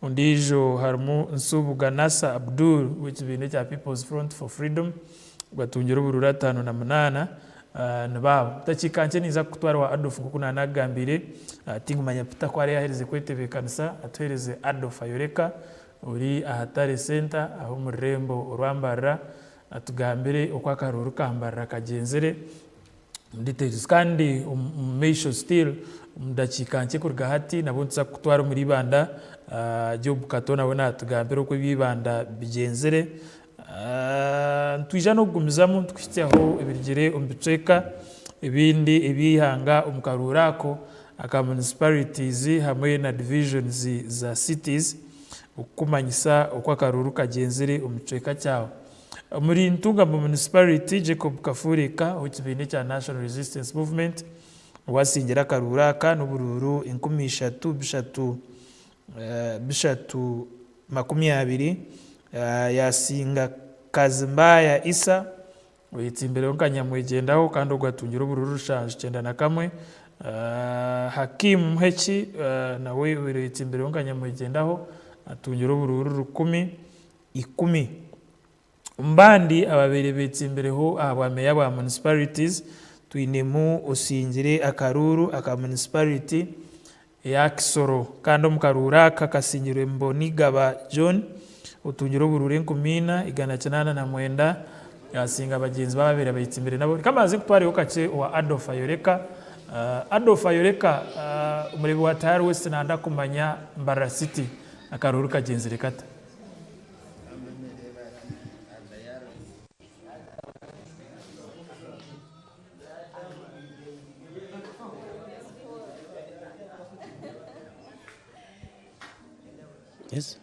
Ondiijo harimu Nsubuga Nasser Abdul ow'ekibiina ekya People's Front for Freedom ogwo atungire oburuuru 58. Nibaabo. Dakiika nkye ninza kukutwara owa Adolf nk'oku naanakugambiire. Tinkumanya Peter ku araabe yaaherize kwetebeekanisa atuheereze Adolf Ayoreka Ori aha Tare Centre aha omu rurembo orwa Mbarara atugambire oku akaruuru ka Mbarara kagyenzire omu details kandi omu maisho still omu dakiika nkye kuruga hati nabwo nituza kukutwara omuri Ibanda Job Kato nawe natugambira oku ebya Ibanda bigyenzire. Nitwija n'okugumizamu nitukuhitsyaho ebirugire omu bicweka ebindi eby'eihanga omu karuuru ako aka municipalities hamwe na divisions za cities okukumanyisa oku akaruuru kagyenzire omu kicweka kyawe. Omuri Ntungamo Municipality, Jacob Kafureka ow'ekibiina ekya National Resistance Movement owasingire akaruuru aka n'oburuuru enkumi ishatu bishatu bishatu20 yasinga Kazimbaya Issa Oyetsimbireho nka nyamwegyendaho kandi ogwo atungire oburuuru rushanju 91. Hakim Muheki nawe obaire oyetsimbireho nka nyamwegyendaho atungire oburuuru 1,010. Omu bandi ababaire betsimbireho ahabwa meeya bwa municipalities twinemu osingire akaruuru aka municipality. eya Kisoro kandi omu karuuru aka kasingirwe Mbonigaba John otungire oburuuru enkumiina 889 yasinga bagyenzi be ababaire bayetsimbire nabo. Reka mbanze nkutwareho kakye owa Adolf Ayoreka. Adolf Ayoreka omureebi wa Tayari West nayenda kumanya Mbarara City akaruuru kagyenzire kata? Yes.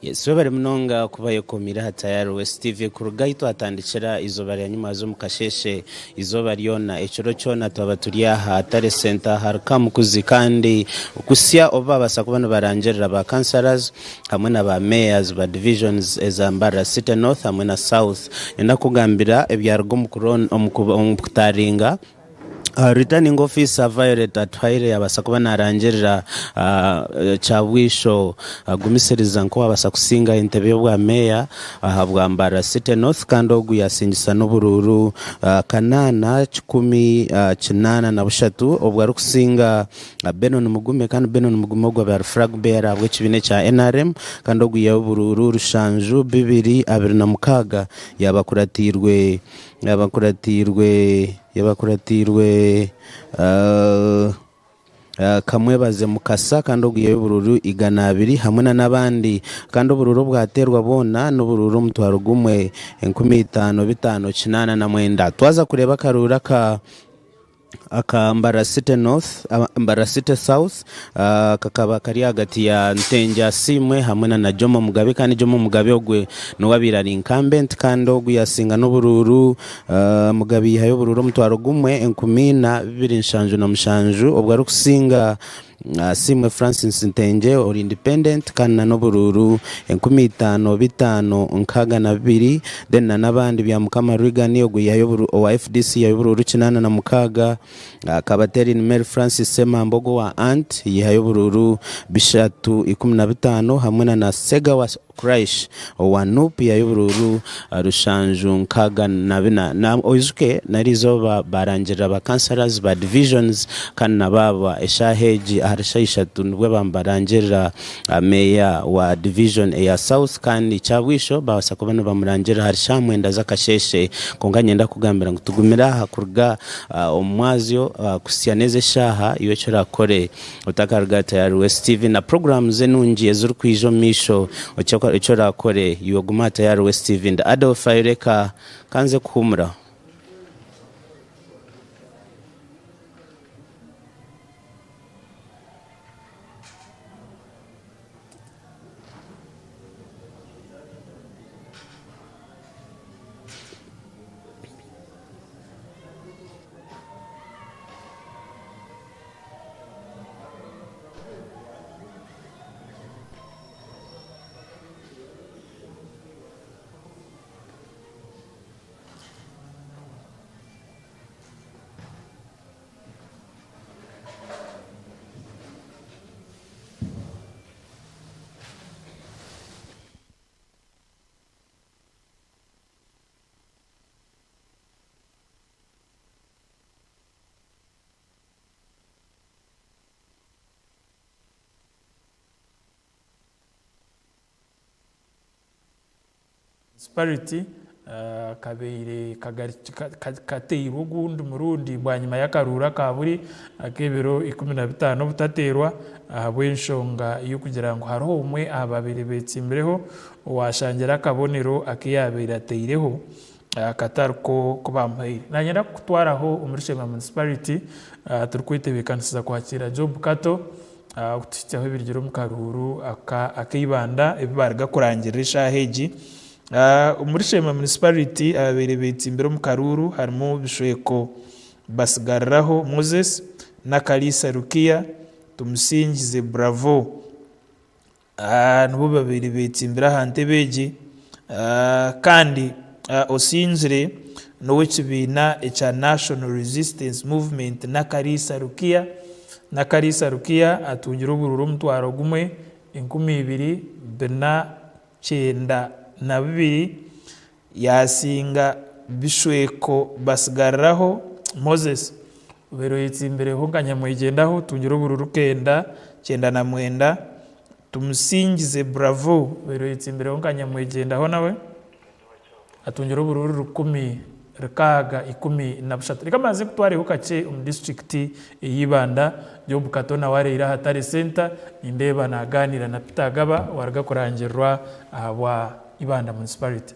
Yes, webare munonga kuba yekomiire aha Tayari West TV kuruga ahi twatandikira eizooba rya nyimwaza omu kasheeshe eizooba ryona ekiro kyona twaba turi aha Tare Center ahari Kamukuzi kandi kusya obu babaasa kuba nibarangirira ba councillors hamwe na ba mayors ba divisions eza Mbarara City North hamwe na South. Niinyenda kukugambira ebyaruga omu kutaringa Returning Officer Violet Atuhaire yabaasa kuba narangirira Kyabwisho Gumisiriza nk'owabaasa kusinga entebe y'obwa meeya ahabwa Mbarara City North kandi ogu yasingisa n'oburuuru kanaana 883 obwo arikusinga Benon Mugume kandi Benon Mugume ogwo abaire ari flag bearer ahabw'ekibiina ekya nrm kandi ogu yaiha oburuuru rushanju bibiri 26 yaaba akuratiirwe yaaba akuratiirwe yaaba akuratiirwe Kamwebaze Mukasa kandi ogu yaiha oburuuru 200 hamwe na n'abandi kandi oburuuru obwateerwa bwona n'oburuuru 1000 5589. Twaza kureeba akaruuru aka Aka Mbarara City North, Mbarara City South kakaba kari ahagati ya Ntengye Asiimwe hamwe na Jomo Mugabe kandi Jomo Mugabe ogwe niwe abaire ari incumbent kandi ogu yasinga n'oburuuru Mugabe yihayo oburuuru 1000 4277 obwo arikusinga Asiimwe Francis Ntengye ori independent kandi na n'oburuuru 5562 then na n'abandi Byamukama Reagan ogwo yihayo owa FDC yihayo oburuuru 86, Kabaterini Mary Francis Ssemambo ogwo owa Ant yihayo oburuuru 315 hamwe na na Ssegawa Quraish owa Nup yihayo oburuuru 764. Na oijuke n'erizooba baarangirira ba councillors ba divisions kandi na baaba eshaaha egi ahari shaaha ishatu nibwo babarangirira meeya wa division eya South kandi kyabwisho babaasa kuba nibamurangirira ahari shaaha mwenda z'akasheeshe. Kwonka niinyenda kukugambira ngu tugumire aha kuruga omu mwazyo kuhitsya n'ezi eshaaha iwe eki orakore. Otakaruga Tayari West TV na programs enungi ezirikwija omu maisho eki orakore iwe guma aha Tayari West TV. Ndi Adolf Ayoreka kanze kuhumura. Municipality kabaire kateirwe ogundi murundi bwanyima y'akaruuru aka buri ak'ebiro 15 obutateerwa ahabw'enshonga y'okugira ngu hariho omwe aha babaire betsimbireho owashangira akabonero aku yaabaire ateireho akatari ko ku baamuhaire. Nanyenda kukutwaraho omuri Sheema Municipality turikwetebeekanisiza kwakiira Job Kato Okutuhitsyaho ebirugire omu karuuru aka ak'eibanda ebi baaruga kurangirira eshaaha egi. Omuri Sheema Municipality ababaire beetsimbire omu karuuru harimu Bishweko Basigariraho Moses, Nakaliisa Rukia, Tumusingize Bravo. Nibo babaire beetsimbire aha ntebe egi kandi osingire n'ow'ekibiina ekya National Resistance Movement Nakaliisa Rukia. Nakaliisa Rukia atungire oburuuru 1000 2492 yaasinga Bishweko Basigariraho Moses. Obaire oyetsimbireho nka nyamwegyendaho otungire oburuuru kenda, 99. Tumusingize Bravo obaire oyetsimbireho nka nyamwegyendaho nawe atungire oburuuru 1613. Reka mbanze nkutwareho kakye omu disiturikiti eya Ibanda, Job Kato nawe areire aha Tare Centre, nindeeba nagaaniira na Peter Agaba owaruga kurangirirwa ahabwa Ibanda Municipality.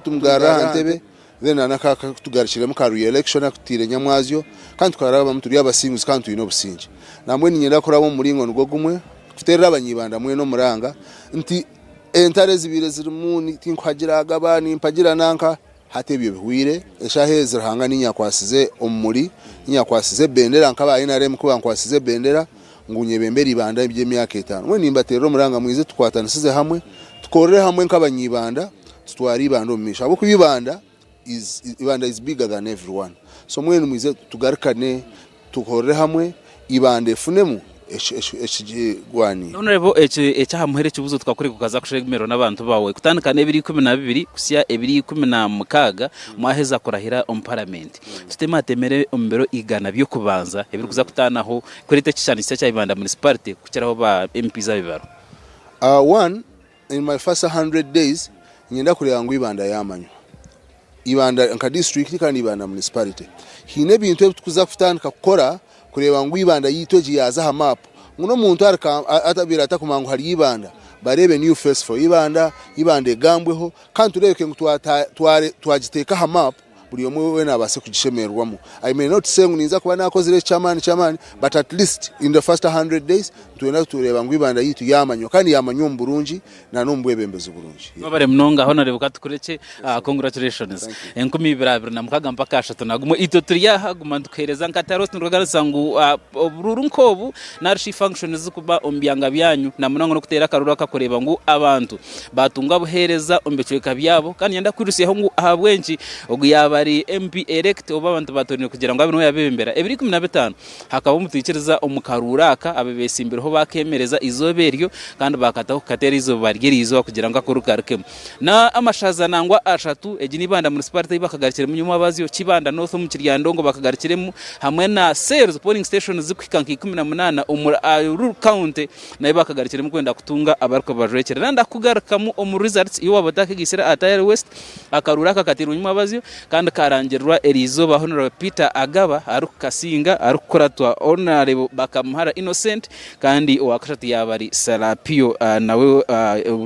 Tumugarura aha ntebe then na n'aka akutugarukiremu ka re-election akutiire nyamwazyo kandi tukarabamu turi abasinguzi kandi twine obusingye. Nambwenu niinyenda kuraba omu muringo nigwo gumwe kuteerera abanyibanda mwena omuranga nti entaro ezibaire zirimu tinkuhagira Agaba nimpagira nanka hati ebyo bihweire eshaaha ezi Ruhanga niinye akwatsize omumuri niinye akwatsize ebendera nk'aba NRM ku bankwatsize ebendera ngu nyebembere Ibanda eby'emyaka etaano. Mbwenu nimbateerera omuranga mwije tukwatanisize hamwe tukorere hamwe nk'abanyibanda tutware Ibanda omu maisho ahabw'okuba Ibanda is Ibanda is bigger than everyone so mbwenu mwije tugarukane tukorere hamwe Ibanda efunemu ekigwaniire. Honourable eki ekyaha muheru ekibuzo tukakureka okaza kushemererwa n'abantu baawe kutandika n'ebiro 12 kuhitsya ebiro 16 mwaheza kurahira omu paramenti tutematemere omu biro igana by'okubanza ebirikuza kutaanaho kureeta ekishushani kisya kya Ibanda Municipality kukiraho ba MPs ab'ebibaro. One, In my first 100 days niinyenda kureeba ngu Ibanda yaamanywa. Ibanda nka disiturikiti kandi Ibanda municipality. Haine ebintu ebi turikuza kutandika kukora kureeba ngu Ibanda yaitu egi yaaza aha maapu ngu n'omuntu atabaire atakumanya ngu hariyo Ibanda bareebe new face for Ibanda, Ibanda egambweho kandi tureebeke ngu twagiteeka aha maapu buri omwe weena abaase kugishemererwamu. I may not say ngu ninza kuba naakozire eki ky'amaani ky'amaani but at least in the first 100 days nitwenda tureeba ngu Ibanda yaitu yaamanywa kandi yaamanywa omu burungi na n'omu bwebembezi burungi. Mwebare munonga Honourable katukurekye congratulations 2026 mpaka 31 itwe turi aha guma nitukuhereza nka Taros nitukugarutsa ngu obururu nk'obu narishi function ezirikuba omu byanga byanyu namunonga n'okuteera akaruru akakureeba ngu abantu baatunga obuheereza omu bicweka byabo kandi niinyenda kukwijutsyaho ngu ahabw'enki ogu yaaba ari MP elect obu abantu baatoorine kugira ngu abe niwe yaabeebembera ebiro 15 hakaba omutwikiriza omu karuuru aka abebesimbireho baakeemereza eizooba eryo kandi baakataho kukateera eizooba ry'eriizooba kugira ngu akaruuru karukemu na amashaza nangwa ashatu egi ni Ibanda Municipality ei bakagarukiremu nyomwabazyo, Kibanda North omu Kiryandongo bakagarukiremu hamwe na cells polling stations zirikuhika nka 18 omuri Aruu County Nayo bakagarukiremu kwenda kutunga abarikubajwekyera. Nanda kugarukamu omu results iwe waba otakageisire aha Tayari West, akaruuru aka kateirwe nyimwabazyo kandi karangirirwa eriizooba Hon. Peter Agaba arikukasinga arikukuratwa Hon. Bakamuhara Innocent kandi owakashatu yaaba ari Serapio nawe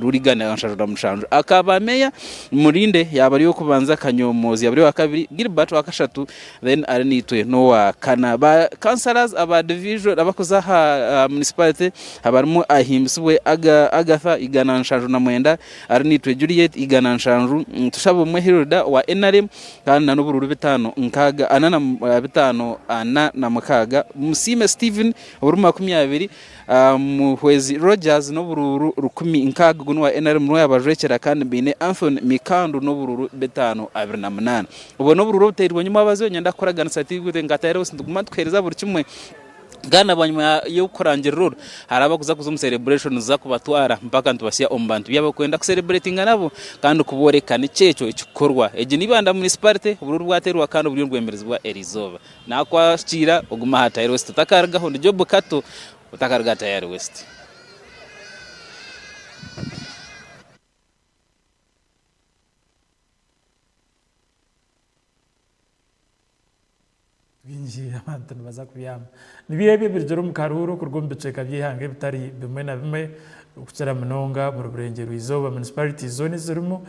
Rurigana 77. Akaba Meeya Murinde yaaba ari ow'okubanza, Kanyomozi yaaba ari owakabiri, Gilbert owakashatu Then Arinaitwe n'owa kana. Ba councillors aba division abakuza aha municipality abarimu Ahimbisibwe Agatha 179, Arinaitwe Juliet 107, Tushabomwe Hilda owa NRM kandi na n'obururu bitaano nkaaga ana na bitaano ana na mukaaga, Musiime Stephen obururu 20, Muhwezi Rogers n'oburuuru 1,060 ogu n'owa NRM niwe yaabajwekyera kandi baine Anthony Mikandu n'oburuuru 528. Obwo n'oburuuru obuteirwe nyimwabazi niinyenda kukuraganisa tigute nka Tairos nituguma nitukuheereza buri kimwe kandi na bwanyima y'okurangirira oru hariho abakuza kuza omu celebrations zakubatwara mpaka nitubasya omu bantu byabo kwenda kucelebratinga nabo kandi kubooreka niki ekyo ekikukorwa. Egi ni Ibanda Municipality oburuuru bwateerwa kandi buriyo nibwemerezibwa eriizooba. Naakwakiira ogume aha Tayari West otakarugaho. Ndi Job Kato otakaruga aha Tayari West. Bingi abantu nibaza kubyama. Nibyo ebyo ebirugire omu karuuru kuruga omu bicweka by'eihanga ebitari bimwe na bimwe okukira munonga omuri Burengyerwa-izooba municipalities zoona ezirimu.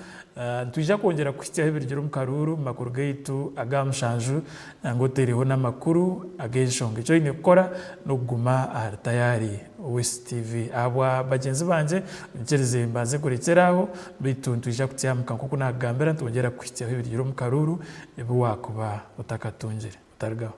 Nitwija kwongyera kuhitsyaho ebirugire omu karuuru omu makuru gaitu aga mushanju nangwa oteereho n'amakuru ag'enshonga. Eki oine kukora n'okuguma ahari Tayari West TV. Ahabwa bagyenzi bangye, onyikirize mbanze nkurekyere aho beitu nitwija kutyamuka nk'oku naakugambira nitwongyera kukuhitsyaho ebirugire omu karuuru ebi waakuba otakatungire. Otarugaho.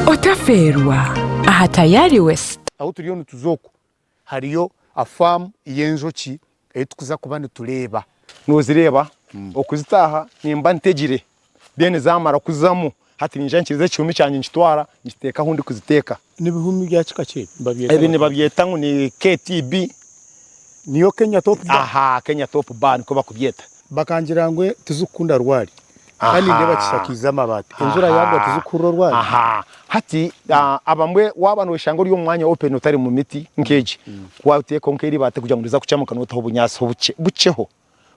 Otafeerwa aha Tayari West. Ahu turiyo nituza oku hariyo a farm y'enjoki ei tukuza kuba nitureeba. Nozireeba okuzitaaha nimba ntegire then zamara kuzamu hati ninyija nkiriza ekihumi kyangye nkitwara nkiteeka ahu ndikuziteeka. Nibihumi bya kika ki ebi? Nibabyeta Ebi bata? nibabyeta ngu ni KTB. Niyo Kenya Top Bar? Aha Kenya Top Bar nikwo bakubyeta. Bakangira ngu tizikukunda rwari kandi nindeeba kishakiize amabaati. Enjura yagwa tizikuhurira orwari? Aha hati abamwe waaba noshanga ori omu mwanya open otari mu miti nk'egi, wateekaho nk'eribaati kugira ngu riza kukyamuka notaho obunyaatsi obukye bukyeho.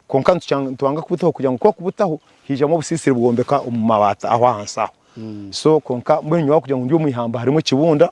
Kwonka nitwanga kubutaho kugira ngu ku orikubutaho haijamu obusiisire bwombeka omu mabaati aho ahansi aho. So kwonka mbwenu nyowe ahabw'okugira ngu ndi omu ihamba harimu ekibunda.